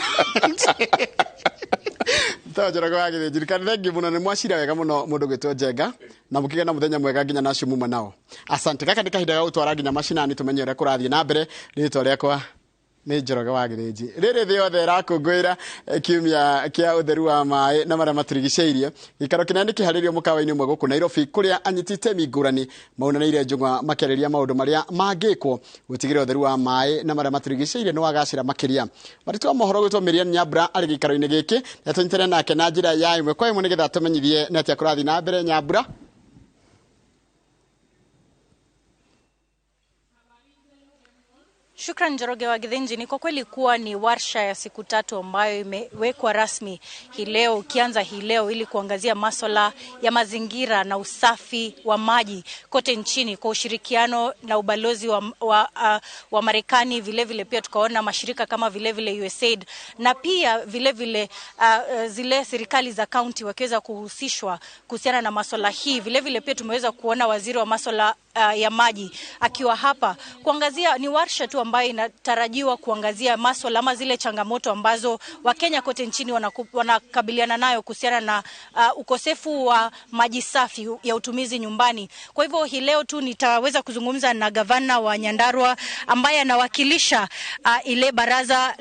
to Njoroge wa Gĩthĩnji. Kana thengiũ mũno, nĩ mwacira wega mũno mũndũ gwĩtwo Njenga, na mũkĩgĩa na mũthenya mwega nginya nacio muma nao. Asante. Gaka nĩ kahinda ga gũtwara nginya macinani tũmenye ũrĩa kũrathiĩ na mbere. Rĩtwa rĩakwa nĩ Njoroge wa Gĩthĩnji. Rĩrĩ thĩ yothe ĩrakũngũĩra kiumia kĩa ũtheru wa maĩ na marĩa matũrigicĩirie, gĩikaro kĩnene nĩ kĩharĩrio mũkawa-inĩ ũmwe gũkũ Nairobi, kũrĩa anyiti itemi ngũrani maunanĩire njũng'wa makĩarĩria maũndũ marĩa mangĩkwo gũtigĩrĩra ũtheru wa maĩ na marĩa matũrigicĩirie nĩ wagacĩra makĩria. Mwandĩki wa mohoro gwĩtwo Miriam Nyambura arĩ gĩikaro-inĩ gĩkĩ, na tũnyitanĩre nake na njĩra ya ĩmwe kwa ĩmwe nĩgetha tũmenyithie nĩ atĩa kũrathiĩ na mbere. Nyambura. Shukran, Njoroge wa Githinji. Ni kwa kweli kuwa ni warsha ya siku 3 ambayo imewekwa rasmi hii leo, ukianza hii leo ili kuangazia masuala ya mazingira na usafi wa maji kote nchini kwa ushirikiano na ubalozi wa Marekani. Vile vile pia tukaona mashirika kama vile vile USAID na pia vile vile zile serikali za kaunti wakiweza kuhusishwa kuhusiana na masuala hii. Vile vile pia tumeweza kuona waziri wa masuala ya maji akiwa hapa kuangazia. Ni warsha tu ambayo inatarajiwa kuangazia masuala ama zile changamoto ambazo Wakenya kote nchini wanakabiliana nayo kuhusiana na ukosefu wa maji safi ya utumizi nyumbani. Kwa hivyo hii leo tu nitaweza kuzungumza na gavana wa Nyandarua ambaye anawakilisha ile baraza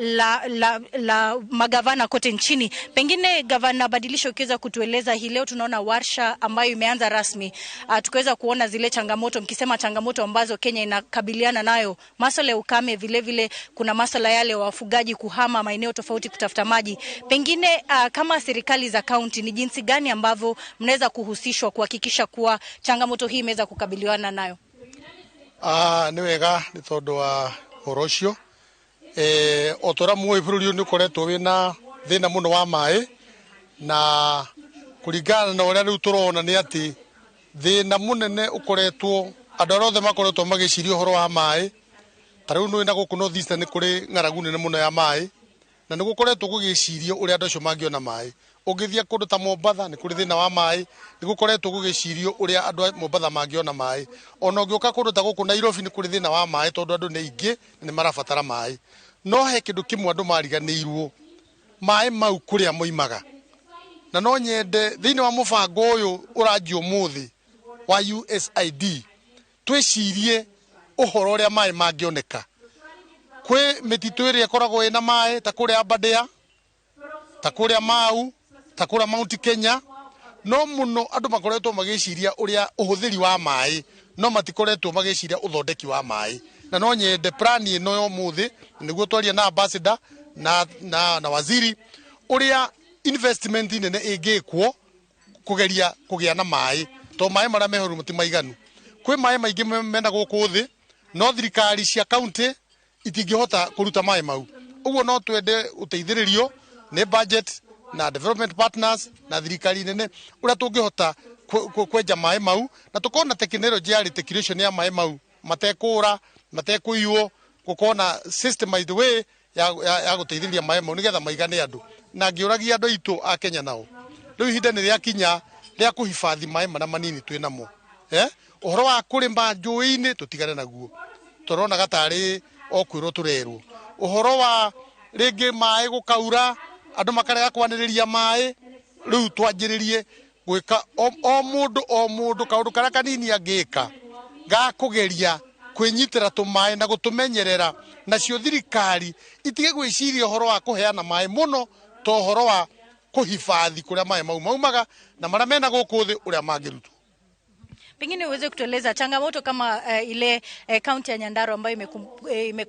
la magavana kote nchini. Pengine gavana Badilisho, ukiweza kutueleza, hii leo tunaona warsha ambayo imeanza rasmi, tukiweza kuona zile changamoto, mkisema changamoto ambazo Kenya inakabiliana nayo, masuala ya ukame, vile vile kuna masuala yale wafugaji kuhama maeneo tofauti kutafuta maji. Pengine kama serikali za kaunti, ni jinsi gani ambavyo mnaweza kuhusishwa kuhakikisha kuwa changamoto hii imeweza kukabiliana nayo? Nĩ wega nĩ tondũ wa ũhoro ũcio. O ta ũrĩa mũĩ, bũrũri ũyũ nĩ ũkoretwo wĩna thĩna mũno wa maĩ. Na kũringana na ũrĩa rĩu tũrona nĩ atĩ thĩna mũnene ũkoretwo andũ arĩa othe makoretwo magĩciria ũhoro wa maĩ ta rĩu nĩ na gũkũ North Eastern nĩ kũrĩ ng'aragu nene mũno ya maĩ na nĩ gũkoretwo gũgĩcirio ũrĩa andũ acio mangĩona maĩ. Ũngĩthiĩ kũndũ ta Mombatha nĩ kũrĩ thĩna wa maĩ, nĩ gũkoretwo gũgĩcirio ũrĩa andũ a Mombatha mangĩona maĩ. Ona ũngĩũka kũndũ ta gũkũ Nairobi nĩ kũrĩ thĩna wa maĩ tondũ andũ nĩ aingĩ na nĩ marabatara maĩ. No he kĩndũ kĩmwe andũ mariganĩirwo, maĩ mau kũrĩa moimaga. Na no nyende thĩinĩ wa mũbango ũyũ ũranjia ũmũthĩ wa USAID twĩcirie ũhoro ũrĩa maĩ mangĩoneka. Kwĩ mĩtitũ ĩrĩa ĩkoragwo ĩna maĩ ta kũrĩa Aberdare, ta kũrĩa Mau, ta kũrĩa Mount Kenya, no mũno andũ makoretwo magĩciria ũrĩa ũhũthĩri wa maĩ, no matikoretwo magĩciria ũthondeki wa maĩ. Na no nyende plan ĩno ya ũmũthĩ nĩguo twaria na ambassador na waziri ũrĩa investment nene ĩngĩkwo kũgeria kũgĩa na maĩ, tondũ maĩ marĩa meho rĩu ti maiganu. Kwĩ maĩ maingĩ mena gũkũ thĩ, no thirikari cia county itingĩhota kũruta maĩ mau. Ũguo no twende ũteithĩrĩrio nĩ budget na development partners na thirikari nene ũrĩa tũngĩhota kwenja maĩ mau na tũkorwo na technology ya reticulation ya maĩ mau matekũra, matekũiywo, gũkorwo na systemized way ya gũteithĩrĩria maĩ mau nĩgetha maigane andũ. Na ngĩũragia andũ aitũ a Kenya nao, rĩu ihinda nĩ rĩakinya rĩa kũhibathi maĩ marĩa manini twĩ namo. Ũhoro wa kũrĩma njũĩ-inĩ tũtigane naguo, tũronaga tarĩ o kwĩrwo tũrerwo. Ũhoro wa rĩngĩ maĩ gũkaura, andũ makarega kwanĩrĩria maĩ, rĩu twanjĩrĩrie gwĩka o mũndũ kaũndũ karĩa kanini angĩka ga kũgeria kwĩnyitĩra tũmaĩ na gũtũmenyerera, nacio thirikari itige gwĩciria ũhoro wa kũheana maĩ mũno to ũhoro wa kũhibathi kũrĩa maĩ mau maumaga na marĩa mena gũkũ thĩ ũrĩa mangĩrutwo. Pengine uweze kutueleza changamoto kama ile kaunti ya Nyandarua ambayo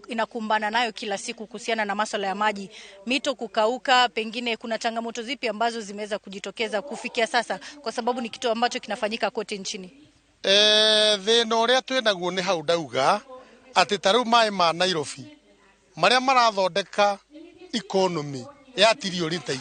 inakumbana nayo kila siku kuhusiana na masuala ya maji, mito kukauka, pengine kuna changamoto zipi ambazo zimeweza kujitokeza kufikia sasa, kwa sababu ni kitu ambacho kinafanyika kote nchini? Thĩna ũrĩa twĩ naguo nĩ hau ndauga atĩ ta rĩu maĩ ma Nairobi marĩa marathondeka economy ya tirioni ta 2,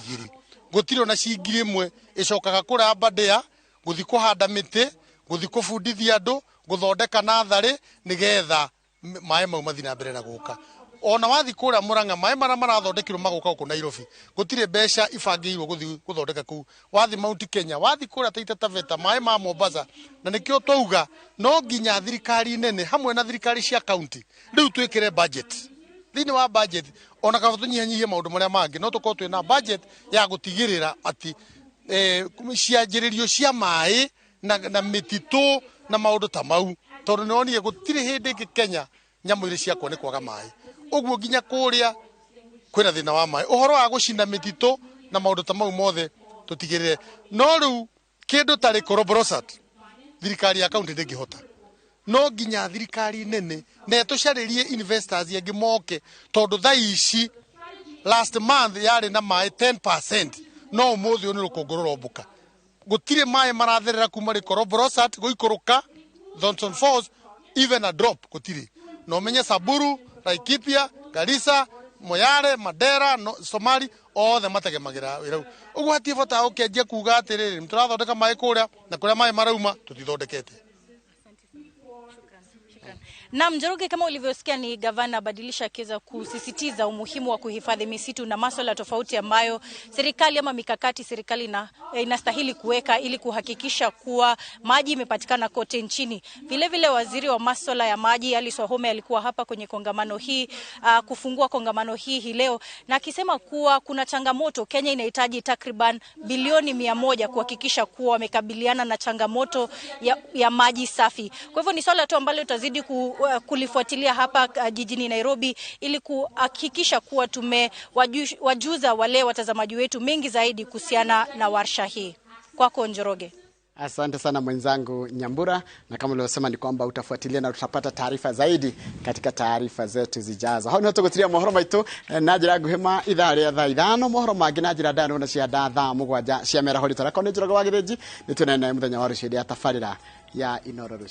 gũtirĩ ona ciringi ĩmwe ĩcokaga kũrĩa Aberdare gũthiĩ kũhanda mĩtĩ, gũthiĩ kũbundithia andũ, gũthondeka natharĩ nĩgetha maĩ mau mathiĩ na mbere na gũka. Ona wathiĩ kũrĩa Murang'a maĩ marĩa marathondekirwo magoka gũkũ Nairobi gũtirĩ mbeca ibangĩirwo gũthiĩ gũthondeka kũu. Wathiĩ Mount Kenya, wathiĩ kũrĩa Taita Taveta, maĩ ma Mombasa. Na nĩkĩo twauga no nginya thirikari nene hamwe na thirikari cia county rĩu twĩkĩre budget. Thĩinĩ wa budget ona kaba tũnyihanyihie maũndũ marĩa mangĩ, no tũkorwo twĩna budget ya gũtigĩrĩra atĩ cianjĩrĩrio cia maĩ na mĩtitũ na maũndũ ta mau, tondũ nĩwonire gũtirĩ hĩndĩ ĩngĩ Kenya nyamũ iria ciakwa nĩ kwaga maĩ. Ũguo nginya kũrĩa kwĩna thĩna wa maĩ, ũhoro wa gũcina mĩtitũ na maũndũ ta mau mothe tũtigĩrĩre. No rĩu kĩndũ ta Rĩkoro thirikari ya county ndĩngĩhota, no nginya thirikari nene na ĩtũcarĩrie investors angĩ moke, tondũ thaa ici last month yarĩ na maĩ 10%, no ũmũthĩ ũyũ nĩ rũkũngũ rũrombũka. Gũtirĩ maĩ maratherera kuma Rĩkoro Brosat gũikũrũka Thomson Falls, even a drop gũtirĩ. No ũmenye Samburu, Laikipia, Garissa, Moyale, Mandera, no, Somali othe mategemagĩra wĩra ũyũ. Ũguo hatirĩ bata ũkĩanjia kuga atĩrĩrĩ nĩtũrathondeka maĩ kũrĩa na kũrĩa maĩ marauma tũtithondekete. Na Njoroge, kama ulivyosikia ni gavana Badilisha akiweza kusisitiza umuhimu wa kuhifadhi misitu na masuala tofauti ambayo serikali ama mikakati serikali inastahili kuweka ili kuhakikisha kuwa maji imepatikana kote nchini. Vile vile waziri wa masuala ya maji Alice Wahome alikuwa hapa kwenye kongamano hii, kufungua kongamano hii leo, na akisema kuwa kuna changamoto. Kenya inahitaji takriban bilioni 100 kuhakikisha kuwa wamekabiliana na changamoto ya maji safi. Kwa hivyo ni swala tu ambalo tutazidi kulifuatilia hapa jijini Nairobi ili kuhakikisha kuwa tumewajuza wale watazamaji wetu mengi zaidi kuhusiana na warsha hii. Kwako Njoroge. Asante sana mwenzangu Nyambura, na kama ulivyosema ni kwamba utafuatilia na tutapata taarifa zaidi katika taarifa zetu zijazo. Hau niho tũgũtiria mohoro maitũ na njĩra nguhĩ ithaa rĩa thaa 5, mohoro mangĩ na njĩra ndano na cia thaa 7 cia mĩaraho. Rĩtwa rĩakwa nĩ Njoroge wa Gĩthĩnji, nĩ tuonane mũthenya wa rũciũ ya tabarĩra ya Inooro rũciũ.